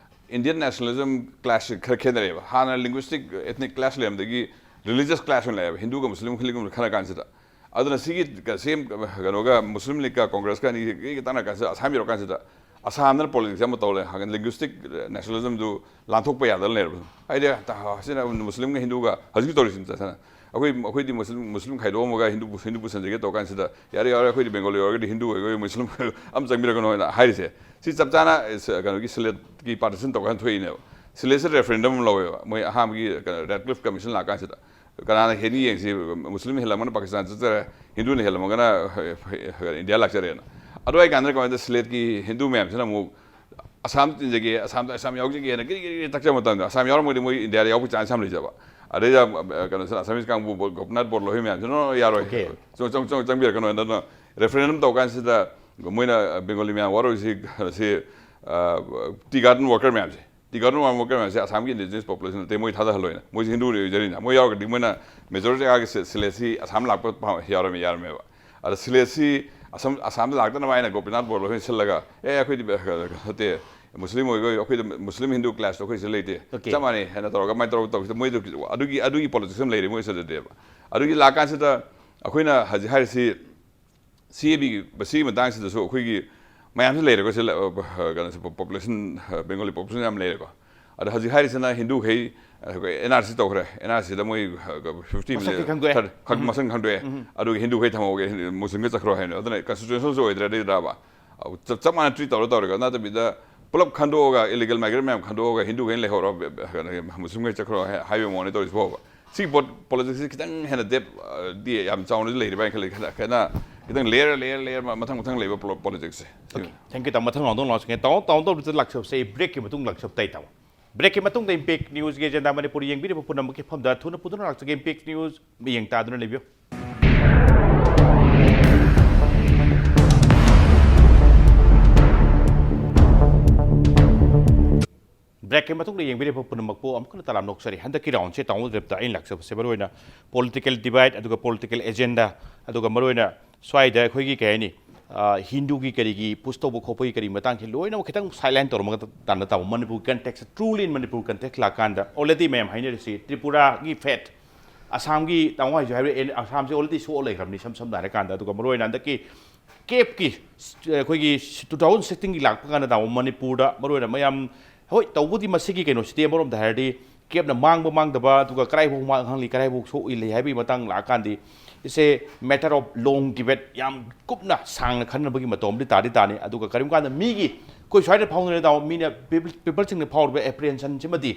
Indian nationalism clash ꯁꯤ ꯈꯔ ꯈꯦꯠꯅꯔꯦꯕ꯫ ꯍꯥꯟꯅ linguistic, ethnic clash ꯂꯩꯔꯝꯕꯗꯒꯤ religious clash ꯑꯣꯏꯅ ꯂꯩꯌꯦꯕ, ꯍꯤꯟꯗꯨꯒ ꯃꯨꯁꯂꯤꯝ, ꯃꯨꯁꯂꯤꯝꯒ ꯈꯠꯅ ꯀꯥꯟꯁꯤꯗ꯫ ꯑꯗꯨꯅ ꯁꯤꯒꯤ ꯀ-, ꯁꯤ ꯀꯩꯅꯣꯒ, ꯃꯨꯁꯂꯤꯝ ꯂꯤꯒꯀ ꯀꯣꯡꯒ꯭ꯔꯦꯁꯀ ꯑꯅꯤꯒꯤ ꯇꯥꯟꯅ ꯀꯥꯟꯁꯤꯗ ꯑꯁꯥꯝ ꯌꯧꯔꯀꯥꯟꯁꯤꯗ ꯑꯁꯥꯝꯗꯅ politics ꯑꯃ ꯇꯧ ꯂꯩ꯫ ꯍꯥꯟꯅ linguistic nationalism ꯗꯨ ꯂꯥꯟꯊꯣꯛꯄ ꯌꯥꯗꯅ ꯂꯩꯔꯕ꯫ ꯍꯥꯏꯗꯤ, ꯇ-, ꯁꯤꯅ ꯃꯨꯁꯂꯤꯝꯒ ꯍꯤꯟꯗꯨꯒ ꯍꯧꯖꯤꯛꯀꯤ ꯇꯧꯔꯤꯁꯤꯅ ꯆꯠꯊꯅ꯫ ꯑꯩꯈꯣꯏ, ꯑꯩꯈꯣꯏꯗꯤ ꯃꯨꯁꯂꯤꯝ, ꯃꯨꯁꯂꯤꯝ ꯈꯥꯏꯗꯣꯛꯑꯝꯃꯒ ꯍꯤꯟꯗꯨ, ꯍꯤꯟꯗꯨ ꯄꯨꯁꯟꯖꯒꯦ ꯇꯧ ꯀꯥꯟꯁꯤꯗ, "ꯌꯥꯔꯦ, ꯌꯥꯔꯦ, ꯑꯩꯈꯣꯏꯗꯤ ꯕꯦꯡꯒꯣꯂꯤ ꯑꯣꯏꯔꯒꯗꯤ ꯍꯤꯟꯗꯨ ꯑꯣꯏꯒꯣꯏ, ꯃꯨꯁꯂꯤꯝ ꯑꯃ ꯆꯪꯕꯤꯔꯛꯀꯅꯣ" ꯍꯥꯏꯅ ꯍꯥꯏꯔꯤꯁꯦ꯫ ꯁꯤ ꯆꯞ ꯆꯥꯅ, ꯑ, ꯀꯩꯅꯣꯒꯤ ꯁꯤꯂꯦꯠꯀꯤ partition ꯇꯧꯀꯥꯟꯗ ꯊꯣꯛꯏꯅꯦꯕ꯫ ꯁꯤꯂꯦꯠꯁꯤ referendum ꯑꯃ ꯂꯧꯋꯦꯕ, ꯃꯣꯏ ꯑꯍꯥꯟꯕꯒꯤ, ꯀꯩꯅꯣ, Radcliffe Commission ꯂꯥꯛꯀꯥꯟꯁꯤꯗ꯫ ꯀꯅꯥꯅ ꯍꯦꯟꯅ ꯌꯦꯡꯁꯤ, ꯃꯨꯁꯂꯤꯝ ꯍꯦꯜꯂꯝꯒꯅ ꯄꯥꯀꯤꯁꯇꯥꯟ ꯆꯠꯆꯔꯦ, ꯍꯤꯟꯗꯨꯅ ꯍꯦꯜꯂꯝꯃꯒꯅ, ꯑ, ꯏꯟꯗꯤꯌꯥ ꯂꯥꯛꯆꯔꯦꯅ꯫ ꯑꯗꯨ ꯑꯣꯏꯀꯥꯟꯗ ꯀꯃꯥꯏꯅ ꯇꯧ-, ꯁꯤꯂꯦꯠꯀꯤ ꯍꯤꯟꯗꯨ ꯃꯌꯥꯝꯁꯤꯅ ꯑꯃꯨꯛ ꯑꯁꯥꯝ ꯇꯤꯟꯖꯒꯦ, ꯑꯁꯥꯝꯗ ꯑꯁꯥꯝ ꯌꯥꯎꯖꯒꯦꯅ ꯒꯤꯔꯤ ꯒꯤꯔꯤ ꯒꯤꯔꯤ ꯇꯛꯆꯕ ꯃꯇꯝꯗ, ꯑꯁꯥꯝ ꯌꯥꯎꯔꯝꯃꯒꯗꯤ ꯃꯣꯏ ꯏꯟꯗꯤꯌꯥꯗ ꯌꯥꯎꯕꯒꯤ chance ꯌꯥꯝ ꯂꯩꯖꯕ꯫ ꯑꯗꯩꯗ, ꯑ, ꯀꯩꯅꯣꯁꯤꯅ, ꯑꯁꯥꯃꯤꯁ ꯀꯥꯡꯕꯨ, ꯒꯣꯄꯤꯅꯥꯊ ꯕꯣꯔꯂꯣꯍꯤ ꯃꯌꯥꯝꯁꯤꯅ, "ꯅꯣ, ꯅꯣ, ꯌꯥꯔꯣꯏ꯫ Okay. ꯆꯪ-, ꯆꯪ-, ꯆꯪ-, ꯆꯪꯕꯤꯔꯛꯀꯅꯣ" ꯍꯥꯏꯅ꯫ ꯑꯗꯨꯅ referendum ꯇꯧ ꯀꯥꯟꯁꯤꯗ ꯃꯣꯏꯅ, ꯑ, ꯕꯦꯡꯒꯣꯂꯤ ꯃꯌꯥꯝ ꯋꯥꯔꯧꯔꯤꯁꯤ, ꯀꯩꯅꯣꯁꯤ, ꯑ, tea garden worker ꯃꯌꯥꯝꯁꯦ, tea garden worker ꯃꯌꯥꯝꯁꯦ ꯑꯁꯥꯝꯒꯤ indigenous population ꯅꯠꯇꯦ, ꯃꯣꯏ ꯊꯥꯗꯍꯜꯂꯣꯏꯅ꯫ ꯃꯣꯏꯁꯦ ꯍꯤꯟꯗꯨ ꯑꯣꯏꯖꯔꯤꯅ꯫ ꯃꯣꯏ ꯌꯥꯎꯔꯒꯗꯤ ꯃꯣꯏꯅ majority ꯑꯥꯒꯤ ꯁꯤ-, ꯁꯤꯂꯦꯠꯁꯤ ꯑꯁꯥꯝ ꯂꯥꯛꯄ ꯄꯥꯝ-, ꯌꯥꯔꯝꯃꯦ-, ꯌꯥꯔꯝꯃꯦꯕ꯫ ꯑꯗ ꯁꯤꯂꯦꯠꯁꯤ ꯑꯁꯥꯝ, ꯑꯁꯥꯝꯗ ꯂꯥꯛꯇꯅꯕ ꯍꯥꯏꯅ ꯒꯣꯄꯤꯅꯥꯊ ꯕꯣꯔꯂꯣꯍꯤꯅ ꯁꯤꯜꯂꯒ, "ꯑꯦ, ꯑꯩꯈꯣꯏꯗꯤ ꯕ-, ꯅꯠꯇꯦ, ꯃꯨꯁꯂꯤꯝ ꯑꯣꯏꯒ-, ꯑꯩꯈꯣꯏꯗ ꯃꯨꯁꯂꯤꯝ ꯍꯤꯟꯗꯨ clash ꯇꯣ ꯑꯩꯈꯣꯏ ꯁꯤꯗ ꯂꯩꯇꯦ꯫ Okay. ꯆꯞ ꯃꯥꯟꯅꯩ" ꯍꯥꯏꯅ ꯇꯧꯔꯒ, ꯑꯗꯨꯃꯥꯏꯅ ꯇꯧꯔꯒ ꯇꯧꯈꯤꯕꯗ ꯃꯣꯏꯗꯨ ꯑꯗꯨꯒꯤ, ꯑꯗꯨꯒꯤ politics ꯑꯃ ꯂꯩꯔꯤ ꯃꯣꯏ ꯁꯤꯗꯗꯤꯕ꯫ ꯑꯗꯨꯒꯤ ꯂꯥꯛꯀꯥꯟꯁꯤꯗ ꯑꯩꯈꯣꯏꯅ ꯍꯧꯖꯤꯛ ꯍꯥꯏꯔꯤꯁꯤ C A B ꯒꯤ, ꯃꯁꯤꯒꯤ ꯃꯇꯥꯡꯁꯤꯗꯁꯨ ꯑꯩꯈꯣꯏꯒꯤ ꯃꯌꯥꯝꯁꯨ ꯂꯩꯔꯦꯀꯣ, ꯁꯤ ꯂ-, ꯑ, ꯀꯩꯅꯣꯁꯦ, ꯄꯣ-, population, ꯑ, ꯕꯦꯡꯒꯣꯂꯤ population ꯌꯥꯝ ꯂꯩꯔꯦꯀꯣ꯫ ꯑꯗ ꯍꯧꯖꯤꯛ ꯍꯥꯏꯔꯤꯁꯤꯅ ꯍꯤꯟꯗꯨꯈꯩ ꯑꯦꯟ ꯑꯥꯔ ꯁꯤ ꯇꯧꯈ꯭ꯔꯦ, ꯑꯦꯟ ꯑꯥꯔ ꯁꯤꯗ ꯃꯣꯏ ꯐꯤꯐꯇꯤ ꯃꯁꯛꯇꯤ ꯈꯪꯗꯣꯛꯑꯦ꯫ ꯃꯁꯛ ꯈꯪꯗꯣꯛꯑꯦ꯫ ꯑꯗꯨꯒ ꯍꯤꯟꯗꯨꯈꯩ ꯊꯝꯍꯧꯒꯦ, ꯃꯨꯁꯂꯤꯝꯈꯩ ꯆꯠꯈ꯭ꯔꯣ ꯍꯥꯏꯅ, ꯑꯗꯨꯅ ꯀꯟꯁꯇꯤꯇ꯭ꯌꯨꯁꯅꯦꯜꯁꯨ ꯑꯣꯏꯗ꯭ꯔꯗ꯭ꯔꯥꯕ? ꯆꯞ ꯆꯞ ꯃꯥꯟꯅ ꯇ꯭ꯔꯤꯠ ꯇꯧꯔ ꯇꯧꯔꯒ ꯅꯠꯇꯕꯤꯗ ꯄꯨꯂꯞ ꯈꯟꯗꯣꯛꯑꯒ, ꯏꯂꯤꯒꯦꯜ ꯃꯥꯏꯒ꯭ꯔꯦꯟ ꯃꯌꯥꯝ ꯈꯟꯗꯣꯛꯑꯒ ꯍꯤꯟꯗꯨꯈꯩꯅ ꯂꯩꯍꯧꯔꯣ, ꯃꯨꯁꯂꯤꯝꯈꯩ ꯆꯠꯈ꯭ꯔꯣ ꯍꯥꯏꯕꯒꯤ ꯃꯑꯣꯡꯅꯤ ꯇꯧꯔꯤꯁꯤ ꯐꯥꯎꯕ꯫ ꯁꯤꯒꯤ ꯄꯣꯠ ꯄꯣꯂꯤꯇꯤꯛꯁꯁꯤ ꯈꯤꯇꯪ ꯍꯦꯟꯅ ꯗꯦꯞ ꯗꯤ ꯌꯥꯝ ꯆꯥꯎꯅꯗꯤ ꯂꯩꯔꯤꯕ ꯍꯥꯏꯅ ꯈꯜꯂꯤ꯫ ꯈꯤꯇꯪ ꯈꯤꯇꯪ ꯂꯦꯌꯔ ꯂꯦꯌꯔ ꯂꯦꯌꯔ ꯃꯊꯪ ꯃꯊꯪ ꯂꯩꯕ ꯄꯣꯂꯤꯇꯤꯛꯁꯁꯦ꯫ ꯊꯦꯡꯀ꯭ꯌꯨ ꯇꯥꯃꯣ꯫ ꯃꯊꯪ ꯔꯥꯎꯟꯗ ꯑꯃꯨꯛ ꯂꯥꯛꯆꯒꯦ꯫ ꯇꯥꯃꯣ, ꯇꯥꯃꯣ ꯇꯧꯕꯗ ꯂꯥꯛꯆꯕꯁꯦ ꯑꯩ ꯕ꯭ꯔꯦꯛꯀꯤ ꯃꯇꯨꯡ ꯂꯥꯛꯆꯕ ꯇꯥꯏ ꯇꯥꯃꯣ꯫ ꯕ꯭ꯔꯦꯛꯀꯤ ꯃꯇꯨꯡꯗ ꯏꯝꯄꯦꯛ ꯅ꯭ꯌꯨꯁꯀꯤ ꯑꯦꯖꯦꯟꯗꯥ ꯃꯅꯤꯄꯨꯔ ꯌꯦꯡꯕꯤꯔꯤꯕ ꯄꯨꯝꯅꯃꯛꯀꯤ ꯃꯐꯝꯗ ꯊꯨꯅ ꯄꯨꯗꯨꯅ ꯂꯥꯛꯆꯒꯦ꯫ ꯏꯝꯄꯦꯛ ꯅ꯭ꯌꯨꯁ ꯃꯤꯠꯌꯦꯡ ꯇꯥꯗꯨꯅ ꯂꯩꯕꯤꯌꯨ꯫ ꯕ꯭ꯔꯦꯛꯀꯤ ꯃꯇꯨꯡꯗ ꯌꯦꯡꯕꯤꯔꯤꯕ ꯄꯨꯝꯅꯃꯛꯄꯨ ꯑꯃꯨꯛ ꯍꯟꯅ ꯇꯔꯥꯝꯅ ꯑꯣꯛꯆꯔꯤ꯫ ꯍꯟꯗꯛꯀꯤ ꯔꯥꯎꯟꯁꯦ ꯇꯥꯃꯣ ꯗ꯭ꯔꯦꯞꯇ ꯑꯩꯅ ꯂꯥꯛꯆꯕꯁꯦ ꯃꯔꯨꯑꯣꯏꯅ ꯄꯣꯂꯤꯇꯤꯀꯦꯜ ꯗꯤꯕꯥꯏꯠ, ꯑꯗꯨꯒ ꯄꯣꯂꯤꯇꯤꯀꯦꯜ ꯑꯦꯖꯦꯟꯗꯥ, ꯑꯗꯨꯒ ꯃꯔꯨꯑꯣꯏꯅ ꯁ꯭ꯋꯥꯏꯗ ꯑꯩꯈꯣꯏꯒꯤ ꯀꯩ ꯍꯥꯏꯅꯤ, ꯑ, ꯍꯤꯟꯗꯨꯒꯤ ꯀꯔꯤꯒꯤ ꯄꯨꯁ ꯇꯧꯕ ꯈꯣꯠꯄꯒꯤ ꯀꯔꯤ ꯃꯇꯥꯡꯁꯦ ꯂꯣꯏꯅꯃꯛ ꯈꯤꯇꯪ ꯁꯥꯏꯠꯂꯥꯏꯟ ꯇꯧꯔꯝꯃꯒ ꯇꯥꯟꯅ ꯇꯥꯃꯣ꯫ ꯃꯅꯤꯄꯨꯔ ꯀꯟꯇꯦꯛꯁ, ꯇ꯭ꯔꯨꯂꯤ ꯏꯟ ꯃꯅꯤꯄꯨꯔ ꯀꯟꯇꯦꯛꯁ ꯂꯥꯛꯀꯥꯟꯗ ꯑꯣꯜꯔꯦꯗꯤ ꯃꯌꯥꯝ ꯍꯥꯏꯅꯔꯤꯁꯤ ꯇ꯭ꯔꯤꯄꯨꯔꯥꯒꯤ ꯐꯦꯠ, ꯑꯁꯥꯝꯒꯤ ꯇꯥꯃꯣ ꯍꯥꯏꯁꯨ ꯍꯥꯏꯕ, ꯑꯦ, ꯑꯁꯥꯝꯁꯦ ꯑꯣꯜꯔꯦꯗꯤ ꯁꯣꯛꯑ ꯂꯩꯈ꯭ꯔꯕꯅꯤ ꯏꯁꯝ ꯁꯝꯅ ꯍꯥꯏꯔꯀꯥꯟꯗ꯫ ꯑꯗꯨꯒ ꯃꯔꯨꯑꯣꯏꯅ ꯍꯟꯗꯛꯀꯤ ꯀꯦꯞꯀꯤ, ꯑꯩꯈꯣꯏꯒꯤ ꯇꯨ ꯊꯥꯎꯖꯟ ꯁꯤꯛꯁꯇꯤꯟꯒꯤ ꯂꯥꯛꯄ ꯀꯥꯟꯗ ꯇꯥꯃꯣ ꯃꯅꯤꯄꯨꯔꯗ ꯃꯔꯨꯑꯣꯏꯅ ꯃꯌꯥꯝ, ꯍꯣꯏ, ꯇꯧꯕꯗꯤ ꯃꯁꯤꯒꯤ ꯀꯩꯅꯣꯁꯤꯗꯤ ꯑꯃꯔꯣꯝꯗ ꯍꯥꯏꯔꯗꯤ ꯀꯦꯞꯅ ꯃꯥꯡꯕ ꯃꯥꯡꯗꯕ, ꯑꯗꯨꯒ ꯀꯗꯥꯏꯐꯥꯎ ꯃꯥꯡꯍꯜꯂꯤ, ꯀꯗꯥꯏꯐꯥꯎ ꯁꯣꯛꯏ ꯂꯩ ꯍꯥꯏꯕꯒꯤ ꯃꯇꯥꯡ ꯂꯥꯛꯑꯀꯥꯟꯗꯤ, it's a matter of long debate, ꯌꯥꯝ ꯀꯨꯞꯅ ꯁꯥꯡꯅ ꯈꯟꯅꯕꯒꯤ ꯃꯇꯧ ꯑꯃꯗꯤ ꯇꯥꯗꯤ ꯇꯥꯅꯤ꯫ ꯑꯗꯨꯒ ꯀꯔꯤꯒꯨꯝꯕ ꯀꯥꯟꯗ ꯃꯤꯒꯤ, ꯑꯩꯈꯣꯏ ꯁ꯭ꯋꯥꯏꯗ ꯐꯥꯎꯅꯔꯦ ꯇꯥꯃꯣ, ꯃꯤꯅ ꯄꯤꯄꯜ, ꯄꯤꯄꯜꯁꯤꯡꯅ ꯐꯥꯎꯔꯤꯕ ꯑꯦꯄ꯭ꯔꯤꯍꯦꯟꯁꯟꯁꯤꯃꯗꯤ,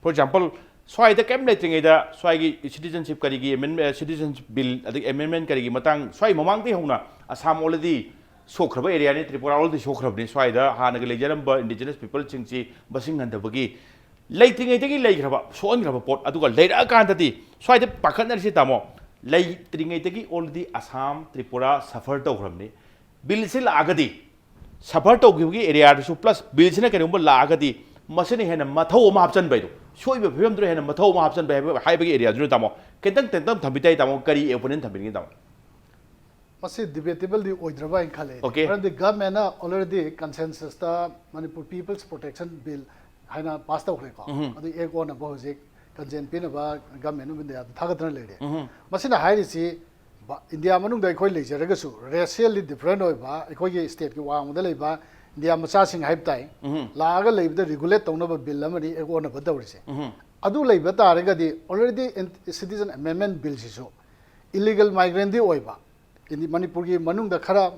for example, ꯁ꯭ꯋꯥꯏꯗ ꯀꯔꯤꯝ ꯂꯩꯇ꯭ꯔꯤꯉꯩꯗ ꯁ꯭ꯋꯥꯏꯒꯤ ꯁꯤꯇꯤꯖꯟꯁꯤꯞ ꯀꯔꯤꯒꯤ ꯑꯦꯃꯦꯟ-, ꯑ, ꯁꯤꯇꯤꯖꯟꯁꯤꯞ ꯕꯤꯜ, ꯑꯗꯒꯤ ꯑꯦꯃꯦꯟꯃꯦꯟ ꯀꯔꯤꯒꯤ ꯃꯇꯥꯡ, ꯁ꯭ꯋꯥꯏ ꯃꯃꯥꯡꯗꯒꯤ ꯍꯧꯅ ꯑꯁꯥꯝ ꯑꯣꯜꯔꯦꯗꯤ ꯁꯣꯛꯈ꯭ꯔꯕ ꯑꯦꯔꯤꯌꯥꯅꯤ, ꯇ꯭ꯔꯤꯄꯨꯔꯥ ꯑꯣꯜꯔꯦꯗꯤ ꯁꯣꯛꯈ꯭ꯔꯕꯅꯤ꯫ ꯁ꯭ꯋꯥꯏꯗ ꯍꯥꯟꯅꯒꯤ ꯂꯩꯖꯔꯝꯕ ꯏꯟꯗꯤꯖꯤꯅꯁ ꯄꯤꯄꯜꯁꯤꯡꯁꯤ ꯃꯁꯤꯡ ꯍꯟꯊꯕꯒꯤ ꯂꯩꯇ꯭ꯔꯤꯉꯩꯗꯒꯤ ꯂꯩꯈ꯭ꯔꯕ, ꯁꯣꯛꯍꯟꯈ꯭ꯔꯕ ꯄꯣꯠ, ꯑꯗꯨꯒ ꯂꯩꯔꯛꯑꯀꯥꯟꯗꯗꯤ ꯁ꯭ꯋꯥꯏꯗ ꯄꯥꯈꯠꯅꯔꯤꯁꯤ ꯇꯥꯃꯣ, ꯂꯩꯇ꯭ꯔꯤꯉꯩꯗꯒꯤ ꯑꯣꯜꯔꯦꯗꯤ ꯑꯁꯥꯝ, ꯇ꯭ꯔꯤꯄꯨꯔꯥ ꯁꯐꯔ ꯇꯧꯈ꯭ꯔꯕꯅꯤ꯫ ꯕꯤꯜꯁꯤ ꯂꯥꯛꯑꯒꯗꯤ ꯁꯐꯔ ꯇꯧꯈꯤꯕꯒꯤ ꯑꯦꯔꯤꯌꯥꯗꯨꯁꯨ, ꯄ꯭ꯂꯁ ꯕꯤꯜꯁꯤꯅ ꯀꯔꯤꯒꯨꯝꯕ ꯂꯥꯛꯑꯒꯗꯤ ꯃꯁꯤꯅ ꯍꯦꯟꯅ ꯃꯊꯧ ꯑꯃ ꯍꯥꯞꯆꯤꯟꯕ ꯍꯥꯏꯗꯣ, ꯁꯣꯏꯕ ꯐꯤꯕꯝꯗꯨꯅ ꯍꯦꯟꯅ ꯃꯊꯧ ꯑꯃ ꯍꯥꯞꯆꯤꯟꯕ ꯍꯥꯏꯕ, ꯍꯥꯏꯕꯒꯤ ꯑꯦꯔꯤꯌꯥꯗꯨꯅ ꯇꯥꯃꯣ, ꯈꯤꯇꯪ ꯇꯦꯟꯇꯛ ꯊꯝꯕꯤ ꯇꯥꯏ ꯇꯥꯃꯣ, ꯀꯔꯤ ꯑꯣꯄꯤꯅꯤꯌꯟ ꯊꯝꯕꯤꯅꯤꯡꯉꯤ ꯇꯥꯃꯣ? ꯃꯁꯤ ꯗꯤꯕꯦꯇꯦꯕꯜꯗꯤ ꯑꯣꯏꯗ꯭ꯔꯕ ꯍꯥꯏꯅ ꯈꯜꯂꯦ꯫ Okay. ꯃꯔꯝꯗꯤ ꯒꯚꯔꯟꯃꯦꯟꯅ ꯑꯣꯜꯔꯦꯗꯤ ꯀꯟꯁꯦꯟꯁꯁꯇ ꯃꯅꯤꯄꯨꯔ ꯄꯤꯄꯜꯁ ꯄ꯭ꯔꯣꯇꯦꯛꯁꯟ ꯕꯤꯜ ꯍꯥꯏꯅ ꯄꯥꯁ ꯇꯧꯈ꯭ꯔꯦꯀꯣ꯫ ꯑꯗꯨ ꯑꯦꯛ ꯑꯣꯟꯅꯕ ꯍꯧꯖꯤꯛ ꯀꯟꯁꯦꯟ ꯄꯤꯅꯕ ꯒꯚꯔꯟꯃꯦꯟ ꯑꯣꯐ ꯏꯟꯗꯤꯌꯥꯗ ꯊꯥꯒꯠꯇꯅ ꯂꯩꯔꯦ꯫ ꯃꯁꯤꯅ ꯍꯥꯏꯔꯤꯁꯤ ꯚꯥ-, ꯏꯟꯗꯤꯌꯥ ꯃꯅꯨꯡꯗ ꯑꯩꯈꯣꯏ ꯂꯩꯖꯔꯒꯁꯨ ꯔꯦꯁꯤꯌꯦꯜꯂꯤ ꯗꯤꯐ꯭ꯔꯦꯟ ꯑꯣꯏꯕ, ꯑꯩꯈꯣꯏꯒꯤ ꯁ꯭ꯇꯦꯠꯀꯤ ꯋꯥꯡꯃꯗ ꯂꯩꯕ ꯏꯟꯗꯤꯌꯥ ꯃꯆꯥꯁꯤꯡ ꯍꯥꯏꯕ ꯇꯥꯏ, ꯂꯥꯛꯑꯒ ꯂꯩꯕꯗ regulate ꯇꯧꯅꯕ bill ꯑꯃꯅꯤ ꯑꯦꯛ ꯑꯣꯟꯅꯕ ꯇꯧꯔꯤꯁꯦ꯫ ꯑꯗꯨ ꯂꯩꯕ ꯇꯥꯔꯒꯗꯤ already Citizen Amendment Billꯁꯤꯁꯨ illegal migrantꯗꯤ ꯑꯣꯏꯕ, ꯏꯟꯗꯤ-, ꯃꯅꯤꯄꯨꯔꯒꯤ ꯃꯅꯨꯡꯗ ꯈꯔ,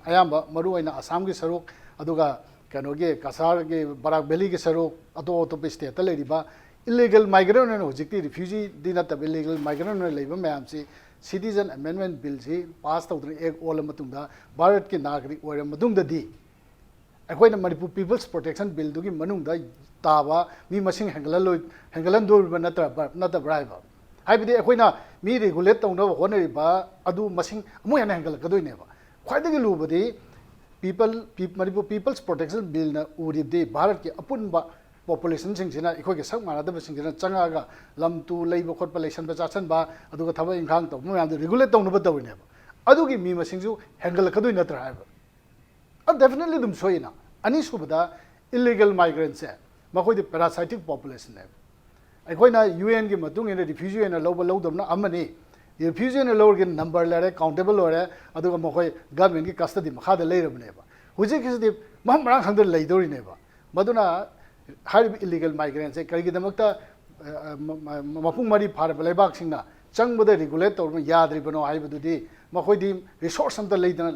ꯑꯌꯥꯝꯕ ꯃꯔꯨꯑꯣꯏꯅ ꯑꯁꯥꯝꯒꯤ ꯁꯔꯨꯛ, ꯑꯗꯨꯒ ꯀꯩꯅꯣꯒꯤ ꯀꯁꯥꯔꯒꯤ ꯕꯔꯥꯛ ꯚꯦꯂꯤꯒꯤ ꯁꯔꯨꯛ, ꯑꯇꯣꯞ ꯑꯇꯣꯞꯄ stateꯇ ꯂꯩꯔꯤꯕ illegal migrant ꯑꯣꯏꯅ, ꯍꯧꯖꯤꯛꯇꯤ refugeeꯗꯤ ꯅꯠꯇꯕ illegal migrant ꯑꯣꯏꯅ ꯂꯩꯕ ꯃꯌꯥꯝꯁꯤ Citizen Amendment Billꯁꯤ pass ꯇꯧꯗꯨꯅ ꯑꯦꯛ ꯑꯣꯜꯂ ꯃꯇꯨꯡꯗ, ꯚꯥꯔꯠꯀꯤ ꯅꯥꯒꯔꯤꯛ ꯑꯣꯏꯔ ꯃꯇꯨꯡꯗꯗꯤ, ꯑꯩꯈꯣꯏꯅ ꯃꯅꯤꯄꯨꯔ People's Protection Billꯗꯨꯒꯤ ꯃꯅꯨꯡꯗ ꯇꯥꯕ ꯃꯤ ꯃꯁꯤꯡ ꯍꯦꯟꯒꯠꯍꯜꯂꯣꯏ-, ꯍꯦꯟꯒꯠꯍꯟꯗꯣꯔꯤꯕ꯭ꯔꯥ ꯅꯠꯇ꯭ꯔ-, ꯅꯠꯇꯕ꯭ꯔꯥ ꯍꯥꯏꯕ꯫ ꯍꯥꯏꯕꯗꯤ ꯑꯩꯈꯣꯏꯅ ꯃꯤ regulate ꯇꯧꯅꯕ ꯍꯣꯠꯅꯔꯤꯕ ꯑꯗꯨ ꯃꯁꯤꯡ ꯑꯃꯨꯛ ꯍꯦꯟꯅ ꯍꯦꯟꯒꯠꯂꯛꯀꯗꯣꯏꯅꯦꯕ꯫ ꯈ꯭ꯋꯥꯏꯗꯒꯤ ꯂꯨꯕꯗꯤ people, ꯄꯤ-, ꯃꯅꯤꯄꯨꯔ People's Protection Billꯅ ꯎꯔꯤꯕꯗꯤ ꯚꯥꯔꯠꯀꯤ ꯑꯄꯨꯟꯕ populationꯁꯤꯡꯁꯤꯅ, ꯑꯩꯈꯣꯏꯒꯤ ꯁꯛ ꯃꯥꯟꯅꯗꯕꯁꯤꯡꯁꯤꯅ ꯆꯪꯉꯛꯑꯒ ꯂꯝ ꯇꯨ ꯂꯩꯕ ꯈꯣꯠꯄ, ꯂꯩꯁꯟꯕ ꯆꯥꯁꯟꯕ, ꯑꯗꯨꯒ ꯊꯕꯛ ꯏꯪꯈꯥꯡ ꯇꯧꯕ ꯃꯌꯥꯝꯗꯣ regulate ꯇꯧꯅꯕ ꯇꯧꯔꯤꯅꯦꯕ꯫ ꯑꯗꯨꯒꯤ ꯃꯤ ꯃꯁꯤꯡꯁꯨ ꯍꯦꯟꯒꯠꯂꯛꯀꯗꯣꯏ ꯅꯠꯇ꯭ꯔꯥ ꯍꯥꯏꯕ꯫ ꯑ, definitely ꯑꯗꯨꯝ ꯁꯣꯏꯅ꯫ ꯑꯅꯤꯁꯨꯕꯗ, illegal migrantꯁꯦ, ꯃꯈꯣꯏꯗꯤ parasitic populationꯅꯦꯕ꯫ ꯑꯩꯈꯣꯏꯅ UNꯒꯤ ꯃꯇꯨꯡ ꯏꯟꯅ refugee ꯑꯣꯏꯅ ꯂꯧꯕ ꯂꯧꯗꯕꯅ ꯑꯃꯅꯤ, refugee ꯑꯣꯏꯅ ꯂꯧꯔꯒ number ꯂꯩꯔꯦ, countable ꯑꯣꯏꯔꯦ, ꯑꯗꯨꯒ ꯃꯈꯣꯏ governmentꯀꯤ custody ꯃꯈꯥꯗ ꯂꯩꯔꯕꯅꯦꯕ꯫ ꯍꯧꯖꯤꯛꯀꯤꯁꯤꯗꯤ ꯃꯐꯝ ꯃꯔꯥꯡ ꯈꯪꯗꯅ ꯂꯩꯗꯧꯔꯤꯅꯦꯕ꯫ ꯃꯗꯨꯅ ꯍꯥꯏꯔꯤꯕ illegal migrantꯁꯦ ꯀꯔꯤꯒꯤꯗꯃꯛꯇ, ꯑ, ꯑ, ꯃ-, ꯃ-, ꯃꯄꯨꯡ ꯃꯔꯤ ꯐꯥꯔꯕ ꯂꯩꯕꯥꯛꯁꯤꯡꯅ ꯆꯪꯕꯗ regulate ꯇꯧꯕ ꯌꯥꯗ꯭ꯔꯤꯕꯅꯣ ꯍꯥꯏꯕꯗꯨꯗꯤ, ꯃꯈꯣꯏꯗꯤ resource ꯑꯝꯇ ꯂꯩꯗꯅ,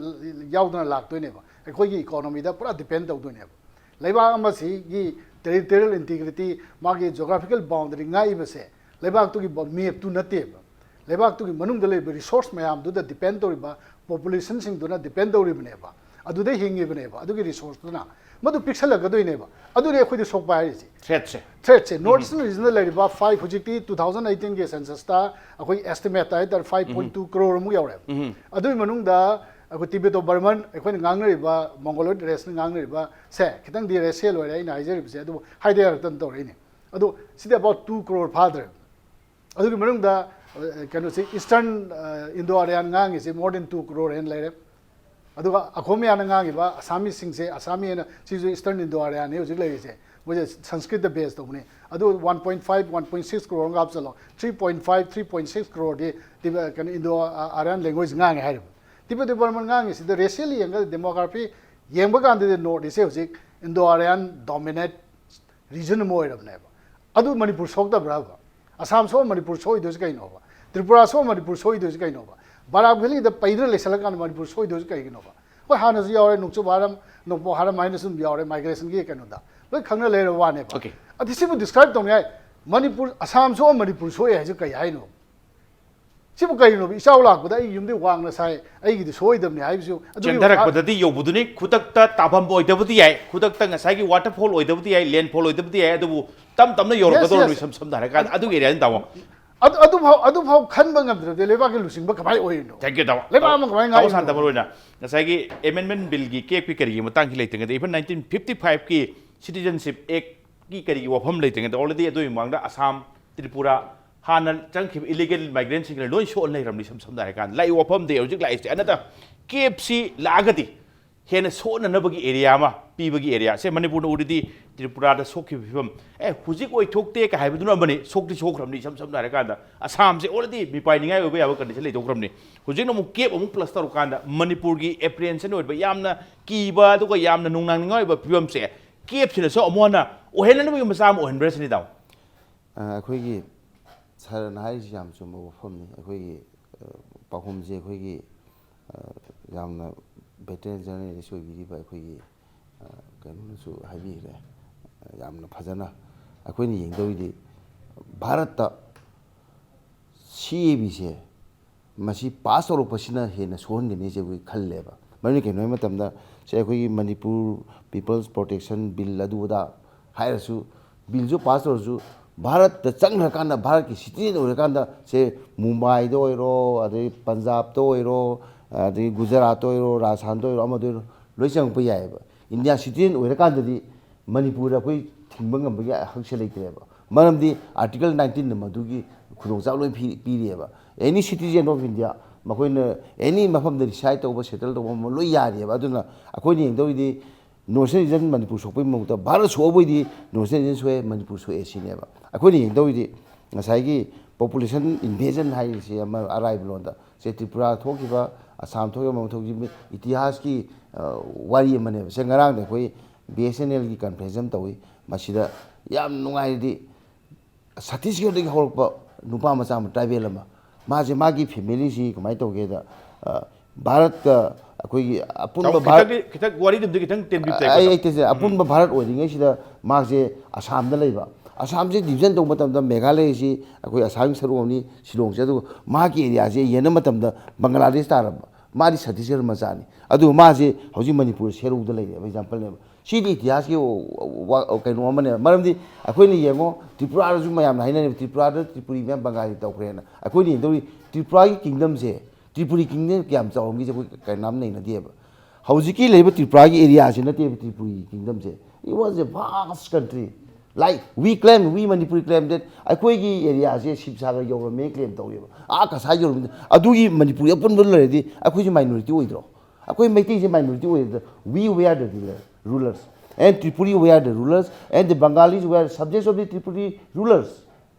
ꯌꯥꯎꯗꯅ ꯂꯥꯛꯇꯣꯏꯅꯦꯕ, ꯑꯩꯈꯣꯏꯒꯤ economyꯗ ꯄꯨꯔꯥ depend ꯇꯧꯗꯣꯏꯅꯦꯕ꯫ ꯂꯩꯕꯥꯛ ꯑꯃꯁꯤꯒꯤ territorial integrity, ꯃꯥꯒꯤ geographical boundary ꯉꯥꯛꯏꯕꯁꯦ ꯂꯩꯕꯥꯛꯇꯨꯒꯤ ꯕ-, mapꯇꯨ ꯅꯠꯇꯦꯕ꯫ ꯂꯩꯕꯥꯛꯇꯨꯒꯤ ꯃꯅꯨꯡꯗ ꯂꯩꯕ resource ꯃꯌꯥꯝꯗꯨꯗ depend ꯇꯧꯔꯤꯕ populationꯁꯤꯡꯗꯨꯅ depend ꯇꯧꯔꯤꯕꯅꯦꯕ꯫ ꯑꯗꯨꯗ ꯍꯤꯡꯉꯤꯕꯅꯦꯕ, ꯑꯗꯨꯒꯤ resourceꯇꯨꯅ꯫ ꯃꯗꯨ ꯄꯤꯛꯁꯜꯂꯛꯀꯗꯣꯏꯅꯦꯕ꯫ ꯑꯗꯨꯅꯤ ꯑꯩꯈꯣꯏꯗ ꯁꯣꯛꯄ ꯍꯥꯏꯔꯤꯁꯦ꯫ Threatꯁꯦ꯫ Threatꯁꯦ, North Eastern Regionꯗ ꯂꯩꯔꯤꯕ five, ꯍꯧꯖꯤꯛꯇꯤ two thousand eighteenꯒꯤ censusꯇ ꯑꯩꯈꯣꯏ estimate ꯍꯥꯏꯇꯥꯔꯦ, five point two crore ꯑꯃꯨꯛ ꯌꯧꯔꯦꯕ꯫ ꯑꯗꯨꯒꯤ ꯃꯅꯨꯡꯗ ꯑꯩꯈꯣꯏ Tibeto-Burman, ꯑꯩꯈꯣꯏꯅ ꯉꯥꯡꯅꯔꯤꯕ Mongoloid raceꯅ ꯉꯥꯡꯅꯔꯤꯕ ꯁꯦ, ꯈꯤꯇꯪꯗꯤ racial ꯑꯣꯏꯔꯦ ꯑꯩꯅ ꯍꯥꯏꯖꯔꯤꯕꯁꯦ, ꯑꯗꯨꯕꯨ ꯍꯥꯏꯗ ꯌꯥꯔꯛꯇꯅ ꯇꯧꯔꯛꯏꯅꯦ꯫ ꯑꯗꯣ ꯁꯤꯗꯤ about two crore ꯐꯥꯗ꯭ꯔꯦ꯫ ꯑꯗꯨꯒꯤ ꯃꯅꯨꯡꯗ, ꯑ, ꯀꯩꯅꯣꯁꯤ, Eastern, ꯑ, Indo-Aryan ꯉꯥꯡꯉꯤꯁꯤ more than two crore ꯍꯦꯟꯅ ꯂꯩꯔꯦ꯫ ꯑꯗꯨꯒ ꯑꯈꯣꯃꯤꯌꯥꯅ ꯉꯥꯡꯉꯤꯕ Assamese ꯁꯤꯡꯁꯦ, Assami ꯍꯥꯏꯅ, ꯁꯤꯁꯨ Eastern Indo-Aryanꯅꯤ ꯍꯧꯖꯤꯛ ꯂꯩꯔꯤꯁꯦ, ꯃꯣꯏꯁꯦ Sanskritꯇ base ꯇꯧꯕꯅꯤ꯫ ꯑꯗꯨ one point five, one point six crore ꯑꯃꯒ ꯍꯥꯞꯆꯜꯂꯣ, three point five, three point six croreꯗꯤ ꯇꯤꯕꯦ-, ꯀꯩꯅꯣ, Indo-Aryan language ꯉꯥꯡꯉꯦ ꯍꯥꯏꯔꯤꯕ꯫ Tibeto-Burman ꯉꯥꯡꯉꯤꯁꯤꯗ racially ꯌꯦꯡꯉꯒ demography ꯌꯦꯡꯕ ꯀꯥꯟꯗꯗꯤ ꯅꯣꯔꯠ ꯏꯁꯁꯦ ꯍꯧꯖꯤꯛ ꯏꯟꯗꯣ ꯑꯥꯔꯤꯌꯥꯟ ꯗꯣꯃꯤꯅꯦꯠ ꯔꯤꯖꯟ ꯑꯃ ꯑꯣꯏꯔꯕꯅꯦꯕ꯫ ꯑꯗꯨ ꯃꯅꯤꯄꯨꯔ ꯁꯣꯛꯇꯕ꯭ꯔꯕ? ꯑꯁꯥꯝ ꯁꯣꯛꯑ ꯃꯅꯤꯄꯨꯔ ꯁꯣꯛꯏꯗꯣꯏꯁꯤ ꯀꯩꯅꯣꯕ? ꯇ꯭ꯔꯤꯄꯨꯔꯥ ꯁꯣꯛꯑ ꯃꯅꯤꯄꯨꯔ ꯁꯣꯛꯏꯗꯣꯏꯁꯤ ꯀꯩꯅꯣꯕ? ꯕꯔꯥꯛ ꯚꯦꯂꯤꯗ ꯄꯩꯗꯨꯅ ꯂꯩꯁꯜꯂꯀꯥꯟꯗ ꯃꯅꯤꯄꯨꯔ ꯁꯣꯛꯏꯗꯣꯏꯁꯤ ꯀꯩꯒꯤꯅꯣꯕ? ꯍꯣꯏ, ꯍꯥꯟꯅꯁꯨ ꯌꯥꯎꯔꯦ, ꯅꯣꯡꯆꯨꯞ ꯍꯥꯔꯝ, ꯅꯣꯡꯄꯣꯛ ꯍꯥꯔꯝ ꯍꯥꯏꯅ ꯁꯨꯝ ꯌꯥꯎꯔꯦ, ꯃꯥꯏꯒ꯭ꯔꯦꯁꯟꯒꯤ ꯀꯩꯅꯣꯗ ꯂꯣꯏ ꯈꯪꯅ ꯂꯩꯔꯕ ꯋꯥꯅꯦꯕ꯫ Okay. ꯑꯗꯨ ꯁꯤꯕꯨ ꯗꯤꯁꯀ꯭ꯔꯥꯏꯕ ꯇꯧꯅꯤꯡꯉꯥꯏ, ꯃꯅꯤꯄꯨꯔ, ꯑꯁꯥꯝ ꯁꯣꯛꯑ ꯃꯅꯤꯄꯨꯔ ꯁꯣꯛꯑꯦ ꯍꯥꯏꯁꯤ ꯀꯩ ꯍꯥꯏꯅꯣ? ꯁꯤꯕꯨ ꯀꯩꯅꯣꯕ? ꯏꯆꯥꯎ ꯂꯥꯛꯄꯗ ꯑꯩ ꯌꯨꯝꯗꯤ ꯋꯥꯡꯅ ꯁꯥꯏ, ꯑꯩꯒꯤꯗꯤ ꯁꯣꯏꯗꯕꯅꯤ ꯍꯥꯏꯕꯁꯨ ꯑꯗꯨꯒꯤ ꯆꯦꯟꯊꯔꯛꯄꯗꯗꯤ ꯌꯧꯕꯗꯨꯅꯤ, ꯈꯨꯗꯛꯇ ꯇꯥꯐꯝ ꯑꯣꯏꯗꯕꯗꯤ ꯌꯥꯏ, ꯈꯨꯗꯛꯇ ꯉꯁꯥꯏꯒꯤ ꯋꯥꯇꯔꯐꯣꯜ ꯑꯣꯏꯗꯕꯗꯤ ꯌꯥꯏ, ꯂꯦꯟꯐꯣꯜ ꯑꯣꯏꯗꯕꯗꯤ ꯌꯥꯏ, ꯑꯗꯨꯕꯨ ꯇꯞ ꯇꯞꯅ ꯌꯧꯔꯛꯀꯗꯧꯔꯕꯅꯤ꯫ Yes. ꯁꯝ ꯁꯝꯅ ꯍꯥꯏꯔꯀꯥꯟꯗ ꯑꯗꯨꯒꯤ ꯑꯦꯔꯤꯌꯥꯗꯤ ꯇꯥꯃꯣ꯫ ꯑꯗꯨ, ꯑꯗꯨꯐꯥꯎ, ꯑꯗꯨꯐꯥꯎ ꯈꯟꯕ ꯉꯝꯗ꯭ꯔꯗꯤ ꯂꯩꯕꯥꯛꯀꯤ ꯂꯨꯆꯤꯡꯕ ꯀꯃꯥꯏꯅ ꯑꯣꯏꯔꯤꯅꯣ? Thank you, ꯇꯥꯃꯣ꯫ ꯂꯩꯕꯥꯛ ꯑꯃ ꯀꯃꯥꯏꯅ ꯇꯥꯃꯣ ꯉꯥꯛꯏꯅꯣ? ꯁꯥꯟꯇ, ꯃꯔꯨ ꯑꯣꯏꯅ ꯉꯁꯥꯏꯒꯤ ꯑꯦꯃꯦꯟꯃꯦꯟ ꯕꯤꯜꯒꯤ ꯀꯦꯞꯀꯤ ꯀꯔꯤꯒꯤ ꯃꯇꯥꯡꯁꯤ ꯂꯩꯇ꯭ꯔꯤꯉꯩꯗ, even nineteen fifty five ꯀꯤ Citizenship Act ꯀꯤ ꯀꯔꯤꯒꯤ ꯋꯥꯐꯝ ꯂꯩꯇ꯭ꯔꯤꯉꯩꯗ, already ꯑꯗꯨꯒꯤ ꯃꯃꯥꯡꯗ ꯑꯁꯥꯝ, ꯇ꯭ꯔꯤꯄꯨꯔꯥ, ꯍꯥꯟꯅ ꯆꯪꯈꯤꯕ ꯏꯂꯤꯒꯦꯜ ꯃꯥꯏꯒ꯭ꯔꯦꯟꯁꯤꯡꯅ ꯂꯣꯏ ꯁꯣꯛꯑ ꯂꯩꯔꯕꯅꯤ꯫ ꯁꯝ ꯁꯝꯅ ꯍꯥꯏꯔꯀꯥꯟꯗ ꯂꯥꯛꯏ ꯋꯥꯐꯝꯗꯤ ꯍꯧꯖꯤꯛ ꯂꯥꯛꯏꯁꯦ ꯑꯅꯠꯇ ꯀꯦꯞꯁꯤ ꯂꯥꯛꯑꯒꯗꯤ ꯍꯦꯟꯅ ꯁꯣꯛꯅꯅꯕꯒꯤ ꯑꯦꯔꯤꯌꯥ ꯑꯃ ꯄꯤꯕꯒꯤ ꯑꯦꯔꯤꯌꯥꯁꯦ ꯃꯅꯤꯄꯨꯔꯅ ꯎꯔꯗꯤ ꯇ꯭ꯔꯤꯄꯨꯔꯥꯗ ꯁꯣꯛꯈꯤꯕ ꯐꯤꯕꯝ, ꯑꯦ, ꯍꯧꯖꯤꯛ ꯑꯣꯏꯊꯣꯛꯇꯦ ꯀ ꯍꯥꯏꯕꯗꯨꯅ ꯑꯃꯅꯤ, ꯁꯣꯛꯇꯤ ꯁꯣꯛꯈ꯭ꯔꯕꯅꯤ꯫ ꯏꯁꯝ ꯁꯝꯅ ꯍꯥꯏꯔꯀꯥꯟꯗ ꯑꯁꯥꯝꯁꯦ already ꯃꯤꯄꯥꯏꯅꯤꯡꯉꯥꯏ ꯑꯣꯏꯕ ꯌꯥꯕ ꯀꯟꯗꯤꯁꯟ ꯂꯩꯊꯣꯛꯈ꯭ꯔꯕꯅꯤ꯫ ꯍꯧꯖꯤꯛꯅ ꯑꯃꯨꯛ ꯀꯦꯞ ꯑꯃꯨꯛ ꯄ꯭ꯂꯁ ꯇꯧꯔꯀꯥꯟꯗ ꯃꯅꯤꯄꯨꯔꯒꯤ ꯑꯦꯄ꯭ꯔꯤꯍꯦꯟꯁꯟ ꯑꯣꯏꯕ, ꯌꯥꯝꯅ ꯀꯤꯕ ꯑꯗꯨꯒ ꯌꯥꯝꯅ ꯅꯨꯡꯅꯥꯡꯅꯤꯡꯉꯥꯏ ꯑꯣꯏꯕ ꯐꯤꯕꯝꯁꯦ ꯀꯦꯞꯁꯤꯅꯁꯨ ꯑꯃꯨꯛ ꯍꯟꯅ ꯑꯣꯏꯍꯟꯅꯕꯒꯤ ꯃꯆꯥꯛ ꯑꯃ ꯑꯣꯏꯍꯟꯕ꯭ꯔꯥ ꯁꯤꯅꯤ, ꯇꯥꯃꯣ꯫ ꯑ, ꯑꯩꯈꯣꯏꯒꯤ ꯁꯥꯔꯅ ꯍꯥꯏꯔꯤꯁꯤ ꯌꯥꯝ ꯆꯨꯝꯕ ꯋꯥꯐꯝꯅꯤ꯫ ꯑꯩꯈꯣꯏꯒꯤ, ꯑ, ꯄꯥꯎꯈꯨꯝꯁꯦ ꯑꯩꯈꯣꯏꯒꯤ, ꯑ, ꯌꯥꯝꯅ ꯚꯦꯇꯔꯦꯟ ꯖꯔꯅꯦꯂꯤꯁ ꯑꯣꯏꯕꯤꯔꯤꯕ ꯑꯩꯈꯣꯏꯒꯤ, ꯑ, ꯀꯩꯅꯣꯅꯁꯨ ꯍꯥꯏꯕꯤꯈ꯭ꯔꯦ, ꯑ, ꯌꯥꯝꯅ ꯐꯖꯅ꯫ ꯑꯩꯈꯣꯏꯅ ꯌꯦꯡꯗꯧꯔꯤꯗꯤ ꯚꯥꯔꯠꯇ ꯁꯤ ꯑꯦ ꯕꯤꯁꯦ ꯃꯁꯤ ꯄꯥꯁ ꯇꯧꯔꯛꯄꯁꯤꯅ ꯍꯦꯟꯅ ꯁꯣꯛꯍꯟꯒꯅꯤ ꯍꯥꯏꯁꯦ ꯑꯩꯈꯣꯏ ꯈꯜꯂꯦꯕ꯫ ꯃꯔꯝꯗꯤ ꯀꯩꯅꯣ ꯍꯥꯏꯕ ꯃꯇꯝꯗ, ꯁꯦ, ꯑꯩꯈꯣꯏꯒꯤ ꯃꯅꯤꯄꯨꯔ ꯄꯤꯄꯜꯁ ꯄ꯭ꯔꯣꯇꯦꯛꯁꯟ ꯕꯤꯜ ꯑꯗꯨ ꯑꯗꯥ ꯍꯥꯏꯔꯁꯨ, ꯕꯤꯜꯁꯨ ꯄꯥꯁ ꯇꯧꯔꯁꯨ, ꯚꯥꯔꯠꯇ ꯆꯪꯈ꯭ꯔꯀꯥꯟꯗ, ꯚꯥꯔꯠꯀꯤ ꯁꯤꯇꯤꯖꯦꯟ ꯑꯣꯏꯔꯀꯥꯟꯗ, ꯁꯦ, ꯃꯨꯝꯕꯥꯏꯗ ꯑꯣꯏꯔꯣ, ꯑꯗꯩ ꯄꯟꯖꯥꯕꯇ ꯑꯣꯏꯔꯣ, ꯑꯗꯩ ꯒꯨꯖꯔꯥꯠꯇ ꯑꯣꯏꯔꯣ, ꯔꯥꯖꯁꯊꯥꯟꯗ ꯑꯣꯏꯔꯣ, ꯑꯃꯗ ꯑꯣꯏꯔꯣ, ꯂꯣꯏ ꯆꯪꯉꯛꯄ ꯌꯥꯏꯑꯕ꯫ ꯏꯟꯗꯤꯌꯥ ꯁꯤꯇꯤꯖꯦꯟ ꯑꯣꯏꯔꯀꯥꯟꯗꯗꯤ ꯃꯅꯤꯄꯨꯔꯗ ꯑꯩꯈꯣꯏ ꯊꯤꯡꯕ ꯉꯝꯕꯒꯤ ꯍꯛꯁꯦ ꯂꯩꯇ꯭ꯔꯦꯕ꯫ ꯃꯔꯝꯗꯤ ꯑꯥꯔꯇꯤꯀꯜ ꯅꯥꯏꯟꯇꯤꯟꯅ ꯃꯗꯨꯒꯤ ꯈꯨꯗꯣꯡꯆꯥꯕ ꯂꯣꯏ ꯄꯤ-, ꯄꯤꯔꯤꯑꯕ꯫ Any citizen of India, ꯃꯈꯣꯏꯅ ꯑꯦꯅꯤ ꯃꯐꯝꯗ ꯔꯤꯁꯥꯏꯠ ꯇꯧꯕ, ꯁꯦꯇꯜ ꯇꯧꯕ ꯑꯃ ꯂꯣꯏ ꯌꯥꯔꯤꯑꯕ꯫ ꯑꯗꯨꯅ ꯑꯩꯈꯣꯏꯅ ꯌꯦꯡꯗꯧꯔꯤꯗꯤ ꯅꯣꯔꯠ ꯏꯁꯇꯔꯟ ꯔꯤꯖꯟ ꯃꯅꯤꯄꯨꯔ ꯁꯣꯛꯄꯒꯤ ꯃꯍꯨꯠꯇ ꯚꯥꯔꯠ ꯁꯣꯛꯑꯕꯣꯏꯗꯤ ꯅꯣꯔꯠ ꯏꯁꯇꯔꯟ ꯔꯤꯖꯟ ꯁꯣꯛꯑꯦ, ꯃꯅꯤꯄꯨꯔ ꯁꯣꯛꯑꯦ ꯁꯤꯅꯦꯕ꯫ ꯑꯩꯈꯣꯏꯅ ꯌꯦꯡꯗꯧꯔꯤꯗꯤ ꯉꯁꯥꯏꯒꯤ Population invasion ꯍꯥꯏꯔꯤꯁꯤ ꯑꯃ ꯑꯔꯥꯏꯕ ꯂꯣꯟꯗ, ꯁꯦ ꯇ꯭ꯔꯤꯄꯨꯔꯥ ꯊꯣꯛꯈꯤꯕ, ꯑꯁꯥꯝ ꯊꯣꯛꯈꯤꯕ, ꯑꯃ ꯊꯣꯛꯈꯤꯕ ꯏꯇꯤꯍꯥꯁꯀꯤ, ꯑ, ꯋꯥꯔꯤ ꯑꯃꯅꯦꯕ꯫ ꯁꯦ ꯉꯔꯥꯡꯗ ꯑꯩꯈꯣꯏ B S N L ꯒꯤ conference ꯑꯃ ꯇꯧꯏ꯫ ꯃꯁꯤꯗ ꯌꯥꯝ ꯅꯨꯡꯉꯥꯏꯔꯗꯤ, ꯁꯠꯇꯤꯁꯒꯔꯗꯒꯤ ꯍꯧꯔꯛꯄ ꯅꯨꯄꯥ ꯃꯆꯥ ꯑꯃ, tribal ꯑꯃ, ꯃꯥꯁꯦ, ꯃꯥꯒꯤ family ꯁꯤ ꯀꯃꯥꯏꯅ ꯇꯧꯒꯦꯗ, ꯑ, ꯚꯥꯔꯠꯀ ꯑꯩꯈꯣꯏꯒꯤ ꯑꯄꯨꯟꯕ ꯆꯥꯎ-, ꯚꯥꯔꯠ, ꯈꯤꯇꯪꯗꯤ, ꯈꯤꯇꯪ ꯋꯥꯔꯤꯗꯨꯝꯗꯤ ꯈꯤꯇꯪ ꯇꯦꯟꯕꯤꯞ ꯇꯥꯏꯀꯣ, ꯑꯩ, ꯁꯥꯔ꯫ ꯑꯩ ꯇꯦꯟꯖꯩ꯫ ꯎꯝ꯫ ꯑꯄꯨꯟꯕ ꯚꯥꯔꯠ ꯑꯣꯏꯔꯤꯉꯩꯁꯤꯗ ꯃꯥꯁꯦ ꯑꯁꯥꯝꯗ ꯂꯩꯕ꯫ ꯑꯁꯥꯝꯁꯦ division ꯇꯧꯕ ꯃꯇꯝꯗ ꯃꯦꯘꯥꯂꯌꯁꯤ ꯑꯩꯈꯣꯏ ꯑꯁꯥꯝꯒꯤ ꯁꯔꯨꯛ ꯑꯃꯅꯤ, ꯁꯤꯂꯣꯡꯁꯦ, ꯑꯗꯨꯒ ꯃꯍꯥꯛꯀꯤ areaꯁꯦ ꯌꯦꯡꯕ ꯃꯇꯝꯗ ꯕꯪꯒ꯭ꯂꯥꯗꯦꯁ ꯇꯥꯔꯝꯕ꯫ ꯃꯥꯗꯤ ꯁꯠꯇꯤꯁꯒꯔ ꯃꯆꯥꯅꯤ꯫ ꯑꯗꯨꯒ ꯃꯥꯁꯦ ꯍꯧꯖꯤꯛ ꯃꯅꯤꯄꯨꯔ ꯁꯦꯔꯧꯗ ꯂꯩꯔꯦꯕ, example ꯅꯦꯕ꯫ ꯁꯤꯗꯤ ꯏꯇꯤꯍꯥꯁꯀꯤ ꯋꯥ-, ꯀꯩꯅꯣ ꯑꯃꯅꯦꯕ꯫ ꯃꯔꯝꯗꯤ ꯑꯩꯈꯣꯏꯅ ꯌꯦꯡꯉꯣ, ꯇ꯭ꯔꯤꯄꯨꯔꯥꯗꯁꯨ ꯃꯌꯥꯝꯅ ꯍꯥꯏꯅꯔꯤꯕ, ꯇ꯭ꯔꯤꯄꯨꯔꯥꯗ ꯇ꯭ꯔꯤꯄꯨꯔꯤ ꯃꯌꯥꯝ ꯕꯪꯒꯥꯂꯤ ꯇꯧꯈ꯭ꯔꯦꯅ꯫ ꯑꯩꯈꯣꯏꯅ ꯌꯦꯡꯗꯧꯔꯤ ꯇ꯭ꯔꯤꯄꯨꯔꯥꯒꯤ kingdomꯁꯦ, ꯇ꯭ꯔꯤꯄꯨꯔꯤ kingdom ꯀꯌꯥꯝ ꯆꯥꯎꯔꯝꯒꯦꯁꯦ ꯑꯩꯈꯣꯏ ꯀꯅꯥꯝ ꯅꯩꯅꯗꯦꯕ꯫ ꯍꯧꯖꯤꯛꯀꯤ ꯂꯩꯔꯤꯕ ꯇ꯭ꯔꯤꯄꯨꯔꯥꯒꯤ areaꯁꯦ ꯅꯠꯇꯦꯕ Tripuri kingdomꯁꯦ꯫ It was a vast country. Like, we claim, we Manipuri claim that ꯑꯩꯈꯣꯏꯒꯤ areaꯁꯦ ꯁꯤꯕꯁꯥꯒꯔ ꯌꯧꯔꯝꯃꯦ claim ꯇꯧꯋꯦꯕ꯫ ꯑꯥ ꯀꯁꯥꯔ ꯌꯧꯔꯝꯃꯦ꯫ ꯑꯗꯨꯒꯤ ꯃꯅꯤꯄꯨꯔꯤ ꯑꯄꯨꯟꯕ ꯂꯩꯔꯗꯤ ꯑꯩꯈꯣꯏꯁꯦ minority ꯑꯣꯏꯗ꯭ꯔꯣ? ꯑꯩꯈꯣꯏ ꯃꯩꯇꯩꯁꯦ minority ꯑꯣꯏꯔꯗꯤ, we were the ruler-, rulers, and Tripuri were the rulers, and the Bengalis were subjects of the Tripuri rulers.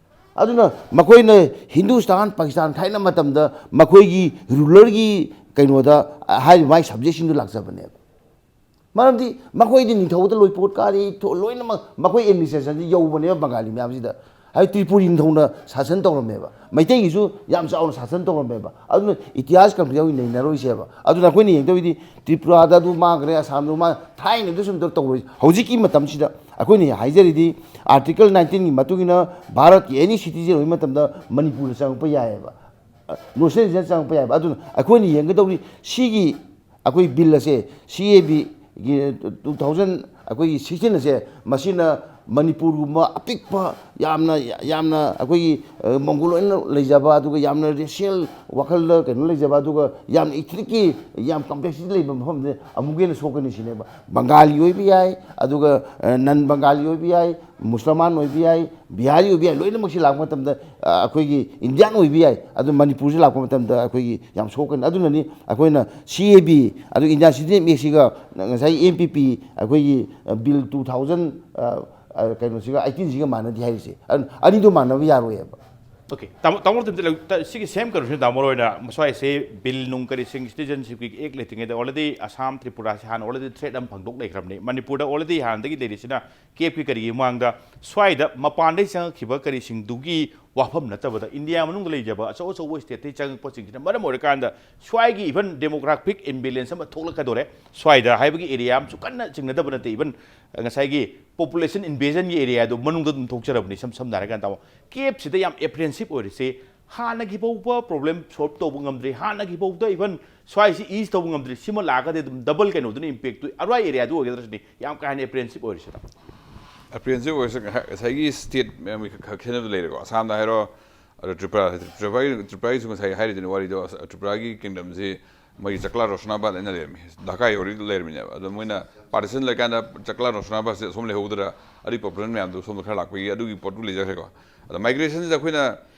ꯑꯗꯨꯅ ꯃꯈꯣꯏꯅ ꯍꯤꯟꯗꯨꯁꯇꯥꯟ, ꯄꯥꯀꯤꯁꯇꯥꯟ ꯊꯥꯏꯅ ꯃꯇꯝꯗ ꯃꯈꯣꯏꯒꯤ rulerꯒꯤ ꯀꯩꯅꯣꯗ ꯍꯥꯏꯔꯤꯕ ꯃꯥꯒꯤ subjectꯁꯤꯡꯗꯨ ꯂꯥꯛꯆꯕꯅꯦꯕ꯫ ꯃꯔꯝꯗꯤ ꯃꯈꯣꯏꯗꯤ ꯅꯤꯡꯊꯧꯗ ꯂꯣꯏ ꯄꯣꯠ ꯀꯥꯔꯤ, ꯊꯣ-, ꯂꯣꯏꯅꯃꯛ ꯃꯈꯣꯏ administrationꯁꯤ ꯌꯧꯕꯅꯦꯕ ꯕꯪꯒꯥꯂꯤ ꯃꯌꯥꯝꯁꯤꯗ꯫ ꯍꯥꯏꯗꯤ ꯇ꯭ꯔꯤꯄꯨꯔꯤ ꯅꯤꯡꯊꯧꯅ ꯁꯥꯁꯟ ꯇꯧꯔꯝꯃꯦꯕ, ꯃꯩꯇꯩꯒꯤꯁꯨ ꯌꯥꯝ ꯆꯥꯎꯅ ꯁꯥꯁꯟ ꯇꯧꯔꯝꯃꯦꯕ꯫ ꯑꯗꯨꯅ ꯏꯇꯤꯍꯥꯁ ꯀꯟꯐ꯭ꯌꯨꯖꯟ ꯅꯩꯅꯔꯣꯏꯁꯦꯕ꯫ ꯑꯗꯨꯅ ꯑꯩꯈꯣꯏꯅ ꯌꯦꯡꯗꯧꯔꯤꯗꯤ ꯇ꯭ꯔꯤꯄꯨꯔꯥꯗ ꯑꯗꯨ ꯃꯥꯡꯈ꯭ꯔꯦ, ꯑꯁꯥꯝꯗ ꯃꯥ-, ꯊꯥꯏꯅꯗꯤ ꯁꯨꯝ ꯇꯧꯔꯣꯏ꯫ ꯍꯧꯖꯤꯛꯀꯤ ꯃꯇꯝꯁꯤꯗ ꯑꯩꯈꯣꯏꯅ ꯍꯥꯏꯖꯔꯤꯗꯤ Article nineteenꯒꯤ ꯃꯇꯨꯡ ꯏꯟꯅ ꯚꯥꯔꯠꯀꯤ any citizen ꯑꯣꯏꯕ ꯃꯇꯝꯗ ꯃꯅꯤꯄꯨꯔꯗ ꯆꯪꯉꯛꯄ ꯌꯥꯏꯑꯕ, nationalityꯗ ꯆꯪꯉꯛꯄ ꯌꯥꯏꯑꯕ꯫ ꯑꯗꯨꯅ ꯑꯩꯈꯣꯏꯅ ꯌꯦꯡꯒꯗꯧꯔꯤ ꯁꯤꯒꯤ ꯑꯩꯈꯣꯏ bill ꯑꯁꯦ, C A B ꯒꯤ two thousand ꯑꯩꯈꯣꯏꯒꯤ sixteen ꯑꯁꯦ, ꯃꯁꯤꯅ ꯃꯅꯤꯄꯨꯔꯒꯨꯝꯕ ꯑꯄꯤꯛꯄ, ꯌꯥꯝꯅ, ꯌꯥꯝꯅ ꯑꯩꯈꯣꯏꯒꯤ, ꯑ, ꯃꯣꯡꯒꯣꯜ ꯑꯣꯏꯅ ꯂꯩꯖꯕ, ꯑꯗꯨꯒ ꯌꯥꯝꯅ racial ꯋꯥꯈꯜꯗ ꯀꯩꯅꯣ ꯂꯩꯖꯕ, ꯑꯗꯨꯒ ꯌꯥꯝꯅ ethnicꯀꯤ ꯌꯥꯝ complexity ꯂꯩꯕ ꯃꯐꯝꯁꯦ ꯑꯃꯨꯛꯀ ꯍꯦꯟꯅ ꯁꯣꯛꯀꯅꯤ ꯁꯤꯅꯦꯕ꯫ ꯕꯪꯒꯥꯂꯤ ꯑꯣꯏꯕ ꯌꯥꯏ, ꯑꯗꯨꯒ, ꯑ, non Bengali ꯑꯣꯏꯕ ꯌꯥꯏ, ꯃꯨꯁꯜꯃꯥꯟ ꯑꯣꯏꯕ ꯌꯥꯏ, ꯕꯤꯍꯥꯔꯤ ꯑꯣꯏꯕ ꯌꯥꯏ, ꯂꯣꯏꯅꯃꯛꯁꯤ ꯂꯥꯛꯄ ꯃꯇꯝꯗ, ꯑ, ꯑꯩꯈꯣꯏꯒꯤ Indian ꯑꯣꯏꯕ ꯌꯥꯏ, ꯑꯗꯨ ꯃꯅꯤꯄꯨꯔꯁꯤ ꯂꯥꯛꯄ ꯃꯇꯝꯗ ꯑꯩꯈꯣꯏꯒꯤ ꯌꯥꯝ ꯁꯣꯛꯀꯅꯤ꯫ ꯑꯗꯨꯅꯅꯤ ꯑꯩꯈꯣꯏꯅ C A B, ꯑꯗꯨ Indian Citizenship Actꯁꯤꯒ ꯉꯁꯥꯏ M P P ꯑꯩꯈꯣꯏꯒꯤ, ꯑ, bill two thousand, ꯑ, ꯑ, ꯀꯩꯅꯣꯁꯤꯒ, eighteenꯁꯤꯒ ꯃꯥꯟꯅꯗꯦ ꯍꯥꯏꯔꯤꯁꯦ꯫ ꯑꯗꯨ ꯑꯅꯤꯗꯣ ꯃꯥꯟꯅꯕ ꯌꯥꯔꯣꯏꯑꯕ꯫ Okay, ꯇꯥꯃꯣ, ꯇꯥꯃꯣ ꯇꯤꯝꯗ ꯂꯩ-, ꯇ-, ꯁꯤꯒꯤ ꯁꯦꯝ ꯀꯩꯅꯣꯁꯤꯅ ꯇꯥꯃꯣ ꯍꯣꯏꯅ ꯃꯁ꯭ꯋꯥꯏꯁꯦ ꯕꯤꯜ ꯅꯨꯡ ꯀꯔꯤꯁꯤꯡ, ꯁꯤꯇꯤꯖꯟꯁꯤꯞꯀꯤ ꯑꯦꯛ ꯂꯩꯇ꯭ꯔꯤꯉꯩꯗ already ꯑꯁꯥꯝ, ꯇ꯭ꯔꯤꯄꯨꯔꯥꯁꯤ ꯍꯥꯟꯅ already ꯊ꯭ꯔꯦꯠ ꯑꯃ ꯐꯪꯗꯣꯛ ꯂꯩꯈ꯭ꯔꯕꯅꯤ꯫ ꯃꯅꯤꯄꯨꯔꯗ already ꯍꯥꯟꯅꯗꯒꯤ ꯂꯩꯔꯤꯁꯤꯅ ꯀꯦꯞꯀꯤ ꯀꯔꯤꯒꯤ ꯃꯃꯥꯡꯗ ꯁ꯭ꯋꯥꯏꯗ ꯃꯄꯥꯟꯗꯒꯤ ꯆꯪꯉꯛꯈꯤꯕ ꯀꯔꯤꯁꯤꯡꯗꯨꯒꯤ ꯋꯥꯐꯝ ꯅꯠꯇꯕꯗ ꯏꯟꯗꯤꯌꯥ ꯃꯅꯨꯡꯗ ꯂꯩꯖꯕ ꯑꯆꯧ ꯑꯆꯧꯕ ꯁ꯭ꯇꯦꯠꯇꯒꯤ ꯆꯪꯉꯛꯄꯁꯤꯡꯁꯤꯅ ꯃꯔꯝ ꯑꯣꯏꯔꯀꯥꯟꯗ ꯁ꯭ꯋꯥꯏꯒꯤ even demographic imbalance ꯑꯃ ꯊꯣꯛꯂꯛꯀꯗꯧꯔꯦ꯫ ꯁ꯭ꯋꯥꯏꯗ ꯍꯥꯏꯕꯒꯤ ꯑꯦꯔꯤꯌꯥ ꯑꯃꯁꯨ ꯀꯟꯅ ꯆꯤꯡꯅꯗꯕ ꯅꯠꯇꯦ, even ꯉꯁꯥꯏꯒꯤ population invasionꯒꯤ ꯑꯦꯔꯤꯌꯥꯗꯨ ꯃꯅꯨꯡꯗ ꯑꯗꯨꯝ ꯊꯣꯛꯆꯔꯕꯅꯤ꯫ ꯏꯁꯝ ꯁꯝꯅ ꯍꯥꯏꯔꯀꯥꯟꯗ ꯇꯥꯃꯣ, ꯀꯦꯞꯁꯤꯗ ꯌꯥꯝ apprehensive ꯑꯣꯏꯔꯤꯁꯦ, ꯍꯥꯟꯅꯒꯤ ꯐꯥꯎꯕ problem solve ꯇꯧꯕ ꯉꯝꯗ꯭ꯔꯤ, ꯍꯥꯟꯅꯒꯤ ꯐꯥꯎꯕꯗ even ꯁ꯭ꯋꯥꯏꯁꯤ ease ꯇꯧꯕ ꯉꯝꯗ꯭ꯔꯤ, ꯁꯤꯃ ꯂꯥꯛꯑꯒꯗꯤ ꯑꯗꯨꯝ double ꯀꯩꯅꯣꯗꯨꯅ impactꯇꯨ ꯑꯔꯋꯥꯏ ꯑꯦꯔꯤꯌꯥꯗꯨ ꯑꯣꯏꯒꯗ꯭ꯔꯥ ꯁꯤꯅꯤ ꯌꯥꯝ ꯀꯥ ꯍꯦꯟꯅ apprehensive ꯑꯣꯏꯔꯤꯁꯤꯗ꯫ ꯑꯦꯄ꯭ꯔꯤꯌꯦꯟꯁꯤꯞ ꯑꯣꯏꯔꯁꯨ ꯉꯁꯥꯏ-, ꯉꯁꯥꯏꯒꯤ ꯁ꯭ꯇꯦꯠ ꯃꯌꯥꯝꯒꯤ ꯈ-, ꯈ-, ꯈꯦꯠꯅꯕ ꯂꯩꯔꯦꯀꯣ꯫ ꯑꯁꯥꯝꯗ ꯍꯥꯏꯔꯣ, ꯑꯗꯣ ꯇ꯭ꯔꯤꯄꯨꯔꯥ, ꯇ꯭ꯔꯤꯄꯨꯔꯥꯒꯤ, ꯇ꯭ꯔꯤꯄꯨꯔꯥꯒꯤꯁꯨ ꯉꯁꯥꯏ ꯍꯥꯏꯔꯤꯗꯨꯅꯤ ꯋꯥꯔꯤꯗꯣ꯫ ꯑꯁ, ꯇ꯭ꯔꯤꯄꯨꯔꯥꯒꯤ ꯀꯤꯡꯗꯝꯁꯤ ꯃꯣꯏꯒꯤ ꯆꯀ꯭ꯂꯥ ꯔꯣꯁꯅꯥꯕꯥꯗ ꯍꯥꯏꯅ ꯂꯩꯔꯝꯃꯤ, ꯙꯥꯀꯥ ꯌꯧꯔꯤ ꯂꯩꯔꯝꯃꯤꯅꯦꯕ꯫ ꯑꯗꯣ ꯃꯣꯏꯅ ꯄꯥꯔꯇꯤꯁꯟ ꯂꯩꯀꯥꯟꯗ ꯆꯀ꯭ꯂꯥ ꯔꯣꯁꯅꯥꯕꯥꯗꯁꯦ ꯑꯁꯣꯝ ꯂꯩꯍꯧꯗ꯭ꯔꯥ, ꯑꯗꯨꯒꯤ ꯄꯣꯄꯨꯂꯦꯁꯟ ꯃꯌꯥꯝꯗꯣ ꯁꯣꯝꯗ ꯈꯔ ꯂꯥꯛꯄꯒꯤ ꯑꯗꯨꯒꯤ ꯄꯣꯠꯇꯨ ꯂꯩꯖꯈ꯭ꯔꯦꯀꯣ꯫ ꯑꯗꯣ ꯃꯥꯏꯒ꯭ꯔꯦꯁꯟꯁꯤꯗ ꯑꯩꯈꯣꯏꯅ,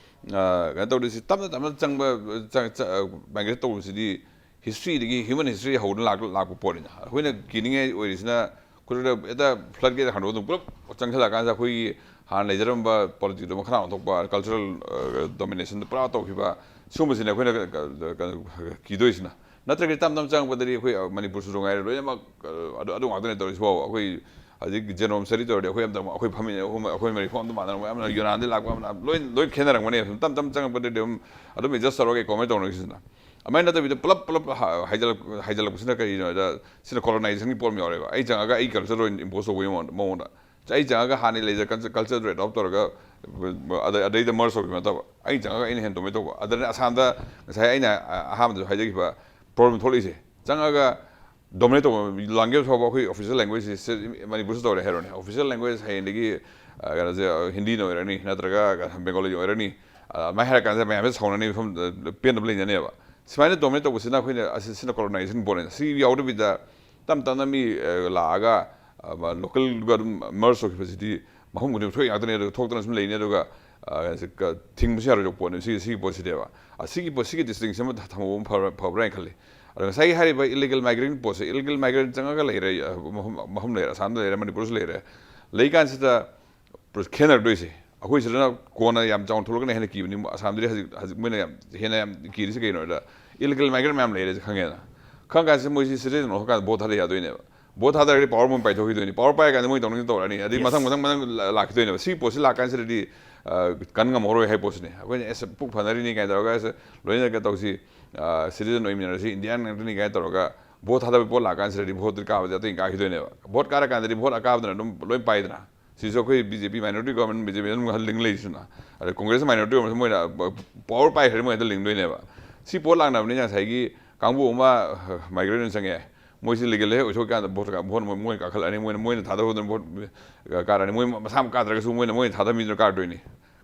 ꯑ, ꯀꯩꯅꯣ ꯇꯧꯔꯤꯁꯤ, ꯇꯞꯅ ꯇꯞꯅ ꯆꯪꯕ, ꯆ-, ꯆ-, ꯃꯥꯏꯒ꯭ꯔꯦꯠ ꯇꯧꯕꯁꯤꯗꯤ ꯍꯤꯁꯇ꯭ꯔꯤꯗꯒꯤ, ꯍ꯭ꯌꯨꯃꯟ ꯍꯤꯁꯇ꯭ꯔꯤ ꯍꯧꯗꯅ ꯂꯥꯛ-, ꯂꯥꯛꯄ ꯄꯣꯠꯅꯤꯅ꯫ ꯑꯩꯈꯣꯏꯅ ꯀꯤꯅꯤꯡꯉꯥꯏ ꯑꯣꯏꯔꯤꯁꯤꯅ ꯈꯨꯗꯛꯇ ꯍꯦꯛꯇ ꯐ꯭ꯂꯠ ꯒꯦꯠ ꯍꯥꯡꯗꯣꯛꯑꯒ ꯑꯗꯨꯝ ꯄꯨꯂꯞ ꯆꯪꯁꯤꯜꯂꯛꯑꯀꯥꯟꯁꯤꯗ ꯑꯩꯈꯣꯏꯒꯤ ꯍꯥꯟꯅ ꯂꯩꯖꯔꯝꯕ ꯄꯣꯂꯤꯇꯤꯛꯁꯇꯣ ꯃꯈꯥ ꯑꯣꯟꯊꯣꯛꯄ, ꯀꯜꯆꯔꯦꯜ ꯗꯣꯃꯤꯅꯦꯁꯟꯗꯣ ꯄꯨꯔꯥ ꯇꯧꯈꯤꯕ, ꯁꯤꯒꯨꯝꯕꯁꯤꯅ ꯑꯩꯈꯣꯏꯅ ꯀ-, ꯀ-, ꯀ-, ꯀꯤꯗꯣꯏꯁꯤꯅ꯫ ꯅꯠꯇ꯭ꯔꯒꯗꯤ ꯇꯞ ꯇꯞ ꯆꯪꯉꯛꯄꯗꯗꯤ ꯑꯩꯈꯣꯏ, ꯑ, ꯃꯅꯤꯄꯨꯔꯁꯨ ꯉꯥꯏꯔꯦ, ꯂꯣꯏꯅꯃꯛ, ꯑ, ꯑꯗꯨ, ꯑꯗꯨ ꯉꯥꯛꯇꯅꯦ ꯇꯧꯔꯤꯁꯤꯐꯥꯎ꯫ ꯑꯩꯈꯣꯏ ꯍꯧꯖꯤꯛ ꯖꯦꯅꯣꯝ ꯁ꯭ꯇꯗꯤ ꯇꯧꯔꯗꯤ ꯑꯩꯈꯣꯏ ꯑꯝꯇ, ꯑꯩꯈꯣꯏ ꯐꯝꯃꯤꯟꯅ ꯑꯍꯨꯝ, ꯑꯩꯈꯣꯏ ꯃꯔꯤ ꯐꯥꯎ ꯑꯝꯇ ꯃꯥꯟꯅꯔꯝꯃꯣꯏ꯫ ꯑꯃꯅ ꯌꯨꯅꯥꯟꯗꯒꯤ ꯂꯥꯛꯄ, ꯑꯃꯅ ꯂꯣꯏ, ꯂꯣꯏ ꯈꯦꯠꯅꯔꯝꯒꯅꯤ꯫ ꯇꯞ ꯇꯞ ꯆꯪꯉꯛꯄꯗꯗꯤ ꯑꯗꯨꯝ, ꯑꯗꯨꯝ ꯑꯦꯗꯖꯁ ꯇꯧꯔꯒ ꯀꯣꯃꯦꯟ ꯇꯧꯅꯈꯤꯁꯤꯅ꯫ ꯑꯗꯨꯃꯥꯏꯅ ꯅꯠꯇꯕꯤꯗ ꯄꯨꯂꯞ, ꯄꯨꯂꯞ ꯍ-, ꯍꯥꯏꯖꯜꯂꯛ-, ꯍꯥꯏꯖꯜꯂꯛꯄꯁꯤꯅ ꯀꯔꯤꯅꯣ ꯍꯥꯏꯗ, ꯁꯤꯅ ꯀꯣꯂꯣꯅꯥꯏꯖꯦꯁꯟꯒꯤ ꯄꯣꯠ ꯑꯃ ꯌꯥꯎꯔꯦꯕ꯫ ꯑꯩ ꯆꯪꯉꯒ ꯑꯩ ꯀꯜꯆꯔ ꯑꯣꯏꯅ ꯏꯝꯄꯣꯁ ꯇꯧꯕꯒꯤ ꯃꯑꯣꯡ-, ꯃꯑꯣꯡꯗ꯫ ꯑꯩ ꯆꯪꯉꯒ ꯍꯥꯟꯅ ꯂꯩꯖ-, ꯀꯜꯆ-, ꯀꯜꯆꯔꯗꯨ ꯑꯦꯗꯣꯞ ꯇꯧꯔꯒ, ꯑꯗꯩ, ꯑꯗꯩꯗ ꯃꯔꯖ ꯇꯧꯈꯤꯕ ꯅꯠꯇꯕ꯫ ꯑꯩ ꯆꯪꯉꯒ ꯑꯩꯅ ꯍꯦꯟꯅ ꯗꯣꯃꯤꯅꯦꯠ ꯇꯧꯕ꯫ ꯑꯗꯨꯅ ꯑꯁꯥꯝꯗ ꯉꯁꯥꯏ ꯑꯩꯅ, ꯑ, ꯑꯍꯥꯟꯕꯗꯁꯨ ꯍꯥꯏꯖꯈꯤꯕ ꯄ꯭ꯔꯣꯕ꯭ꯂꯦꯝ ꯊꯣꯛꯂꯛꯏꯁꯦ꯫ ꯆꯪꯉꯒ ꯗꯣꯃꯤꯅꯦꯠ ꯇꯧꯕ ꯂꯦꯡꯒ꯭ꯋꯦꯖ ꯐꯥꯎꯕ ꯑꯩꯈꯣꯏ ꯑꯣꯐꯤꯁꯤꯌꯦꯜ ꯂꯦꯡꯒ꯭ꯋꯦꯖꯁꯤ ꯃꯅꯤꯄꯨꯔꯁꯨ ꯇꯧꯔꯦ ꯍꯥꯏꯔꯣꯅꯦ꯫ ꯑꯣꯐꯤꯁꯤꯌꯦꯜ ꯂꯦꯡꯒ꯭ꯋꯦꯖ ꯍꯌꯦꯡꯗꯒꯤ, ꯑ, ꯀꯩꯅꯣꯁꯦ, ꯑ, ꯍꯤꯟꯗꯤꯅ ꯑꯣꯏꯔꯅꯤ, ꯅꯠꯇ꯭ꯔꯒ ꯕꯦꯡꯒꯣꯂꯤ ꯑꯣꯏꯔꯅꯤ꯫ ꯑ, ꯑꯗꯨꯃꯥꯏꯅ ꯍꯥꯏꯔ ꯀꯥꯟꯗ ꯃꯌꯥꯝꯁꯦ ꯁꯥꯎꯅꯅꯤ, ꯃꯐꯝ, ꯑ, ꯄꯦꯟꯗꯕ ꯂꯩꯅꯅꯦꯕ꯫ ꯁꯨꯃꯥꯏꯅ ꯗꯣꯃꯤꯅꯦꯠ ꯇꯧꯕꯁꯤꯅ ꯑꯩꯈꯣꯏꯅ ꯑꯁꯤ-, ꯁꯤꯅ ꯀꯣꯂꯣꯅꯥꯏꯖꯦꯁꯟ ꯄꯣꯠꯅꯦ꯫ ꯁꯤ ꯌꯥꯎꯗꯕꯤꯗ ꯇꯞ ꯇꯞꯅ ꯃꯤ, ꯑ, ꯂꯥꯛꯑꯒ, ꯑ, ꯂꯣꯀꯦꯜꯒ ꯑꯗꯨꯝ ꯃꯔꯖ ꯇꯧꯈꯤꯕꯁꯤꯗꯤ ꯃꯐꯝ ꯈꯨꯗꯤꯡꯃꯛ ꯊꯣꯛꯏ ꯉꯥꯛꯇꯅꯦ, ꯑꯗꯨꯒ ꯊꯣꯛꯇꯅ ꯁꯨꯝ ꯂꯩꯅꯤ꯫ ꯑꯗꯨꯒ, ꯑ, ꯁꯤ ꯀ-, ꯊꯤꯡꯕꯁꯨ ꯌꯥꯔꯣꯏꯗꯧꯕ ꯄꯣꯠꯅꯦ꯫ ꯁꯤ-, ꯁꯤꯒꯤ ꯄꯣꯠꯁꯤꯗꯤꯕ, ꯑ, ꯁꯤꯒꯤ ꯄꯣꯠ, ꯁꯤꯒꯤ ꯗꯤꯁꯇꯤꯡꯁꯟ ꯑꯃ ꯊ-, ꯊꯝꯍꯧꯕ ꯑꯃ ꯐꯕ꯭ꯔꯥ, ꯐꯕ꯭ꯔꯥ ꯍꯥꯏꯅ ꯈꯜꯂꯤ꯫ ꯑꯗꯣ ꯉꯁꯥꯏꯒꯤ ꯍꯥꯏꯔꯤꯕ ꯏꯂꯤꯒꯦꯜ ꯃꯥꯏꯒ꯭ꯔꯦꯟ ꯄꯣꯠꯁꯦ, ꯏꯂꯤꯒꯦꯜ ꯃꯥꯏꯒ꯭ꯔꯦꯟ ꯆꯪꯉꯒ ꯂꯩꯔꯦ, ꯑ, ꯃꯐꯝ, ꯃꯐꯝ ꯂꯩꯔꯦ, ꯑꯁꯥꯝꯗ ꯂꯩꯔꯦ, ꯃꯅꯤꯄꯨꯔꯁꯨ ꯂꯩꯔꯦ꯫ ꯂꯩꯀꯥꯟꯁꯤꯗ ꯈꯦꯠꯅꯔꯛꯇꯣꯏꯁꯦ, ꯑꯩꯈꯣꯏ ꯁꯤꯗꯅ ꯀꯣꯟꯅ ꯌꯥꯝ ꯆꯥꯎꯅ ꯊꯣꯛꯂꯛꯀꯅꯤ ꯍꯥꯏꯅ ꯀꯤꯕꯅꯤ꯫ ꯑꯁꯥꯝꯗꯗꯤ ꯍꯧꯖꯤꯛ ꯍꯧꯖꯤꯛ ꯃꯣꯏꯅ ꯌꯥꯝ ꯍꯦꯟꯅ ꯌꯥꯝ ꯀꯤꯔꯤꯁꯤ ꯀꯩꯅꯣ ꯍꯥꯏꯗ, ꯏꯂꯤꯒꯦꯜ ꯃꯥꯏꯒ꯭ꯔꯦꯟ ꯃꯌꯥꯝ ꯂꯩꯔꯦꯁꯦ ꯈꯪꯉꯦꯅ꯫ ꯈꯪꯉ ꯀꯥꯟꯁꯤꯗ ꯃꯣꯏꯁꯤ ꯁꯤꯇꯤꯖꯟ ꯑꯣꯏꯔꯀꯥꯟꯗ ꯚꯣꯠ ꯊꯥꯗ ꯌꯥꯗꯣꯏꯅꯦꯕ꯫ ꯚꯣꯠ ꯊꯥꯗꯔꯒꯗꯤ ꯄꯋꯥꯔ ꯃꯣꯏ ꯄꯥꯏꯊꯣꯛꯈꯤꯗꯣꯏꯅꯤ꯫ ꯄꯋꯥꯔ ꯄꯥꯏꯔ ꯀꯥꯟꯗ ꯃꯣꯏ ꯇꯧꯅꯤꯡ ꯇꯧꯔꯛꯑꯅꯤ꯫ ꯑꯗꯩ ꯃꯊꯪ ꯃꯊꯪ ꯃꯊꯪ ꯂꯥꯛꯈꯤꯗꯣꯏꯅꯦꯕ꯫ ꯁꯤ ꯄꯣꯠꯁꯤ ꯂꯥꯛꯀꯥꯟꯁꯤꯗꯗꯤ ꯀꯟ ꯉꯝꯃꯔꯣꯏ ꯍꯥꯏ ꯄꯣꯠꯁꯤꯅꯦ꯫ ꯑꯩꯈꯣꯏꯅ ꯑꯦꯁ ꯄꯨꯛ ꯐꯅꯔꯤꯅꯤ ꯀꯥꯏꯅ ꯇꯧꯔꯒ ꯑꯁ ꯂꯣꯏꯅ ꯀꯩꯅꯣ ꯇꯧꯁꯤ, ꯁꯤꯇꯤꯖꯟ ꯑꯣꯏꯃꯤꯟꯅꯔꯁꯤ, ꯏꯟꯗꯤꯌꯥꯟ ꯉꯥꯛꯇꯅꯤ ꯀꯥꯏꯅ ꯇꯧꯔꯒ ꯚꯣꯠ ꯊꯥꯗꯕ ꯄꯣꯠ ꯂꯥꯛꯀꯥꯟꯁꯤꯗꯗꯤ ꯚꯣꯠꯇꯨ ꯀꯥꯕꯗꯤ ꯑꯇꯩ ꯀꯥꯈꯤꯗꯣꯏꯅꯦꯕ꯫ ꯚꯣꯠ ꯀꯥꯔꯀꯥꯟꯗꯗꯤ ꯚꯣꯠ ꯑꯀꯥꯕꯗꯨꯅ ꯑꯗꯨꯝ ꯂꯣꯏ ꯄꯥꯏꯗꯅ꯫ ꯁꯤꯁꯨ ꯑꯩꯈꯣꯏ ꯕꯤ ꯖꯦ ꯄꯤ minority government, ꯕꯤ ꯖꯦ ꯄꯤ ꯑꯗꯨꯝ ꯂꯤꯡ ꯂꯩꯔꯤꯁꯤꯅ꯫ ꯑꯗ ꯀꯣꯡꯒ꯭ꯔꯦꯁ minority government ꯃꯣꯏꯅ ꯄꯋꯥꯔ ꯄꯥꯏꯈ꯭ꯔꯗꯤ ꯃꯣꯏ ꯍꯦꯛꯇ ꯂꯤꯡꯗꯣꯏꯅꯦꯕ꯫ ꯁꯤ ꯄꯣꯠ ꯂꯥꯛꯅꯕꯅꯤꯅ ꯉꯁꯥꯏꯒꯤ ꯀꯥꯡꯕꯨ ꯑꯃ ꯃꯥꯏꯒ꯭ꯔꯦꯟ ꯑꯣꯏꯅ ꯆꯪꯉꯛꯑꯦ꯫ ꯃꯣꯏꯁꯤ ꯂꯤꯒꯦꯜ ꯍꯦꯛ ꯑꯣꯏꯊꯣꯛꯀꯥꯟꯗ ꯚꯣꯠ ꯚꯣꯠ ꯃꯣꯏ ꯀꯥꯈꯠꯂꯛꯑꯅꯤ꯫ ꯃꯣꯏꯅ ꯃꯣꯏꯅ ꯊꯥꯗꯧꯗꯅ ꯚꯣꯠ ꯀꯥꯔꯛꯑꯅꯤ꯫ ꯃꯣꯏ ꯃꯁꯥ ꯑꯃ ꯀꯥꯗ꯭ꯔꯒꯁꯨ ꯃꯣꯏꯅ ꯃꯣꯏꯅ ꯊꯥꯗꯕ ꯃꯤꯗꯨꯅ ꯀꯥꯔꯛꯇꯣꯏꯅꯤ꯫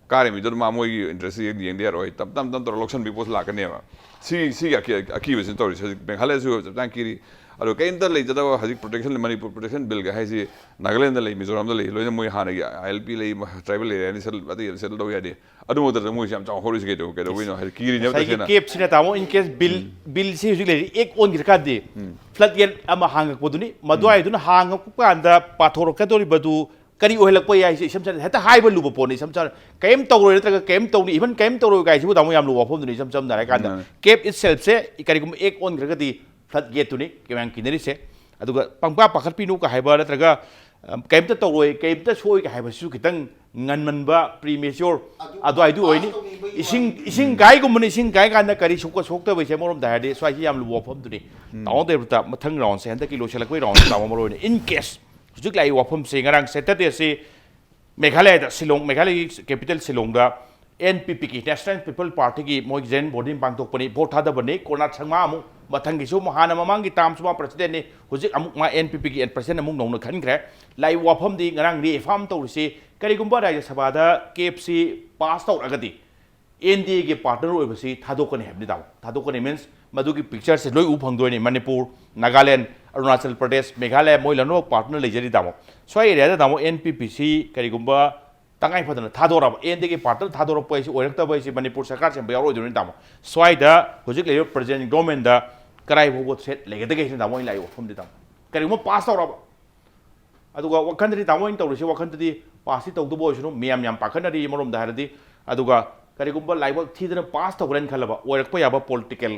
ꯀꯥꯔꯤ ꯃꯤꯗꯨꯅ ꯃꯥ ꯃꯣꯏꯒꯤ ꯏꯟꯇꯔꯦꯁ ꯌꯦꯡꯗ ꯌꯥꯔꯣꯏ꯫ ꯇꯞ ꯇꯞ ꯇꯞ ꯇꯧꯔ ꯂꯧꯁꯟꯕꯒꯤ ꯄꯣꯠꯁꯨ ꯂꯥꯛꯀꯅꯦꯕ꯫ ꯁꯤ ꯁꯤꯒꯤ ꯑꯀꯤ- ꯑꯀꯤꯕꯁꯤꯅ ꯇꯧꯔꯤꯁꯦ꯫ ꯍꯧꯖꯤꯛ ꯃꯦꯘꯥꯂꯌꯁꯨ ꯆꯞ ꯆꯥꯅ ꯀꯤꯔꯤ꯫ ꯑꯗꯣ ꯀꯩꯝꯇ ꯂꯩꯖꯗꯕ ꯍꯧꯖꯤꯛ ꯄ꯭ꯔꯣꯇꯦꯛꯁꯟ, ꯃꯅꯤꯄꯨꯔ ꯄ꯭ꯔꯣꯇꯦꯛꯁꯟ ꯕꯤꯜꯒ ꯍꯥꯏꯁꯤ ꯅꯥꯒꯥꯂꯦꯟꯗ ꯂꯩ, ꯃꯤꯖꯣꯔꯥꯝꯗ ꯂꯩ, ꯂꯣꯏꯅ ꯃꯣꯏ ꯍꯥꯟꯅꯒꯤ ꯑꯥꯏ ꯑꯦꯜ ꯄꯤ ꯂꯩ, ꯇ꯭ꯔꯥꯏꯕꯦꯜ ꯑꯦꯔꯤꯌꯥꯅꯤ, ꯁꯦꯇꯜ ꯑꯗꯨ ꯌꯥꯗꯦ꯫ ꯑꯗꯨ ꯃꯛꯇꯗ ꯃꯣꯏꯁꯦ ꯌꯥꯝ ꯆꯥꯎꯅ ꯍꯧꯔꯤꯁꯦ ꯀꯩꯗꯧ ꯀꯩꯗꯧꯕꯩꯅꯣ ꯍꯥꯏꯗꯤ ꯀꯤꯔꯤꯅꯦꯕ ꯉꯁꯥꯏꯒꯤ ꯇꯁꯦꯡꯅ꯫ ꯀꯦꯞꯁꯤꯅ ꯇꯥꯃꯣ, in case ꯕꯤꯜ ꯕꯤꯜꯁꯤ ꯍꯧꯖꯤꯛ ꯂꯩꯔꯤ ꯑꯦꯛ ꯑꯣꯟꯈ꯭ꯔꯀꯥꯟꯗꯤ ꯐ꯭ꯂꯠ ꯒꯦꯠ ꯑꯃ ꯍꯥꯡꯉꯛꯄꯗꯨꯅꯤ꯫ ꯃꯗꯨꯋꯥꯏꯗꯨꯅ ꯍꯥꯡꯉꯛꯄ ꯀꯥꯟꯗ ꯄꯥꯊꯣꯔꯛꯀꯗꯧꯔꯤꯕꯗꯨ ꯀꯔꯤ ꯑꯣꯏꯍꯜꯂꯛꯄ ꯌꯥꯏ? ꯁꯤ ꯏꯁꯝ ꯁꯝꯅ ꯍꯦꯛꯇ ꯍꯥꯏꯕ ꯂꯨꯕ ꯄꯣꯠꯅꯤ꯫ ꯏꯁꯝ ꯁꯝꯅ ꯀꯔꯤꯝ ꯇꯧꯔꯣꯏ ꯅꯠꯇ꯭ꯔꯒ ꯀꯔꯤꯝ ꯇꯧꯅꯤ, even ꯀꯔꯤꯝ ꯇꯧꯔꯣꯏ ꯀꯥꯏꯁꯤꯕꯨ ꯇꯥꯃꯣ ꯌꯥꯝ ꯂꯨꯕ ꯋꯥꯐꯝꯗꯨꯅꯤ꯫ ꯏꯁꯝ ꯁꯝꯅ ꯍꯥꯏꯔꯀꯥꯟꯗ ꯎꯝ꯫ ꯀꯦꯞ ꯏꯠꯁꯦꯜꯐꯁꯦ ꯀꯔꯤꯒꯨꯝꯕ ꯑꯦꯛ ꯑꯣꯟꯈ꯭ꯔꯒꯗꯤ ꯐ꯭ꯂꯠ ꯒꯦꯠꯇꯨꯅꯤ ꯃꯌꯥꯝ ꯀꯤꯅꯔꯤꯁꯦ꯫ ꯑꯗꯨꯒ ꯄꯪꯄꯥ ꯄꯥꯈꯠꯄꯤꯅꯨ ꯀ ꯍꯥꯏꯕ ꯅꯠꯇ꯭ꯔꯒ ꯑ, ꯀꯔꯤꯝꯇ ꯇꯧꯔꯣꯏ, ꯀꯔꯤꯝꯇ ꯁꯣꯏ ꯀ ꯍꯥꯏꯕꯁꯤꯁꯨ ꯈꯤꯇꯪ ꯉꯟꯃꯟꯕ, ꯄ꯭ꯔꯤ ꯃꯦꯆꯣꯔ ꯑꯗꯨ ꯑꯗꯨꯋꯥꯏꯗꯨ ꯄꯥꯁ ꯑꯣꯏꯅꯤ꯫ ꯇꯧꯅꯤꯡꯕꯒꯤ ꯏꯁꯤꯡ ꯋꯥꯅꯤ꯫ ꯏꯁꯤꯡ ꯀꯥꯏꯒꯨꯝꯕꯅ ꯏꯁꯤꯡ ꯀꯥꯏ ꯀꯥꯟꯗ ꯀꯔꯤ ꯁꯣꯛꯄ ꯁꯣꯛꯇꯕꯁꯦ ꯑꯃꯔꯣꯝꯗ ꯍꯥꯏꯔꯗꯤ ꯁ꯭ꯋꯥꯏꯁꯤ ꯌꯥꯝ ꯂꯨꯕ ꯋꯥꯐꯝꯗꯨꯅꯤ꯫ ꯇꯥꯃꯣ ꯗꯦꯕꯇ ꯃꯊꯪ ꯔꯥꯎꯟꯁꯦ ꯍꯟꯗꯛꯀꯤ ꯂꯣꯏꯁꯤꯜꯂꯛꯄꯒꯤ ꯔꯥꯎꯟꯁꯦ ꯇꯥꯃꯣ ꯃꯔꯨ ꯑꯣꯏꯅ in case ꯍꯧꯖꯤꯛ ꯂꯥꯛꯏꯕ ꯋꯥꯐꯝꯁꯦ ꯉꯔꯥꯡ ꯁꯦꯇꯔꯗꯦꯁꯤ ꯃꯦꯘꯥꯂꯌꯗ ꯁꯤꯂꯣꯡ, ꯃꯦꯘꯥꯂꯌꯒꯤ ꯀꯦꯄꯤꯇꯦꯜ ꯁꯤꯂꯣꯡꯗ ꯑꯦꯟ ꯄꯤ ꯄꯤꯒꯤ, ꯅꯦꯁꯅꯦꯜ ꯄꯤꯄꯜ ꯄꯥꯔꯇꯤꯒꯤ ꯃꯣꯏ ꯖꯦꯟ ꯕꯣꯔꯗꯤꯡ ꯄꯥꯡꯊꯣꯛꯄꯅꯤ, ꯚꯣꯠ ꯊꯥꯗꯕꯅꯤ꯫ ꯀꯣꯔꯅꯥꯠ ꯁꯪꯃꯥ ꯑꯃꯨꯛ ꯃꯊꯪꯒꯤꯁꯨ ꯑꯃꯨꯛ ꯍꯥꯟꯅ ꯃꯃꯥꯡꯒꯤ ꯇꯥꯝꯁꯨ ꯃꯥ ꯄ꯭ꯔꯁꯤꯗꯦꯟꯅꯤ, ꯍꯧꯖꯤꯛ ꯑꯃꯨꯛ ꯃꯥ ꯑꯦꯟ ꯄꯤ ꯄꯤꯒꯤ ꯄ꯭ꯔꯁꯤꯗꯦꯟ ꯑꯃꯨꯛ ꯅꯧꯅ ꯈꯟꯈ꯭ꯔꯦ꯫ ꯂꯥꯛꯏꯕ ꯋꯥꯐꯝꯗꯤ ꯉꯔꯥꯡ ꯔꯤꯑꯦꯐꯥꯝ ꯇꯧꯔꯤꯁꯤ ꯀꯔꯤꯒꯨꯝꯕ ꯔꯥꯖ꯭ꯌ ꯁꯚꯥꯗ ꯀꯦꯞꯁꯤ ꯄꯥꯁ ꯇꯧꯔꯒꯗꯤ ꯑꯦꯟ ꯗꯤ ꯑꯦꯒꯤ ꯄꯥꯔꯠꯅꯔ ꯑꯣꯏꯕꯁꯤ ꯊꯥꯗꯣꯛꯀꯅꯤ ꯍꯥꯏꯕꯅꯤ ꯇꯥꯃꯣ꯫ ꯊꯥꯗꯣꯛꯀꯅꯤ means ꯃꯗꯨꯒꯤ ꯄꯤꯛꯆꯔꯁꯦ ꯂꯣꯏ ꯎꯕ ꯐꯪꯗꯣꯏꯅꯤ꯫ ꯃꯅꯤꯄꯨꯔ, ꯅꯥꯒꯥꯂꯦꯟ, ꯑꯔꯨꯅꯥꯆꯜ ꯄ꯭ꯔꯗꯦꯁ, ꯃꯦꯘꯥꯂꯌ ꯃꯣꯏ ꯂꯣꯏꯅꯃꯛ ꯄꯥꯔꯠꯅꯔ ꯂꯩꯖꯔꯤ ꯇꯥꯃꯣ꯫ ꯁ꯭ꯋꯥꯏ ꯑꯦꯔꯤꯌꯥꯗ ꯇꯥꯃꯣ ꯑꯦꯟ ꯄꯤ ꯄꯤ ꯁꯤ ꯀꯔꯤꯒꯨꯝꯕ ꯇꯉꯥꯏ ꯐꯗꯅ ꯊꯥꯗꯣꯔꯛꯑꯕ, ꯑꯦꯟ ꯗꯤ ꯑꯦꯒꯤ ꯄꯥꯔꯠꯅꯔ ꯊꯥꯗꯣꯔꯛꯄ ꯍꯥꯏꯁꯤ ꯑꯣꯏꯔꯛꯇꯕ ꯍꯥꯏꯁꯤ ꯃꯅꯤꯄꯨꯔ ꯁꯔꯀꯥꯔ ꯁꯦꯝꯕ ꯌꯥꯎꯔꯣꯏꯗꯣꯏꯅꯤ ꯇꯥꯃꯣ꯫ ꯁ꯭ꯋꯥꯏꯗ ꯍꯧꯖꯤꯛ ꯂꯩꯔꯤꯕ ꯄ꯭ꯔꯖꯦꯟ ꯒꯣꯔꯃꯦꯟꯗ ꯀꯔꯥꯏ ꯐꯥꯎꯕ ꯊ꯭ꯔꯦꯠ ꯂꯩꯒꯗꯒꯦ ꯍꯥꯏꯁꯤꯅ ꯇꯥꯃꯣ ꯑꯩꯅ ꯂꯥꯛꯏ ꯋꯥꯐꯝꯗꯤ ꯇꯥꯃꯣ꯫ ꯀꯔꯤꯒꯨꯝꯕ ꯄꯥꯁ ꯇꯧꯔꯕ, ꯑꯗꯨꯒ ꯋꯥꯈꯟꯗꯗꯤ ꯇꯥꯃꯣ ꯑꯩꯅ ꯇꯧꯔꯤꯁꯤ ꯋꯥꯈꯟꯗꯗꯤ ꯄꯥꯁꯇꯤ ꯇꯧꯗꯕ ꯑꯣꯏꯁꯅꯨ, ꯃꯤꯌꯥꯝ ꯌꯥꯝ ꯄꯥꯈꯠꯅꯔꯤ ꯑꯃꯔꯣꯝꯗ ꯍꯥꯏꯔꯗꯤ꯫ ꯑꯗꯨꯒ ꯀꯔꯤꯒꯨꯝꯕ ꯂꯥꯏꯕꯛ ꯊꯤꯗꯅ ꯄꯥꯁ ꯇꯧꯈ꯭ꯔꯦꯅ ꯈꯜꯂꯕ, ꯑꯣꯏꯔꯛꯄ ꯌꯥꯕ ꯄꯣꯂꯤꯇꯤꯀꯦꯜ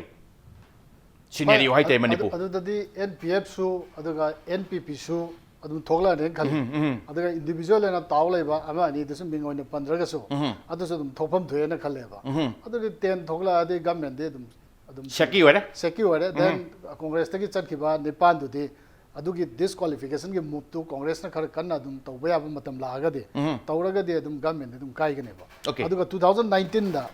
ꯁꯤꯅꯦꯔꯤꯑꯣ ꯍꯥꯏꯇꯥꯔꯦ ꯃꯅꯤꯄꯨꯔ꯫ ꯑꯗꯨꯗꯗꯤ ꯑꯦꯟ ꯄꯤ ꯑꯦꯐꯁꯨ ꯑꯗꯨꯒ ꯑꯦꯟ ꯄꯤ ꯄꯤꯁꯨ ꯑꯗꯨꯝ ꯊꯣꯛꯂꯛꯑꯅꯤꯅ ꯈꯜꯂꯤ꯫ ꯎꯝ, ꯎꯝ꯫ ꯑꯗꯨꯒ ꯏꯟꯗꯤꯕꯤꯖꯨꯋꯦꯜ ꯑꯣꯏꯅ ꯇꯥꯎ ꯂꯩꯕ ꯑꯃ ꯑꯅꯤꯗꯨꯁꯨ ꯃꯤꯡ ꯑꯣꯏꯅ ꯄꯟꯗ꯭ꯔꯒꯁꯨ, ꯎꯝ꯫ ꯑꯗꯨꯁꯨ ꯑꯗꯨꯝ ꯊꯣꯛꯐꯝ ꯊꯣꯛꯑꯦꯅ ꯈꯜꯂꯦꯕ꯫ ꯎꯝ꯫ ꯑꯗꯨꯗꯤ ꯇꯦꯟ ꯊꯣꯛꯂꯛꯑꯗꯤ ꯒꯃꯦꯟꯗꯤ ꯑꯗꯨꯝ, ꯑꯗꯨꯝ ꯁꯦꯀꯤ ꯑꯣꯏꯔꯦ꯫ ꯁꯦꯀꯤ ꯑꯣꯏꯔꯦ꯫ ꯎꯝ꯫ ꯗꯦꯟ ꯀꯣꯡꯒ꯭ꯔꯦꯁꯇꯒꯤ ꯆꯠꯈꯤꯕ ꯅꯤꯄꯥꯟꯗꯨꯗꯤ ꯑꯗꯨꯒꯤ ꯗꯤꯁꯀ꯭ꯋꯥꯂꯤꯐꯤꯀꯦꯁꯟꯒꯤ ꯃꯨꯞꯇꯨ ꯀꯣꯡꯒ꯭ꯔꯦꯁꯅ ꯈꯔ ꯀꯟꯅ ꯑꯗꯨꯝ ꯇꯧꯕ ꯌꯥꯕ ꯃꯇꯝ ꯂꯥꯛꯑꯒꯗꯤ, ꯎꯝ꯫ ꯇꯧꯔꯒꯗꯤ ꯑꯗꯨꯝ ꯒꯃꯦꯟꯗꯤ ꯑꯗꯨꯝ ꯀꯥꯏꯒꯅꯦꯕ꯫ ꯑꯣꯀꯦ꯫ ꯑꯗꯨꯒ ꯇꯨ ꯊꯥꯎꯖꯟ ꯅꯥꯏꯟꯇꯤꯟꯗ,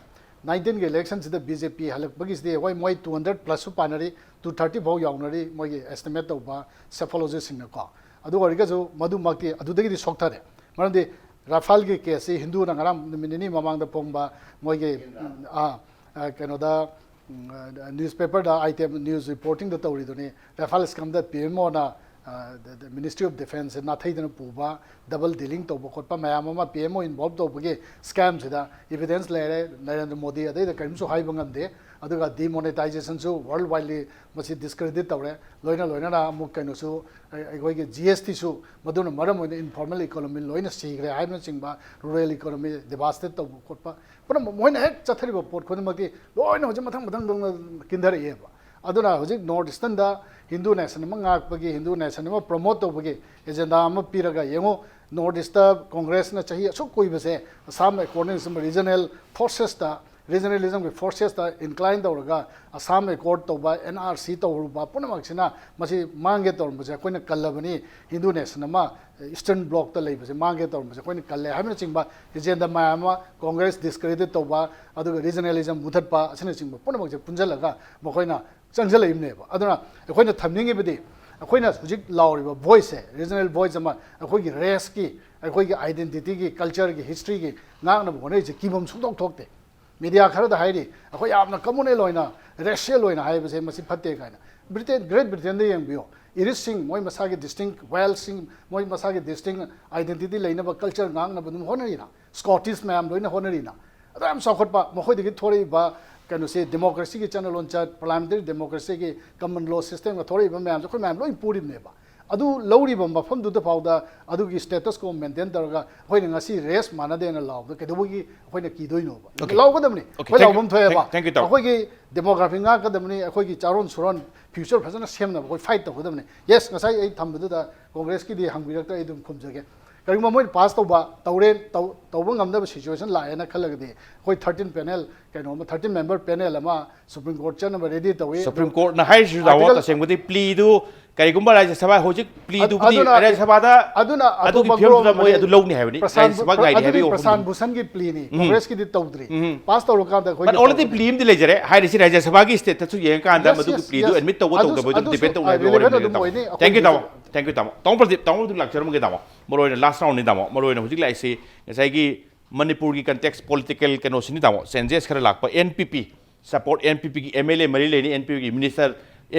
ꯅꯥꯏꯟꯇꯤꯟꯒꯤ ꯏꯂꯦꯛꯁꯟꯁꯤꯗ ꯕꯤ ꯖꯦ ꯄꯤ ꯍꯜꯂꯛꯄꯒꯤꯁꯤꯗꯤ ꯍꯣꯏ ꯃꯣꯏ ꯇꯨ ꯍꯟꯗ꯭ꯔꯦꯠ ꯄ꯭ꯂꯁꯁꯨ ꯄꯥꯅꯔꯤ, ꯇꯨ ꯊꯥꯔꯇꯤ ꯐꯥꯎ ꯌꯥꯎꯅꯔꯤ ꯃꯣꯏꯒꯤ ꯑꯦꯁꯇꯤꯃꯦꯠ ꯇꯧꯕ ꯁꯦꯐꯣꯂꯣꯖꯤꯁꯁꯤꯡꯅꯀꯣ꯫ ꯑꯗꯨ ꯑꯣꯏꯔꯒꯁꯨ ꯃꯗꯨꯃꯛꯇꯤ ꯑꯗꯨꯗꯒꯤꯗꯤ ꯁꯣꯛꯊꯔꯦ꯫ ꯃꯔꯝꯗꯤ ꯔꯥꯐꯥꯜꯒꯤ ꯀꯦꯁꯁꯤ ꯍꯤꯟꯗꯨꯅ ꯉꯔꯥꯡ ꯅꯨꯃꯤꯠ ꯅꯤꯅꯤ ꯃꯃꯥꯡꯗ ꯐꯣꯡꯕ ꯃꯣꯏꯒꯤ, ꯎꯝ, ꯑꯥ, ꯑ, ꯀꯩꯅꯣꯗ, ꯎꯝ, ꯑ, ꯅ꯭ꯌꯨꯁꯄꯦꯄꯔꯗ ꯑꯥꯏꯇꯦꯝ ꯅ꯭ꯌꯨꯁ ꯔꯤꯄꯣꯔꯇꯤꯡꯗ ꯇꯧꯔꯤꯗꯨꯅꯤ꯫ ꯔꯥꯐꯥꯜ ꯁ꯭ꯀꯦꯝꯗ ꯄꯤ ꯑꯦꯝ ꯑꯣꯅ, ꯑ, ꯗ-, ꯗ-, ꯃꯤꯅꯤꯁꯇ꯭ꯔꯤ ꯑꯣꯐ ꯗꯤꯐꯦꯟꯁꯁꯦ ꯅꯥꯊꯩꯗꯅ ꯄꯨꯕ, ꯗꯕꯜ ꯗꯤꯂꯤꯡ ꯇꯧꯕ ꯈꯣꯠꯄ ꯃꯌꯥꯝ ꯑꯃ ꯄꯤ ꯑꯦꯝ ꯑꯣ ꯏꯟꯚꯣꯜꯕ ꯇꯧꯕꯒꯤ ꯁ꯭ꯀꯦꯝꯁꯤꯗ ꯏꯚꯤꯗꯦꯟꯁ ꯂꯩꯔꯦ꯫ ꯅꯔꯦꯟꯗ꯭ꯔ ꯃꯣꯗꯤ ꯑꯗꯩꯗ ꯀꯔꯤꯝꯁꯨ ꯍꯥꯏꯕ ꯉꯝꯗꯦ꯫ ꯑꯗꯨꯒ ꯗꯤꯃꯣꯅꯦꯇꯥꯏꯖꯦꯁꯟꯁꯨ ꯋꯥꯔꯜ ꯋꯥꯏꯗꯂꯤ ꯃꯁꯤ ꯗꯤꯁꯀ꯭ꯔꯦꯗꯤꯠ ꯇꯧꯔꯦ꯫ ꯂꯣꯏꯅ ꯂꯣꯏꯅꯅ ꯑꯃꯨꯛ ꯀꯩꯅꯣꯁꯨ, ꯑꯩ-, ꯑꯩꯈꯣꯏꯒꯤ ꯖꯤ ꯑꯦꯁ ꯇꯤꯁꯨ ꯃꯗꯨꯅ ꯃꯔꯝ ꯑꯣꯏꯅ ꯏꯟꯐꯣꯔꯃꯦꯜ ꯏꯀꯣꯅꯣꯃꯤ ꯂꯣꯏꯅ ꯁꯤꯈ꯭ꯔꯦ ꯍꯥꯏꯕꯅꯆꯤꯡꯕ, ꯔꯨꯔꯦꯜ ꯏꯀꯣꯅꯣꯃꯤ ꯗꯤꯚꯥꯁꯇꯦꯠ ꯇꯧꯕ ꯈꯣꯠꯄ ꯄꯨꯝꯅꯃꯛ ꯃꯣꯏꯅ ꯍꯦꯛ ꯆꯠꯊꯔꯤꯕ ꯄꯣꯠ ꯈꯨꯗꯤꯡꯃꯛꯇꯤ ꯂꯣꯏꯅ ꯍꯧꯖꯤꯛ ꯃꯊꯪ ꯃꯊꯪ ꯃꯊꯪ ꯀꯤꯟꯊꯔꯛꯑꯦꯕ꯫ ꯑꯗꯨꯅ ꯍꯧꯖꯤꯛ ꯅꯣꯔꯠ ꯏꯁꯇꯔꯟꯗ ꯍꯤꯟꯗꯨ ꯅꯦꯁꯟ ꯑꯃ ꯉꯥꯛꯄꯒꯤ, ꯍꯤꯟꯗꯨ ꯅꯦꯁꯟ ꯑꯃ ꯄ꯭ꯔꯣꯃꯣꯠ ꯇꯧꯕꯒꯤ ꯑꯦꯖꯦꯟꯗꯥ ꯑꯃ ꯄꯤꯔꯒ ꯌꯦꯡꯉꯨ, ꯅꯣꯔꯠ ꯏꯁꯇ ꯀꯣꯡꯒ꯭ꯔꯦꯁꯅ ꯆꯍꯤ ꯑꯁꯨꯛ ꯀꯨꯏꯕꯁꯦ ꯑꯁꯥꯝ ꯑꯦꯀꯣꯔꯗꯤꯡ ꯔꯤꯖꯅꯦꯜ ꯐꯣꯔꯁꯦꯁꯇ, ꯔꯤꯖꯅꯦꯂꯤꯖꯝꯒꯤ ꯐꯣꯔꯁꯦꯁꯇ ꯏꯟꯀ꯭ꯂꯥꯏꯟ ꯇꯧꯔꯒ ꯑꯁꯥꯝ ꯑꯦꯀꯣꯔꯗ ꯇꯧꯕ, ꯑꯦꯟ ꯑꯥꯔ ꯁꯤ ꯇꯧꯔꯨꯕ ꯄꯨꯝꯅꯃꯛꯁꯤꯅ ꯃꯁꯤ ꯃꯥꯡꯒꯦ ꯇꯧꯔꯝꯕꯁꯦ ꯑꯩꯈꯣꯏꯅ ꯀꯜꯂꯕꯅꯤ꯫ ꯍꯤꯟꯗꯨ ꯅꯦꯁꯟ ꯑꯃ ꯏꯁꯇꯔꯟ ꯕ꯭ꯂꯣꯛꯇ ꯂꯩꯕꯁꯦ ꯃꯥꯡꯒꯦ ꯇꯧꯔꯝꯕꯁꯦ ꯑꯩꯈꯣꯏꯅ ꯀꯜꯂꯦ ꯍꯥꯏꯕꯅꯆꯤꯡꯕ ꯑꯦꯖꯦꯟꯗꯥ ꯃꯌꯥꯝ ꯑꯃ ꯀꯣꯡꯒ꯭ꯔꯦꯁ ꯗꯤꯁꯀ꯭ꯔꯦꯗꯤꯠ ꯇꯧꯕ, ꯑꯗꯨꯒ ꯔꯤꯖꯅꯦꯂꯤꯖꯝ ꯃꯨꯊꯠꯄ ꯑꯁꯤꯅꯆꯤꯡꯕ ꯄꯨꯝꯅꯃꯛꯁꯦ ꯄꯨꯟꯁꯤꯜꯂꯒ ꯃꯈꯣꯏꯅ ꯆꯪꯁꯤꯜꯂꯛꯏꯕꯅꯦꯕ꯫ ꯑꯗꯨꯅ ꯑꯩꯈꯣꯏꯅ ꯊꯝꯅꯤꯡꯉꯤꯕꯗꯤ ꯑꯩꯈꯣꯏꯅ ꯍꯧꯖꯤꯛ ꯂꯥꯎꯔꯤꯕ ꯚꯣꯏꯁꯁꯦ, ꯔꯤꯖꯅꯦꯜ ꯚꯣꯏꯁ ꯑꯃ ꯑꯩꯈꯣꯏꯒꯤ ꯔꯦꯁꯀꯤ, ꯑꯩꯈꯣꯏꯒꯤ ꯑꯥꯏꯗꯦꯟꯇꯤꯇꯤꯒꯤ, ꯀꯜꯆꯔꯒꯤ, ꯍꯤꯁꯇ꯭ꯔꯤꯒꯤ ꯉꯥꯛꯅꯕ ꯍꯣꯠꯅꯔꯤꯁꯦ ꯀꯤꯐꯝ ꯁꯨꯡꯊꯣꯛ ꯊꯣꯛꯇꯦ꯫ ꯃꯤꯗꯤꯌꯥ ꯈꯔꯗ ꯍꯥꯏꯔꯤ, ꯑꯩꯈꯣꯏ ꯌꯥꯝꯅ ꯀꯝꯃꯨꯅꯦꯜ ꯑꯣꯏꯅ, ꯔꯦꯁꯤꯌꯦꯜ ꯑꯣꯏꯅ ꯍꯥꯏꯕꯁꯦ ꯃꯁꯤ ꯐꯠꯇꯦ ꯀꯥꯏꯅ꯫ ꯕ꯭ꯔꯤꯇꯦꯟ, ꯒ꯭ꯔꯦꯠ ꯕ꯭ꯔꯤꯇꯦꯟꯗ ꯌꯦꯡꯕꯤꯌꯨ, ꯏꯔꯤꯁꯁꯤꯡ ꯃꯣꯏ ꯃꯁꯥꯒꯤ ꯗꯤꯁꯇꯤꯡ ꯋꯦꯜꯁꯤꯡ, ꯃꯣꯏ ꯃꯁꯥꯒꯤ ꯗꯤꯁꯇꯤꯡ ꯑꯥꯏꯗꯦꯟꯇꯤꯇꯤ ꯂꯩꯅꯕ ꯀꯜꯆꯔ ꯉꯥꯛꯅꯕ ꯑꯗꯨꯝ ꯍꯣꯠꯅꯔꯤꯅ, ꯁ꯭ꯀꯣꯇꯤꯁ ꯃꯌꯥꯝ ꯂꯣꯏꯅ ꯍꯣꯠꯅꯔꯤꯅ꯫ ꯑꯗꯨ ꯌꯥꯝ ꯆꯥꯎꯈꯠꯄ, ꯃꯈꯣꯏꯗꯒꯤ ꯊꯣꯔꯛꯏꯕ ꯀꯩꯅꯣꯁꯦ, ꯗꯦꯃꯣꯀ꯭ꯔꯦꯁꯤꯒꯤ ꯆꯠꯅ ꯂꯣꯟꯆꯠ, ꯄꯥꯔꯂꯥꯃꯦꯟꯇꯔꯤ ꯗꯦꯃꯣꯀ꯭ꯔꯦꯁꯤꯒꯤ ꯀꯃꯟ ꯂꯣ ꯁꯤꯁꯇꯦꯝꯒ ꯊꯣꯔꯛꯏꯕ ꯃꯌꯥꯝꯁꯦ ꯑꯩꯈꯣꯏ ꯃꯌꯥꯝ ꯂꯣꯏ ꯄꯨꯔꯤꯕꯅꯦꯕ꯫ ꯑꯗꯨ ꯂꯧꯔꯤꯕ ꯃꯐꯝꯗꯨꯗ ꯐꯥꯎꯗ ꯑꯗꯨꯒꯤ status quo maintain ꯇꯧꯔꯒ ꯑꯩꯈꯣꯏꯅ ꯉꯁꯤ race ꯃꯥꯟꯅꯗꯦꯅ ꯂꯥꯎꯕꯗ ꯀꯩꯗꯧꯕꯒꯤ ꯑꯩꯈꯣꯏꯅ ꯀꯤꯗꯣꯏꯅꯣꯕ? Okay. ꯂꯥꯎꯒꯗꯕꯅꯤ꯫ Okay, ꯑꯩꯈꯣꯏ thank you. ꯂꯥꯎꯐꯝ ꯊꯣꯛꯑꯦꯕ꯫ Thank- thank you, ꯏꯇꯥꯎ. ꯑꯩꯈꯣꯏꯒꯤ demography ꯉꯥꯛꯀꯗꯕꯅꯤ, ꯑꯩꯈꯣꯏꯒꯤ ꯆꯥꯔꯣꯟ ꯁꯨꯔꯣꯟ future ꯐꯖꯅ ꯁꯦꯝꯅꯕ ꯑꯩꯈꯣꯏ fight ꯇꯧꯒꯗꯕꯅꯤ꯫ Yes, ꯉꯁꯥꯏ ꯑꯩ ꯊꯝꯕꯗꯨꯗ Congressꯀꯤꯗꯤ ꯍꯪꯕꯤꯔꯛꯇ ꯑꯩ ꯑꯗꯨꯝ ꯈꯨꯝꯖꯒꯦ꯫ ꯀꯔꯤꯒꯨꯝꯕ ꯃꯣꯏꯅ pass ꯇꯧꯕ ꯇꯧꯔꯦ, ꯇꯧ- ꯇꯧꯕ ꯉꯝꯗꯕ situation ꯂꯥꯛꯑꯦꯅ ꯈꯜꯂꯒꯗꯤ ꯑꯩꯈꯣꯏ thirteen panel, ꯀꯩꯅꯣ ꯑꯃ, thirteen member panel ꯑꯃ Supreme Court ꯆꯠꯅꯕ ready ꯇꯧꯏ꯫ Supreme Courtꯅ ꯍꯥꯏꯔꯤꯁꯤꯁꯨ ꯇꯥꯃꯣ, Article- ꯇꯁꯦꯡꯕꯗꯤ pleaꯗꯨ ꯀꯔꯤꯒꯨꯝꯕ ꯔꯥꯖ꯭ꯌ ꯁꯚꯥ ꯍꯧꯖꯤꯛ pleaꯗꯨꯕꯨꯗꯤ ꯑꯗꯨꯅ- ꯔꯥꯖ꯭ꯌ ꯁꯚꯥꯗ ꯑꯗꯨꯅ ꯑꯗꯨꯒꯤ ꯑꯇꯣꯞꯄ ꯐꯤꯕꯝꯗꯨꯗ group ꯃꯣꯏ ꯑꯃꯗꯤ ꯑꯗꯨ ꯂꯧꯅꯤ ꯍꯥꯏꯕꯅꯤ꯫ ꯄ꯭ꯔꯁꯥꯟ- ꯔꯥꯖ꯭ꯌ ꯁꯚꯥ ꯉꯥꯏꯔꯤ ꯑꯗꯨꯗꯤ ꯍꯥꯏꯕꯒꯤ ꯋꯥꯐꯝꯗꯨ꯫ ꯄ꯭ꯔꯁꯥꯟ ꯚꯨꯁꯟꯒꯤ pleaꯅꯤ꯫ ꯎꯝ꯫ Congressꯀꯤꯗꯤ ꯇꯧꯗ꯭ꯔꯤ꯫ ꯎꯝ꯫ Pass ꯇꯧꯔꯀꯥꯟꯗ ꯑꯩꯈꯣꯏ But already pleaꯗꯤ ꯂꯩꯖꯔꯦ꯫ ꯍꯥꯏꯔꯤꯁꯤ ꯔꯥꯖ꯭ꯌ ꯁꯚꯥꯒꯤ stateꯇꯁꯨ ꯌꯦꯡꯉꯀꯥꯟꯗ Yes, ꯃꯗꯨꯒꯤ yes. pleaꯗꯨ ꯑꯗꯨꯁꯨ- admit ꯇꯧꯕ ꯑꯗꯨꯁꯨ- ꯇꯧꯗꯕ ꯑꯗꯨꯝ ꯑꯗꯨꯁꯨ debate ꯇꯧꯕ relevant ꯋꯥꯔꯤꯅꯤ ꯑꯗꯨꯝ ꯇꯥꯃꯣ꯫ ꯑꯣꯏꯅꯤ꯫ Thank you ꯑꯩꯈꯣꯏꯒꯤꯁꯨ- ꯇꯥꯃꯣ꯫ Thank you ꯇꯥꯃꯣ꯫ ꯇꯥꯃꯣ ꯄ꯭ꯔꯗꯤꯞ, ꯇꯥꯃꯣ ꯑꯗꯨꯝ ꯂꯥꯛꯆꯔꯝꯃꯒꯦ ꯇꯥꯃꯣ꯫ ꯃꯔꯨꯑꯣꯏꯅ last roundꯅꯤ ꯇꯥꯃꯣ꯫ ꯃꯔꯨꯑꯣꯏꯅ ꯍꯧꯖꯤꯛ ꯂꯥꯛꯏꯁꯤ ꯉꯁꯥꯏꯒꯤ ꯃꯅꯤꯄꯨꯔꯒꯤ context political ꯀꯩꯅꯣꯁꯤꯅꯤ ꯇꯥꯃꯣ꯫ Changes ꯈꯔ ꯂꯥꯛꯄ, NPP support, NPPꯒꯤ MLA ꯃꯔꯤ ꯂꯩꯅꯤ, NPPꯒꯤ minister,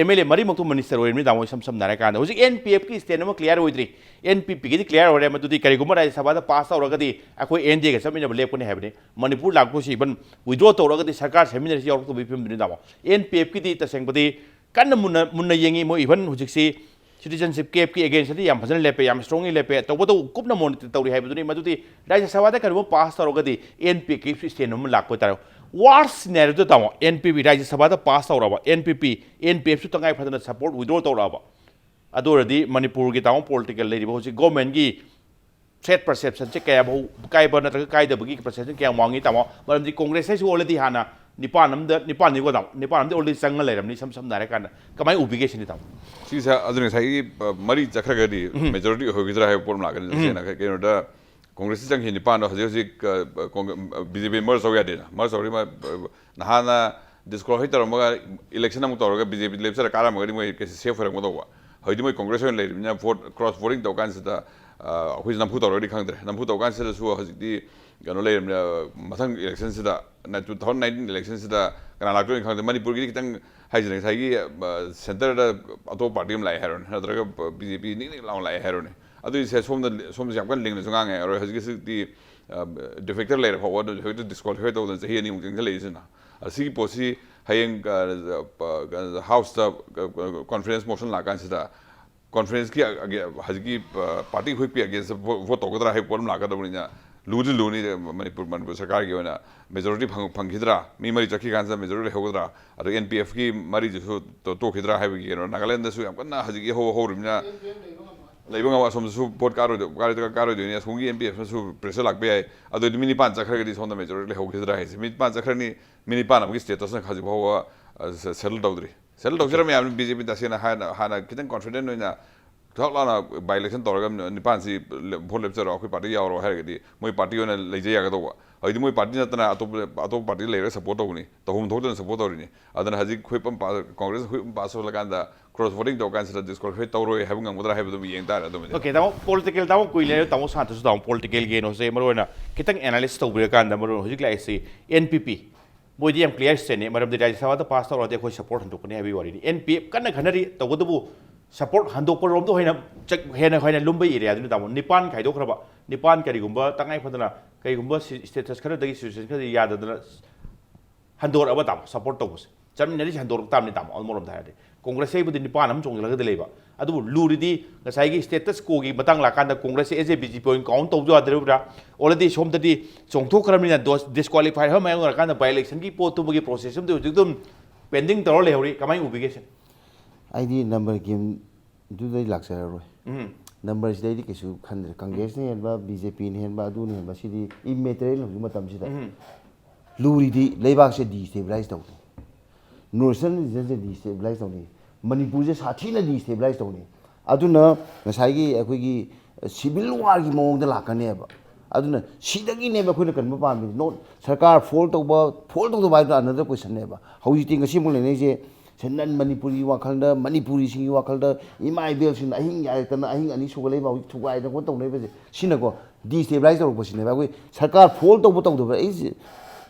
MLA ꯃꯔꯤꯃꯛꯇꯨ minister ꯑꯣꯏꯔꯝꯅꯤ ꯇꯥꯃꯣ꯫ ꯏꯁꯝ ꯁꯝꯅ ꯍꯥꯏꯔꯀꯥꯟꯗ ꯍꯧꯖꯤꯛ NPFꯀꯤ stand ꯑꯃ clear ꯑꯣꯏꯗ꯭ꯔꯤ꯫ NPPꯒꯤꯗꯤ clear ꯑꯣꯏꯔꯦ, ꯃꯗꯨꯗꯤ ꯀꯔꯤꯒꯨꯝꯕ ꯔꯥꯖ꯭ꯌ ꯁꯚꯥꯗ pass ꯇꯧꯔꯒꯗꯤ ꯑꯩꯈꯣꯏ NDAꯒ ꯆꯠꯃꯤꯟꯅꯕ ꯂꯦꯞꯀꯅꯤ ꯍꯥꯏꯕꯅꯤ꯫ ꯃꯅꯤꯄꯨꯔ ꯂꯥꯛꯄꯁꯤ even withdraw ꯇꯧꯔꯒꯗꯤ ꯁꯔꯀꯥꯔ ꯁꯦꯝꯃꯤꯟꯅꯔꯁꯤ ꯌꯥꯎꯔꯛꯇꯕꯒꯤ ꯐꯤꯕꯝꯗꯨꯅꯤ ꯇꯥꯃꯣ꯫ NPFꯀꯤꯗꯤ ꯇꯁꯦꯡꯕꯗꯤ ꯀꯟꯅ ꯃꯨꯟꯅ ꯃꯨꯟꯅ ꯌꯦꯡꯉꯤ꯫ ꯃꯣꯏ even ꯍꯧꯖꯤꯛꯁꯤ citizenship gapꯀꯤ againstꯗꯤ ꯌꯥꯝ ꯐꯖꯅ ꯂꯦꯞꯄꯦ, ꯌꯥꯝ strongly ꯂꯦꯞꯄꯦ꯫ ꯇꯧꯕꯇꯕꯨ ꯀꯨꯞꯅ monitor ꯇꯧꯔꯤ ꯍꯥꯏꯕꯗꯨꯅꯤ꯫ ꯃꯗꯨꯗꯤ ꯔꯥꯖ꯭ꯌ ꯁꯚꯥꯗ ꯀꯔꯤꯒꯨꯝꯕ pass ꯇꯧꯔꯒꯗꯤ NPFꯀꯤ stand ꯑꯃ ꯂꯥꯛꯄ ꯇꯥꯔꯦ꯫ Worst scenarioꯗ ꯇꯥꯃꯣ, NPP ꯔꯥꯖ꯭ꯌ ꯁꯚꯥꯗ pass ꯇꯧꯔꯕ, NPP, NPFꯁꯨ ꯇꯉꯥꯏ ꯐꯗꯅ support withdraw ꯇꯧꯔꯛꯑꯕ, ꯑꯗꯨ ꯑꯣꯏꯔꯗꯤ ꯃꯅꯤꯄꯨꯔꯒꯤ ꯇꯥꯃꯣ political ꯂꯩꯔꯤꯕ ꯍꯧꯖꯤꯛ governmentꯀꯤ threat perceptionꯁꯦ ꯀꯌꯥ ꯐꯥꯎ ꯀꯥꯏꯕ ꯅꯠꯇ꯭ꯔꯒ ꯀꯥꯏꯗꯕꯒꯤ perception ꯀꯌꯥꯝ ꯋꯥꯡꯉꯤ ꯇꯥꯃꯣ? ꯃꯔꯝꯗꯤ Congress ꯍꯥꯏꯁꯨ already ꯍꯥꯟꯅ ꯅꯤꯄꯥꯟ ꯑꯃꯗ, ꯅꯤꯄꯥꯟꯅꯤꯀꯣ ꯇꯥꯃꯣ, ꯅꯤꯄꯥꯟ ꯑꯃꯗꯤ already ꯆꯪꯉ ꯂꯩꯔꯝꯅꯤ꯫ ꯏꯁꯝ ꯁꯝꯅ ꯍꯥꯏꯔꯀꯥꯟꯗ ꯀꯃꯥꯏꯅ ꯎꯕꯤꯒꯦ ꯁꯤꯅꯤ ꯇꯥꯃꯣ? ꯁꯤꯁꯦ ꯑꯗꯨꯅ ꯉꯁꯥꯏꯒꯤ, ꯑ, ꯃꯔꯤ ꯆꯠꯈ꯭ꯔꯒꯗꯤ majority ꯑꯣꯏꯍꯧꯈꯤꯗ꯭ꯔꯥ ꯍꯥꯏꯕ ꯄꯣꯠ ꯑꯃ ꯂꯥꯛꯀꯅꯤ꯫ ꯇꯁꯦꯡꯅ ꯀꯩꯅꯣꯗ Congressꯁꯤ ꯆꯪꯈꯤ ꯅꯤꯄꯥꯟꯗꯣ ꯍꯧꯖꯤꯛ ꯍꯧꯖꯤꯛ, ꯑ, ꯑ, Cong-, ꯑ, BJP merge ꯇꯧ ꯌꯥꯗꯦꯅ꯫ Merge ꯇꯧꯔꯤ ꯃ-, ꯑ, ꯅꯍꯥꯟꯅ disqualify ꯇꯧꯔꯝꯃꯒ election ꯑꯃꯨꯛ ꯇꯧꯔꯒ BJP ꯂꯦꯞꯆꯔ ꯀꯥꯔꯝꯃꯒꯗꯤ ꯃꯣꯏ ꯀꯩꯁꯨ safe ꯑꯣꯏꯔꯝꯒꯗꯧꯕ꯫ ꯍꯧꯖꯤꯛꯇꯤ ꯃꯣꯏ Congress ꯑꯣꯏꯅ ꯂꯩꯔꯤꯕꯅꯤꯅ vote, cross voting ꯇꯧ ꯀꯥꯟꯁꯤꯗ, ꯑ, ꯑꯩꯈꯣꯏꯁꯨ ꯅꯝꯐꯨ ꯇꯧꯔꯒꯗꯤ ꯈꯪꯗ꯭ꯔꯦ꯫ ꯅꯝꯐꯨ ꯇꯧ ꯀꯥꯟꯁꯤꯗꯁꯨ ꯍꯧꯖꯤꯛꯇꯤ ꯀꯩꯅꯣ ꯂꯩꯔꯕꯅꯤꯅ, ꯃꯊꯪ electionꯁꯤꯗ, two thousand nineteen electionꯁꯤꯗ ꯀꯅꯥ ꯂꯥꯛꯇꯣꯏꯅꯣ ꯈꯪꯗꯦ꯫ ꯃꯅꯤꯄꯨꯔꯒꯤꯗꯤ ꯈꯤꯇꯪ ꯍꯥꯏꯁꯤꯅ ꯉꯁꯥꯏꯒꯤ, ꯑ, centreꯗ ꯑꯇꯣꯞꯄ party ꯑꯃ ꯂꯥꯛꯑꯦ ꯍꯥꯏꯔꯣꯅꯦ, ꯅꯠꯇ꯭ꯔꯒ BJP ꯅꯤꯛ ꯅꯤꯛ ꯂꯥꯎꯅ ꯂꯥꯛꯑꯦ ꯍꯥꯏꯔꯣꯅꯦ꯫ ꯑꯗꯨꯏꯁꯦ ꯁꯣꯝꯗ, ꯁꯣꯝꯗꯁꯨ ꯌꯥꯝ ꯀꯟꯅ ꯂꯤꯡꯅꯁꯨ ꯉꯥꯡꯉꯦ ꯍꯥꯏꯔꯣꯏ꯫ ꯍꯧꯖꯤꯛꯀꯤ ꯍꯧꯖꯤꯛꯇꯤ, ꯑ, de facto ꯂꯩꯔ ꯐꯥꯎꯕ ꯑꯗꯨꯝ de facto disqualify ꯇꯧꯗꯅ ꯆꯍꯤ ꯑꯅꯤꯃꯨꯛ ꯆꯪꯁꯤꯜꯂꯛꯏꯁꯤꯅ꯫ ꯑꯁꯤꯒꯤ ꯄꯣꯠꯁꯤ ꯍꯌꯦꯡ, ꯑ, ꯑ, Houseꯇ, ꯑ, confidence motion ꯂꯥꯛꯀꯥꯟꯁꯤꯗ ꯀꯣꯟꯐꯔꯦꯟꯁꯀꯤ ꯑꯒꯦ-, ꯍꯧꯖꯤꯛꯀꯤ, ꯑ, ꯄꯥꯔꯇꯤ ꯑꯩꯈꯣꯏ ꯄꯤ ꯑꯒꯦꯟꯁꯇ ꯚꯣ-, ꯚꯣꯠ ꯇꯧꯒꯗ꯭ꯔꯥ ꯍꯥꯏꯕ ꯄꯣꯠ ꯑꯃ ꯂꯥꯛꯀꯗꯕꯅꯤꯅ, ꯂꯨꯗꯤ ꯂꯨꯅꯤ꯫ ꯃꯅꯤꯄꯨꯔ, ꯃꯅꯤꯄꯨꯔ ꯁꯔꯀꯥꯔꯒꯤ ꯑꯣꯏꯅ ꯃꯦꯖꯣꯔꯤꯇꯤ ꯐꯪ-, ꯐꯪꯈꯤꯗ꯭ꯔꯥ? ꯃꯤ ꯃꯔꯤ ꯆꯠꯈꯤ ꯀꯥꯟꯁꯤꯗ ꯃꯦꯖꯣꯔꯤꯇꯤ ꯂꯩꯍꯧꯒꯗ꯭ꯔꯥ? ꯑꯗꯣ ꯑꯦꯟ ꯄꯤ ꯑꯦꯐꯀꯤ ꯃꯔꯤꯗꯨꯁꯨ ꯇꯣ-, ꯇꯣꯛꯈꯤꯗ꯭ꯔꯥ ꯍꯥꯏꯕꯒꯤ ꯀꯩꯅꯣ, ꯅꯥꯒꯥꯂꯦꯟꯗꯁꯨ ꯌꯥꯝ ꯀꯟꯅ ꯍꯧꯖꯤꯛ ꯏꯍꯧ ꯍꯧꯔꯤꯕꯅꯤꯅ, ꯂꯩꯕ ꯉꯝꯃꯣꯏ꯫ ꯑꯁꯣꯝꯗꯁꯨ ꯚꯣꯠ ꯀꯥꯔꯣꯏꯗ-, ꯀꯥꯔꯣꯏꯗ-, ꯀꯥꯔꯣꯏꯗꯣꯏꯅꯤ꯫ ꯑꯁꯣꯝꯒꯤ ꯑꯦꯟ ꯄꯤ ꯑꯦꯐꯅꯁꯨ ꯄ꯭ꯔꯦꯁꯔ ꯂꯥꯛꯄ ꯌꯥꯏ꯫ ꯑꯗꯨ ꯑꯣꯏꯗꯤ ꯃꯤ ꯅꯤꯄꯥꯟ ꯆꯠꯈ꯭ꯔꯒꯗꯤ ꯁꯣꯝꯗ ꯃꯦꯖꯣꯔꯤꯇꯤ ꯂꯩꯍꯧꯈꯤꯗ꯭ꯔꯥ ꯍꯥꯏꯁꯦ꯫ ꯃꯤ ꯅꯤꯄꯥꯟ ꯆꯠꯈ꯭ꯔꯅꯤ, ꯃꯤ ꯅꯤꯄꯥꯟ ꯑꯃꯒꯤ ꯁ꯭ꯇꯦꯇꯁꯅ ꯍꯧꯖꯤꯛ ꯐꯥꯎꯕ, ꯑ, ꯁꯦ-, ꯁꯦꯇꯜ ꯇꯧꯗ꯭ꯔꯤ꯫ ꯁꯦꯇꯜ ꯇꯧꯖꯔꯝꯃꯦ ꯍꯥꯏꯕꯅꯤ꯫ ꯕꯤ ꯖꯦ ꯄꯤ ꯇꯁꯦꯡꯅ ꯍꯥꯟꯅ, ꯍꯥꯟꯅ ꯈꯤꯇꯪ ꯀꯣꯟꯐꯤꯗꯦꯟ ꯑꯣꯏꯅ ꯊꯛ ꯂꯥꯎꯅ ꯕꯥꯏ ꯏꯂꯦꯛꯁꯟ ꯇꯧꯔꯒ ꯅꯤꯄꯥꯟꯁꯤ ꯂꯦ-, ꯚꯣꯠ ꯂꯦꯞꯆꯔꯣ, ꯑꯩꯈꯣꯏ ꯄꯥꯔꯇꯤ ꯌꯥꯎꯔꯣ ꯍꯥꯏꯔꯒꯗꯤ ꯃꯣꯏ ꯄꯥꯔꯇꯤ ꯑꯣꯏꯅ ꯂꯩꯖ ꯌꯥꯒꯗꯧꯕ꯫ ꯍꯧꯖꯤꯛꯇꯤ ꯃꯣꯏ ꯄꯥꯔꯇꯤ ꯅꯠꯇꯅ ꯑꯇꯣꯞꯄ, ꯑꯇꯣꯞꯄ ꯄꯥꯔꯇꯤ ꯂꯩꯔꯒ ꯁꯞꯄꯣꯔꯠ ꯇꯧꯒꯅꯤ, ꯇꯧꯐꯝ ꯊꯣꯛꯇꯅ ꯁꯞꯄꯣꯔꯠ ꯇꯧꯔꯤꯅꯤ꯫ ꯑꯗꯨꯅ ꯍꯧꯖꯤꯛ ꯍꯨꯏꯞ ꯑꯃ ꯄꯥ-, ꯀꯣꯡꯒ꯭ꯔꯦꯁꯅ ꯍꯨꯏꯞ ꯑꯃ ꯄꯥꯁ ꯇꯧꯍꯜꯂꯀꯥꯟꯗ ꯀ꯭ꯔꯣꯁ ꯚꯣꯇꯤꯡ ꯇꯧꯔꯀꯥꯟꯁꯤꯗ ꯗꯤꯁꯀ꯭ꯋꯥꯂꯤꯐꯥꯏ ꯇꯧꯔꯣꯏ ꯍꯥꯏꯕ ꯉꯝꯒꯗ꯭ꯔꯥ ꯍꯥꯏꯕꯗꯨ ꯑꯃꯨꯛ ꯌꯦꯡ ꯇꯥꯔꯦ꯫ ꯑꯗꯨꯃꯗꯤ ꯑꯣꯀꯦ, ꯇꯥꯃꯣ, ꯄꯣꯂꯤꯇꯤꯀꯦꯜ, ꯇꯥꯃꯣ ꯀꯨꯏꯅ ꯂꯩꯔꯦ, ꯇꯥꯃꯣ ꯁꯥꯟꯅꯗ꯭ꯔꯁꯨ, ꯇꯥꯃꯣ, ꯄꯣꯂꯤꯇꯤꯀꯦꯜꯒꯤ ꯀꯩꯅꯣꯁꯦ ꯃꯔꯨ ꯑꯣꯏꯅ ꯈꯤꯇꯪ ꯑꯦꯅꯥꯂꯤꯁ ꯇꯧꯕꯤꯔꯀꯥꯟꯗ, ꯃꯔꯨ ꯑꯣꯏꯅ ꯍꯧꯖꯤꯛ ꯂꯥꯛꯏꯁꯤ ꯑꯦꯟ ꯄꯤ ꯄꯤ, ꯃꯣꯏꯗꯤ ꯌꯥꯝ ꯀ꯭ꯂꯤꯌꯥꯔ ꯁ꯭ꯇꯦꯠꯅꯤ꯫ ꯃꯔꯝꯗꯤ ꯔꯥꯖ꯭ꯌ ꯁꯚꯥꯗ ꯄꯥꯁ ꯇꯧꯔꯗꯤ ꯑꯩꯈꯣꯏ ꯁꯞꯄꯣꯔꯠ ꯍꯟꯗꯣꯛꯀꯅꯤ ꯍꯥꯏꯕꯒꯤ ꯋꯥꯔꯤꯅꯤ꯫ ꯑꯦꯟ ꯄꯤ ꯑꯦꯐ ꯀꯟꯅ ꯈꯟꯅꯔꯤ꯫ ꯇꯧꯕꯇꯕꯨ ꯁꯞꯄꯣꯔꯠ ꯍꯟꯗꯣꯛꯄꯔꯣꯝꯗ ꯑꯣꯏꯅ ꯆꯠ-, ꯍꯦꯟꯅ, ꯍꯦꯟꯅ ꯂꯨꯝꯕ ꯑꯦꯔꯤꯌꯥꯗꯨꯅꯤ, ꯇꯥꯃꯣ꯫ ꯅꯤꯄꯥꯟ ꯈꯥꯏꯗꯣꯛꯈ꯭ꯔꯕ, ꯅꯤꯄꯥꯟ ꯀꯔꯤꯒꯨꯝꯕ ꯇꯉꯥꯏ ꯐꯗꯅ ꯀꯔꯤꯒꯨꯝꯕ ꯁꯤ-, ꯁ꯭ꯇꯦꯇꯁ ꯈꯔꯗꯒꯤ, ꯁꯤꯆꯨꯋꯦꯁꯟ ꯈꯔꯗꯒꯤ ꯌꯥꯗꯗꯅ ꯍꯟꯗꯣꯔꯛꯑꯕ, ꯇꯥꯃꯣ, ꯁꯞꯄꯣꯔꯠ ꯇꯧꯕꯁꯦ꯫ ꯆꯠꯃꯤꯟꯅꯔꯤꯁꯦ ꯍꯟꯗꯣꯔꯛ ꯇꯥꯕꯅꯤ, ꯇꯥꯃꯣ, ꯑꯃꯔꯣꯝꯗ ꯍꯥꯏꯔꯗꯤ꯫ ꯀꯣꯡꯒ꯭ꯔꯦꯁ ꯑꯩꯕꯨꯗꯤ ꯅꯤꯄꯥꯟ ꯑꯃ ꯆꯣꯡꯁꯤꯜꯂꯒꯗꯤ ꯂꯩꯕ꯫ ꯑꯗꯨꯕꯨ ꯂꯨꯔꯤꯗꯤ ꯉꯁꯥꯏꯒꯤ ꯁ꯭ꯇꯦꯇꯁ ꯀꯣꯒꯤ ꯃꯇꯥꯡ ꯂꯥꯛꯀꯥꯟꯗ ꯀꯣꯡꯒ꯭ꯔꯦꯁꯁꯦ ꯑꯦꯁ ꯑꯦ ꯕꯤ ꯖꯦ ꯄꯤ ꯑꯣꯏꯅ ꯀꯥꯎꯟ ꯇꯧꯕ ꯌꯥꯗ꯭ꯔꯤꯕ꯭ꯔꯥ? ꯑꯣꯜꯔꯦꯗꯤ ꯁꯣꯝꯗꯗꯤ ꯆꯣꯡꯊꯣꯛꯈ꯭ꯔꯕꯅꯤꯅ ꯗꯣꯁ-, ꯗꯤꯁꯀ꯭ꯋꯥꯂꯤꯐꯥꯏ ꯑꯃ ꯑꯣꯏꯔꯀꯥꯟꯗ ꯕꯥꯏ ꯏꯂꯦꯛꯁꯟꯒꯤ ꯄꯣꯠꯇꯨꯃꯒꯤ ꯄ꯭ꯔꯣꯁꯦꯁ ꯑꯃꯗꯤ ꯍꯧꯖꯤꯛ ꯑꯗꯨꯝ ꯄꯦꯟꯗꯤꯡ ꯇꯧꯔ ꯂꯩꯍꯧꯔꯤ꯫ ꯀꯃꯥꯏꯅ ꯎꯕꯤꯒꯦ ꯁꯦ? ꯑꯩꯗꯤ ꯅꯝꯕꯔ ꯒꯦꯝꯗꯨꯗꯩ ꯂꯥꯛꯆꯔꯔꯣꯏ꯫ ꯎꯝ꯫ ꯅꯝꯕꯔꯁꯤꯗꯩꯗꯤ ꯀꯩꯁꯨ ꯈꯟꯗ꯭ꯔꯦ꯫ ꯀꯪꯒ꯭ꯔꯦꯁꯅ ꯍꯦꯟꯕ, ꯕꯤ ꯖꯦ ꯄꯤꯅ ꯍꯦꯟꯕ, ꯑꯗꯨꯅ ꯍꯦꯟꯕ, ꯁꯤꯗꯤ ꯏꯝꯃꯦꯇꯔꯤꯌꯦꯜ ꯍꯧꯖꯤꯛ ꯃꯇꯝꯁꯤꯗ꯫ ꯎꯝ꯫ ꯂꯨꯔꯤꯗꯤ ꯂꯩꯕꯥꯛꯁꯦ ꯗꯤꯁꯇꯦꯕꯤꯂꯥꯏꯁ ꯇꯧꯅꯤ꯫ ꯅꯣꯔꯠ ꯏꯁꯇꯔꯟ ꯔꯤꯖꯟꯁꯦ ꯗꯤꯁꯇꯦꯕꯤꯂꯥꯏꯁ ꯇꯧꯅꯤ꯫ ꯃꯅꯤꯄꯨꯔꯁꯦ ꯁꯥꯊꯤꯅ ꯗꯤꯁꯇꯦꯕꯤꯂꯥꯏꯁ ꯇꯧꯅꯤ꯫ ꯑꯗꯨꯅ ꯉꯁꯥꯏꯒꯤ ꯑꯩꯈꯣꯏꯒꯤ ꯁꯤꯚꯤꯜ ꯋꯥꯔꯒꯤ ꯃꯑꯣꯡꯗ ꯂꯥꯛꯀꯅꯦꯕ꯫ ꯑꯗꯨꯅ ꯁꯤꯗꯒꯤꯅꯦꯕ ꯑꯩꯈꯣꯏꯅ ꯀꯟꯕ ꯄꯥꯝꯃꯤꯁꯦ꯫ ꯅꯣꯠ ꯁꯔꯀꯥꯔ ꯐꯣꯜ ꯇꯧꯕ, ꯐꯣꯜ ꯇꯧꯗꯕ ꯍꯥꯏꯕꯗꯨꯅ ꯑꯅꯗꯔ ꯀꯣꯏꯁꯟꯅꯦꯕ꯫ ꯍꯧꯖꯤꯛꯇꯤ ꯉꯁꯤ ꯑꯃꯨꯛ ꯂꯩꯅꯩꯁꯦ, ꯁꯦ ꯅꯟ ꯃꯅꯤꯄꯨꯔꯤ ꯋꯥꯈꯜꯗ, ꯃꯅꯤꯄꯨꯔꯤꯁꯤꯡꯒꯤ ꯋꯥꯈꯜꯗ, ꯏꯃꯥ ꯏꯕꯦꯜꯁꯤꯡꯅ ꯑꯍꯤꯡ ꯌꯥꯔꯦꯛꯇꯅ ꯑꯍꯤꯡ ꯑꯅꯤ ꯁꯨꯒꯠꯂꯛꯏꯕ, ꯍꯧꯖꯤꯛ ꯊꯨꯒꯥꯏꯗꯅ ꯈꯣꯠ ꯇꯧꯅꯔꯤꯕꯁꯦ, ꯁꯤꯅꯀꯣ ꯗꯤꯁꯇꯦꯕꯤꯂꯥꯏꯁ ꯇꯧꯔꯛꯄꯁꯤꯅꯦꯕ꯫ ꯑꯩꯈꯣꯏ ꯁꯔꯀꯥꯔ ꯐꯣꯜ ꯇꯧꯕ ꯇꯧꯗꯕ ꯑꯩꯁꯦ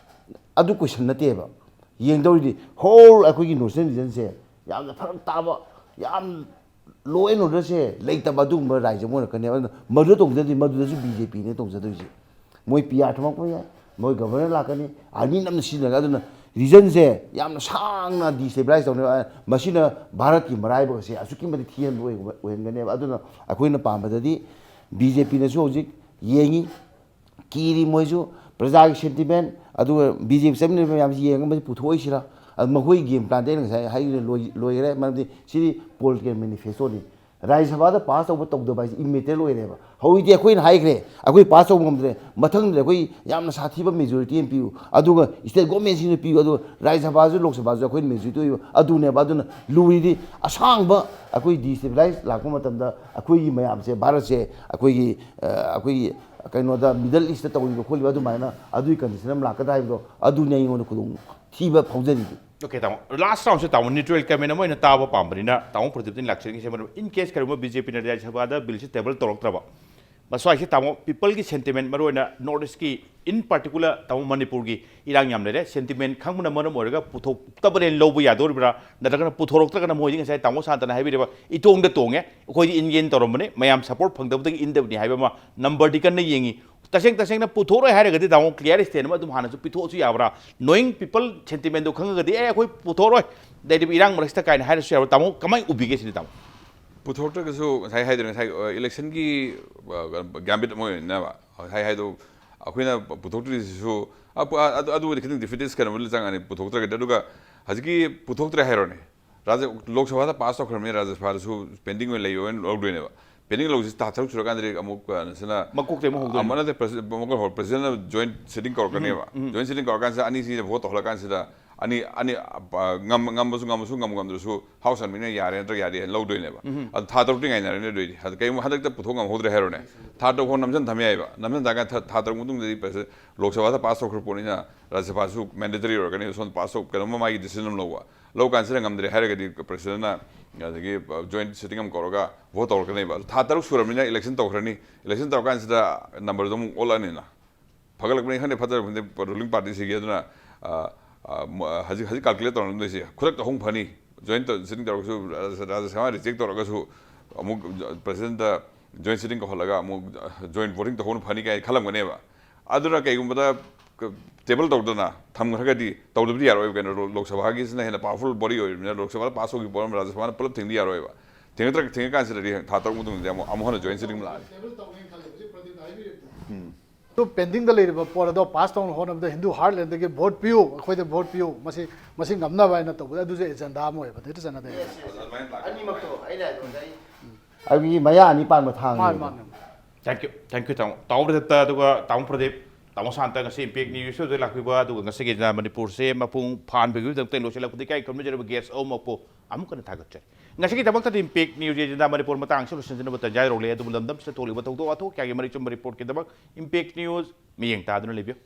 ꯑꯗꯨ ꯀꯣꯏꯁꯟ ꯅꯠꯇꯦꯕ꯫ ꯌꯦꯡꯗꯧꯔꯤꯗꯤ ꯍꯣꯜ ꯑꯩꯈꯣꯏꯒꯤ ꯅꯣꯔꯠ ꯏꯁꯇꯔꯟ ꯔꯤꯖꯟꯁꯦ ꯌꯥꯝꯅ ꯐꯔꯛ ꯇꯥꯕ, ꯌꯥꯝ ꯂꯣ ꯑꯦꯟ ꯑꯣꯔꯗꯔꯁꯦ ꯂꯩꯇꯕ ꯑꯗꯨꯒꯨꯝꯕ ꯔꯥꯏꯖ ꯑꯃ ꯑꯣꯏꯔꯛꯀꯅꯦꯕ꯫ ꯑꯗꯨꯅ ꯃꯗꯨꯗ ꯇꯧꯖꯗꯣꯏ, ꯃꯗꯨꯗꯁꯨ ꯕꯤ ꯖꯦ ꯄꯤꯅꯦ ꯇꯧꯖꯗꯣꯏꯁꯦ꯫ ꯃꯣꯏ ꯄꯤ ꯑꯥꯔ ꯊꯝꯃꯛꯄ ꯌꯥꯏ, ꯃꯣꯏ ꯒꯚꯔꯅꯔ ꯂꯥꯛꯀꯅꯤ, ꯑꯥꯔꯃꯤ ꯅꯝꯅ ꯁꯤꯖꯤꯟꯅꯔꯒ꯫ ꯑꯗꯨꯅ ꯔꯤꯖꯟꯁꯦ ꯌꯥꯝꯅ ꯁꯥꯡꯅ ꯗꯤꯁꯇꯦꯕꯤꯂꯥꯏꯁ ꯇꯧꯅꯦꯕ꯫ ꯃꯁꯤꯅ ꯚꯥꯔꯠꯀꯤ ꯃꯔꯥꯏꯕꯛ ꯑꯁꯦ ꯑꯁꯨꯛꯀꯤ ꯃꯇꯤꯛ ꯊꯤꯍꯟꯕ ꯑꯣꯏ-, ꯑꯣꯏꯍꯟꯒꯅꯦꯕ꯫ ꯑꯗꯨꯅ ꯑꯩꯈꯣꯏꯅ ꯄꯥꯝꯕꯗꯗꯤ ꯕꯤ ꯖꯦ ꯄꯤꯅꯁꯨ ꯍꯧꯖꯤꯛ ꯌꯦꯡꯉꯤ, ꯀꯤꯔꯤ ꯃꯣꯏꯁꯨ꯫ ꯄ꯭ꯔꯖꯥꯒꯤ ꯁꯦꯟꯇꯤꯃꯦꯟ, ꯑꯗꯨꯒ ꯕꯤ ꯖꯦ ꯄꯤ ꯆꯠꯃꯤꯟꯅꯔꯤꯕ ꯃꯌꯥꯝꯁꯤ ꯌꯦꯡꯉꯒ ꯃꯁꯤ ꯄꯨꯊꯣꯛꯏꯁꯤꯔꯥ? ꯑꯗꯨ ꯃꯈꯣꯏꯒꯤ ꯒꯦꯝ ꯄ꯭ꯂꯥꯟꯗꯤ ꯑꯩꯅ ꯉꯁꯥꯏ ꯍꯥꯏꯈꯤꯕꯗ ꯂꯣꯏ-, ꯂꯣꯏꯈꯔꯦ꯫ ꯃꯔꯝꯗꯤ ꯁꯤꯗꯤ ꯄꯣꯂꯤꯇꯤꯀꯦꯜ ꯃꯦꯅꯤꯐꯦꯁꯇꯣꯅꯤ꯫ ꯔꯥꯖ꯭ꯌ ꯁꯚꯥꯗ ꯄꯥꯁ ꯇꯧꯕ ꯇꯧꯗꯕ ꯍꯥꯏꯁꯦ ꯏꯝꯃꯦꯇꯔꯤꯌꯦꯜ ꯑꯣꯏꯔꯦꯕ꯫ ꯍꯧꯖꯤꯛꯇꯤ ꯑꯩꯈꯣꯏꯅ ꯍꯥꯏꯈ꯭ꯔꯦ, ꯑꯩꯈꯣꯏ ꯄꯥꯁ ꯇꯧꯕ ꯉꯝꯗ꯭ꯔꯦ, ꯃꯊꯪꯗꯗꯤ ꯑꯩꯈꯣꯏ ꯌꯥꯝꯅ ꯁꯥꯊꯤꯕ ꯃꯦꯖꯣꯔꯤꯇꯤ ꯑꯃ ꯄꯤꯌꯨ, ꯑꯗꯨꯒ ꯁ꯭ꯇꯦꯠ ꯒꯣꯔꯃꯦꯟꯁꯤꯡꯅ ꯄꯤꯌꯨ, ꯑꯗꯨꯒ ꯔꯥꯖ꯭ꯌ ꯁꯚꯥꯁꯨ ꯂꯣꯛ ꯁꯚꯥꯁꯨ ꯑꯩꯈꯣꯏꯅ ꯃꯦꯖꯣꯔꯤꯇꯤ ꯑꯣꯏꯌꯨ꯫ ꯑꯗꯨꯅꯦꯕ꯫ ꯑꯗꯨꯅ ꯂꯨꯔꯤꯗꯤ ꯑꯁꯥꯡꯕ ꯑꯩꯈꯣꯏ ꯗꯤꯁꯇꯦꯕꯤꯂꯥꯏꯁ ꯂꯥꯛꯄ ꯃꯇꯝꯗ ꯑꯩꯈꯣꯏꯒꯤ ꯃꯌꯥꯝꯁꯦ, ꯚꯥꯔꯠꯁꯦ ꯑꯩꯈꯣꯏꯒꯤ, ꯑ, ꯑꯩꯈꯣꯏꯒꯤ ꯀꯩꯅꯣꯗ, ꯃꯤꯗꯜ ꯏꯁꯇ ꯇꯧꯔꯤꯕ ꯈꯣꯠꯂꯤꯕ ꯑꯗꯨꯃꯥꯏꯅ ꯑꯗꯨꯒꯤ ꯀꯟꯗꯤꯁꯟ ꯑꯃ ꯂꯥꯛꯀꯗ꯭ꯔꯥ ꯍꯥꯏꯕꯗꯣ, ꯑꯗꯨꯅꯦ ꯑꯩꯉꯣꯟꯗ ꯈꯨꯗꯣꯡ ꯊꯤꯕ ꯐꯥꯎꯖꯔꯤꯗꯤ꯫ ꯑꯣꯀꯦ, ꯇꯥꯃꯣ, ꯂꯥꯁ ꯔꯥꯎꯟꯁꯦ ꯇꯥꯃꯣ ꯅ꯭ꯌꯨꯇ꯭ꯔꯦꯜ ꯀꯃꯦꯟ ꯑꯃ ꯑꯣꯏꯅ ꯇꯥꯕ ꯄꯥꯝꯕꯅꯤꯅ, ꯇꯥꯃꯣ ꯄ꯭ꯔꯗꯤꯞꯇ ꯂꯥꯛꯆꯔꯤꯁꯦ꯫ ꯃꯔꯝ, ꯏꯟ ꯀꯦꯁ ꯀꯔꯤꯒꯨꯝꯕ ꯕꯤ ꯖꯦ ꯄꯤꯅ ꯔꯥꯖ꯭ꯌ ꯁꯚꯥꯗ ꯕꯤꯜꯁꯤ ꯇꯦꯕꯜ ꯇꯧꯔꯛꯇ꯭ꯔꯕ, ꯃꯁ꯭ꯋꯥꯏꯁꯦ ꯇꯥꯃꯣ, ꯄꯤꯄꯜꯒꯤ ꯁꯦꯟꯇꯤꯃꯦꯟ, ꯃꯔꯨꯑꯣꯏꯅ ꯅꯣꯔꯠ ꯏꯁꯀꯤ, ꯏꯟ ꯄꯥꯔꯇꯤꯀꯨꯂꯔ ꯇꯥꯃꯣ ꯃꯅꯤꯄꯨꯔꯒꯤ ꯏꯔꯥꯡ ꯌꯥꯝ ꯂꯩꯔꯦ, ꯁꯦꯟꯇꯤꯃꯦꯟ ꯈꯪꯕꯅ ꯃꯔꯝ ꯑꯣꯏꯔꯒ ꯄꯨꯊꯣꯛꯇꯕꯅꯦꯅ ꯂꯧꯕ ꯌꯥꯗꯣꯔꯤꯕ꯭ꯔꯥ? ꯅꯠꯇ꯭ꯔꯒꯅ ꯄꯨꯊꯣꯔꯛꯇ꯭ꯔꯒꯅ ꯃꯣꯏꯗꯤ ꯉꯁꯥꯏ ꯇꯥꯃꯣ ꯁꯥꯟꯇꯅ ꯍꯥꯏꯕꯤꯔꯤꯕ ꯏꯇꯣꯡꯗ ꯇꯣꯡꯉꯦ, ꯑꯩꯈꯣꯏꯗꯤ ꯏꯟ ꯒꯦꯟ ꯇꯧꯔꯝꯕꯅꯤ, ꯃꯌꯥꯝ ꯁꯄꯣꯔꯠ ꯐꯪꯗꯕꯗꯒꯤ ꯏꯟꯗꯕꯅꯤ ꯍꯥꯏꯕ ꯑꯃ ꯅꯝꯕꯔꯗꯤ ꯀꯟꯅ ꯌꯦꯡꯉꯤ꯫ ꯇꯁꯦꯡ ꯇꯁꯦꯡꯅ ꯄꯨꯊꯣꯛꯑꯔꯣꯏ ꯍꯥꯏꯔꯒꯗꯤ ꯇꯥꯃꯣ, ꯀ꯭ꯂꯤꯌꯥꯔ ꯁ꯭ꯇꯦꯠ ꯑꯃ ꯑꯗꯨꯝ ꯍꯥꯟꯅꯁꯨ ꯄꯤꯊꯣꯛꯑꯁꯨ ꯌꯥꯕ꯭ꯔꯥ? ꯅꯣꯌꯤꯡ ꯄꯤꯄꯜ ꯁꯦꯟꯇꯤꯃꯦꯟꯗꯣ ꯈꯪꯉꯒꯗꯤ, "ꯑꯦ, ꯑꯩꯈꯣꯏ ꯄꯨꯊꯣꯛꯑꯔꯣꯏ, ꯂꯩꯔꯤꯕ ꯏꯔꯥꯡ ꯃꯔꯛꯁꯤꯗ" ꯀꯥꯏꯅ ꯍꯥꯏꯔꯁꯨ ꯌꯥꯕ꯭ꯔꯥ? ꯇꯥꯃꯣ, ꯀꯃꯥꯏꯅ ꯎꯕꯤꯒꯦ ꯁꯤꯅꯤ ꯇꯥꯃꯣ? ꯄꯨꯊꯣꯛꯇ꯭ꯔꯒꯁꯨ ꯉꯁꯥꯏ ꯍꯥꯏꯗꯣꯏꯅꯦ, ꯉꯁꯥꯏ, ꯑ, ꯏꯂꯦꯛꯁꯟꯒꯤ, ꯑ, ꯒ꯭ꯌꯥꯝꯕꯤꯠ ꯑꯃ ꯑꯣꯏꯅꯕ ꯉꯁꯥꯏ ꯍꯥꯏꯗꯣ, ꯑꯩꯈꯣꯏꯅ ꯄꯨꯊꯣꯛꯇ꯭ꯔꯤꯁꯤꯁꯨ, ꯑ, ꯄꯨ-, ꯑ, ꯑꯗꯨ, ꯑꯗꯨꯕꯨꯗꯤ ꯈꯤꯇꯪ ꯗꯤꯐꯤꯇꯤꯁ ꯀꯩꯅꯣ ꯆꯪꯉꯅꯤ, ꯄꯨꯊꯣꯛꯇ꯭ꯔꯒꯗꯤ꯫ ꯑꯗꯨꯒ ꯍꯧꯖꯤꯛꯀꯤ ꯄꯨꯊꯣꯛꯇ꯭ꯔꯦ ꯍꯥꯏꯔꯣꯅꯦ, ꯔꯥꯖ꯭ꯌ, ꯂꯣꯛ ꯁꯚꯥꯗ ꯄꯥꯁ ꯇꯧꯈ꯭ꯔꯕꯅꯤꯅ ꯔꯥꯖ꯭ꯌ ꯁꯚꯥꯗꯁꯨ ꯄꯦꯟꯗꯤꯡ ꯑꯣꯏꯅ ꯂꯩꯕ ꯑꯣꯏꯅ ꯂꯧꯗꯣꯏꯅꯦꯕ꯫ ꯄꯦꯟꯗꯤꯡ ꯂꯧꯁꯤ ꯊꯥ ꯇꯔꯨꯛ ꯁꯨꯔꯀꯥꯟꯗꯗꯤ ꯑꯃꯨꯛ, ꯑ, ꯁꯤꯅ ꯃꯀꯣꯛꯇꯩ ꯑꯃꯨꯛ ꯍꯧꯗꯣꯏꯅꯦ꯫ ꯑꯃ ꯅꯠꯇꯦ, ꯄ꯭ꯔꯁꯤ-, ꯃꯀꯣꯛ ꯍꯧꯔ-, ꯄ꯭ꯔꯁꯤꯗꯦꯟꯅ ꯖꯣꯏꯟꯠ ꯁꯤꯇꯤꯡ ꯀꯧꯔꯛꯀꯅꯦꯕ꯫ ꯎꯝ, ꯎꯝ꯫ ꯖꯣꯏꯟꯠ ꯁꯤꯇꯤꯡ ꯀꯧꯔꯀꯥꯟꯁꯤꯗ ꯑꯅꯤꯁꯤꯗ ꯚꯣꯠ ꯇꯧꯍꯜꯂꯀꯥꯟꯁꯤꯗ ꯑꯅꯤ, ꯑꯅꯤ, ꯑ, ꯉꯝ-, ꯉꯝꯕꯁꯨ ꯉꯝꯃꯁꯨ ꯉꯝꯃꯨ ꯉꯝꯗ꯭ꯔꯁꯨ ꯍꯥꯎꯁ ꯑꯦꯟ ꯃꯤꯅ ꯌꯥꯔꯦ ꯅꯠꯇ꯭ꯔꯒ ꯌꯥꯗꯦ ꯍꯥꯏꯅ ꯂꯧꯗꯣꯏꯅꯦꯕ꯫ ꯎꯝ꯫ ꯑꯗꯨ ꯊꯥ ꯇꯔꯨꯛꯇꯤ ꯉꯥꯏꯅꯔꯅꯤ꯫ ꯑꯗꯨꯏꯗꯤ ꯑꯗꯨ ꯀꯩꯒꯨꯝꯕ ꯍꯟꯗꯛꯇ ꯄꯨꯊꯣꯛ ꯉꯝꯍꯧꯗ꯭ꯔꯦ ꯍꯥꯏꯔꯣꯅꯦ, ꯊꯥ ꯇꯔꯨꯛ ꯐꯥꯎ ꯅꯝꯁꯤꯟ ꯊꯝ ꯌꯥꯏꯕ꯫ ꯅꯝꯁꯤꯟ ꯊꯝ ꯀꯥꯟꯗ ꯊꯥ, ꯊꯥ ꯇꯔꯨꯛ ꯃꯇꯨꯡꯗꯗꯤ ꯄ꯭ꯔꯁꯤ-, ꯂꯣꯛ ꯁꯚꯥꯗ ꯄꯥꯁ ꯇꯧꯈ꯭ꯔ ꯄꯣꯠꯅꯤꯅ ꯔꯥꯖ꯭ꯌ ꯁꯚꯥꯁꯨ ꯃꯦꯟꯗꯦꯇꯔꯤ ꯑꯣꯏꯔꯛꯀꯅꯤ꯫ ꯁꯣꯝꯗ ꯄꯥꯁ ꯇꯧ-, ꯀꯩꯅꯣꯝꯃ ꯃꯥꯒꯤ ꯗꯤꯁꯤꯖꯟ ꯑꯃ ꯂꯧꯕ꯫ ꯂꯧ ꯀꯥꯟꯁꯤꯗ ꯉꯝꯗ꯭ꯔꯦ ꯍꯥꯏꯔꯒꯗꯤ ꯄ꯭ꯔꯁꯤꯗꯦꯟꯅ ꯑꯗꯒꯤ, ꯑ, ꯖꯣꯏꯟꯠ ꯁꯤꯇꯤꯡ ꯑꯃ ꯀꯧꯔꯒ ꯚꯣꯠ ꯇꯧꯔꯛꯀꯅꯦꯕ꯫ ꯑꯗꯨ ꯊꯥ ꯇꯔꯨꯛ ꯁꯨꯔꯕꯅꯤꯅ ꯏꯂꯦꯛꯁꯟ ꯇꯧꯈ꯭ꯔꯅꯤ꯫ ꯏꯂꯦꯛꯁꯟ ꯇꯧꯔꯀꯥꯟꯁꯤꯗ ꯅꯝꯕꯔꯗꯣ ꯑꯃꯨꯛ ꯑꯣꯜꯂꯛꯑꯅꯤꯅ꯫ ꯐꯒꯠꯂꯛꯄꯅꯤ ꯈꯪꯗꯦ, ꯐꯠꯇꯕꯅꯤ ꯈꯪꯗꯦ, ꯔꯨꯂꯤꯡ ꯄꯥꯔꯇꯤꯁꯤꯒꯤ꯫ ꯑꯗꯨꯅ, ꯑ, ꯑ, ꯃ-, ꯍꯧꯖꯤꯛ, ꯍꯧꯖꯤꯛ ꯀꯥꯜꯀꯨꯂꯦꯠ ꯇꯧꯔꯝꯗꯣꯏꯁꯦ ꯈꯨꯗꯛꯇ ꯑꯍꯨꯝ ꯐꯅꯤ꯫ ꯖꯣꯏꯟ ꯇꯧ-, ꯁꯤꯇꯤꯡ ꯇꯧꯔꯒꯁꯨ ꯔꯥꯖ꯭ꯌ, ꯔꯥꯖ꯭ꯌ ꯁꯚꯥ ꯔꯤꯖꯦꯛ ꯇꯧꯔꯒꯁꯨ ꯑꯃꯨꯛ ꯄ꯭ꯔꯁꯤꯗꯦꯟꯠꯇ ꯖꯣꯏꯟ ꯁꯤꯇꯤꯡ ꯀꯧꯍꯜꯂꯒ ꯑꯃꯨꯛ ꯖꯣꯏꯟ ꯚꯣꯇꯤꯡ ꯇꯧꯍꯧꯕꯅ ꯐꯅꯤ ꯀꯥꯏꯅ ꯈꯜꯂꯝꯒꯅꯦꯕ꯫ ꯑꯗꯨꯅ ꯀꯩꯒꯨꯝꯕꯗ ꯀ-, ꯇꯦꯕꯜ ꯇꯧꯗꯅ ꯊꯝꯈ꯭ꯔꯒꯗꯤ ꯇꯧꯗꯕꯗꯤ ꯌꯥꯔꯣꯏꯕ꯫ ꯀꯩꯅꯣ, ꯂꯣꯛ ꯁꯚꯥꯒꯤꯁꯤꯅ ꯍꯦꯟꯅ ꯄꯥꯋꯔꯐꯨꯜ ꯕꯣꯗꯤ ꯑꯣꯏꯔꯤꯕꯅꯤꯅ, ꯂꯣꯛ ꯁꯚꯥꯅ ꯄꯥꯁ ꯇꯧꯈꯤꯕ ꯄꯣꯠ ꯑꯃ ꯔꯥꯖ꯭ꯌ ꯁꯚꯥꯅ ꯄꯨꯂꯞ ꯊꯤꯡꯗꯤ ꯌꯥꯔꯣꯏꯕ꯫ ꯊꯦꯡꯉꯛꯇ꯭ꯔ ꯊꯦꯡꯉꯀꯥꯟꯁꯤꯗꯗꯤ ꯊꯥ ꯇꯔꯨꯛ ꯃꯇꯨꯡꯗꯗꯤ ꯑꯃꯨꯛ ꯑꯃꯨꯛ ꯍꯟꯅ ꯖꯣꯏꯟ ꯁꯤꯇꯤꯡ ꯂꯥꯛꯑꯅꯤ꯫ ꯑꯗꯨ ꯄꯦꯟꯗꯤꯡꯗ ꯂꯩꯔꯤꯕ ꯄꯣꯠ ꯑꯗꯣ ꯄꯥꯁ ꯇꯧꯅ ꯍꯣꯠꯅꯕꯗ ꯍꯤꯟꯗꯨ ꯍꯥꯔꯠꯂꯦꯟꯗꯒꯤ ꯚꯣꯠ ꯄꯤꯌꯨ, ꯑꯩꯈꯣꯏꯗ ꯚꯣꯠ ꯄꯤꯌꯨ, ꯃꯁꯤ ꯃꯁꯤ ꯉꯝꯅꯕ ꯍꯥꯏꯅ ꯇꯧꯕꯗ ꯑꯗꯨꯁꯨ ꯑꯦꯖꯦꯟꯗꯥ ꯑꯃ ꯑꯣꯏꯕ ꯅꯠꯇ꯭ꯔ ꯆꯠꯅꯗꯦ꯫ ꯑꯅꯤꯃꯛꯇꯣ ꯑꯩꯅ ꯍꯥꯏꯗꯣ ꯉꯁꯥꯏ ꯑꯩꯒꯤ ꯃꯌꯥ ꯑꯅꯤ ꯄꯥꯟꯕ ꯊꯥꯡ ꯃꯥꯅꯤ ꯃꯥꯅꯤ꯫ Thank you, thank you ꯇꯥꯃꯣ꯫ ꯇꯥꯃꯣ ꯄ꯭ꯔꯗꯤꯞꯇ ꯑꯗꯨꯒ ꯇꯥꯃꯣ ꯄ꯭ꯔꯗꯤꯞ, ꯇꯥꯃꯣ ꯁꯥꯟꯇ, ꯉꯁꯤ ꯏꯝꯄꯦꯛ ꯅ꯭ꯌꯨꯁꯇ ꯂꯥꯛꯄꯤꯕ ꯑꯗꯨꯒ ꯉꯁꯤꯒꯤ ꯃꯅꯤꯄꯨꯔꯁꯦ ꯃꯄꯨꯡ ꯐꯥꯍꯟꯕꯤꯕꯗꯃꯛꯇ ꯂꯣꯏꯁꯤꯜꯂꯛꯄꯗ ꯏꯀꯥꯏ ꯈꯨꯝꯅꯖꯔꯤꯕ ꯒꯦꯁ ꯑꯍꯨꯝꯃꯛꯄꯨ ꯑꯃꯨꯛ ꯍꯟꯅ ꯊꯥꯒꯠꯆꯔꯤ꯫ ꯉꯁꯤꯒꯤꯗꯃꯛꯇꯗꯤ ꯏꯝꯄꯦꯛ ꯅ꯭ꯌꯨꯁ ꯑꯦꯖꯦꯟꯗꯥ ꯃꯅꯤꯄꯨꯔ ꯃꯇꯥꯡꯁꯤ ꯂꯣꯏꯁꯤꯟꯖꯅꯕ ꯇꯟꯖꯥ ꯌꯧꯔꯛꯂꯦ꯫ ꯑꯗꯨꯕꯨ ꯂꯝꯗꯝꯁꯤꯗ ꯊꯣꯛꯂꯤꯕ ꯊꯧꯗꯣꯛ ꯋꯥꯊꯣꯛ ꯀꯌꯥꯒꯤ ꯃꯔꯤꯛ ꯆꯨꯝꯕ ꯔꯤꯄꯣꯔꯠꯀꯤꯗꯃꯛ ꯏꯝꯄꯦꯛ ꯅ꯭ꯌꯨꯁ ꯃꯤꯠꯌꯦꯡ ꯇꯥꯗꯨꯅ ꯂꯩꯕꯤꯌꯨ꯫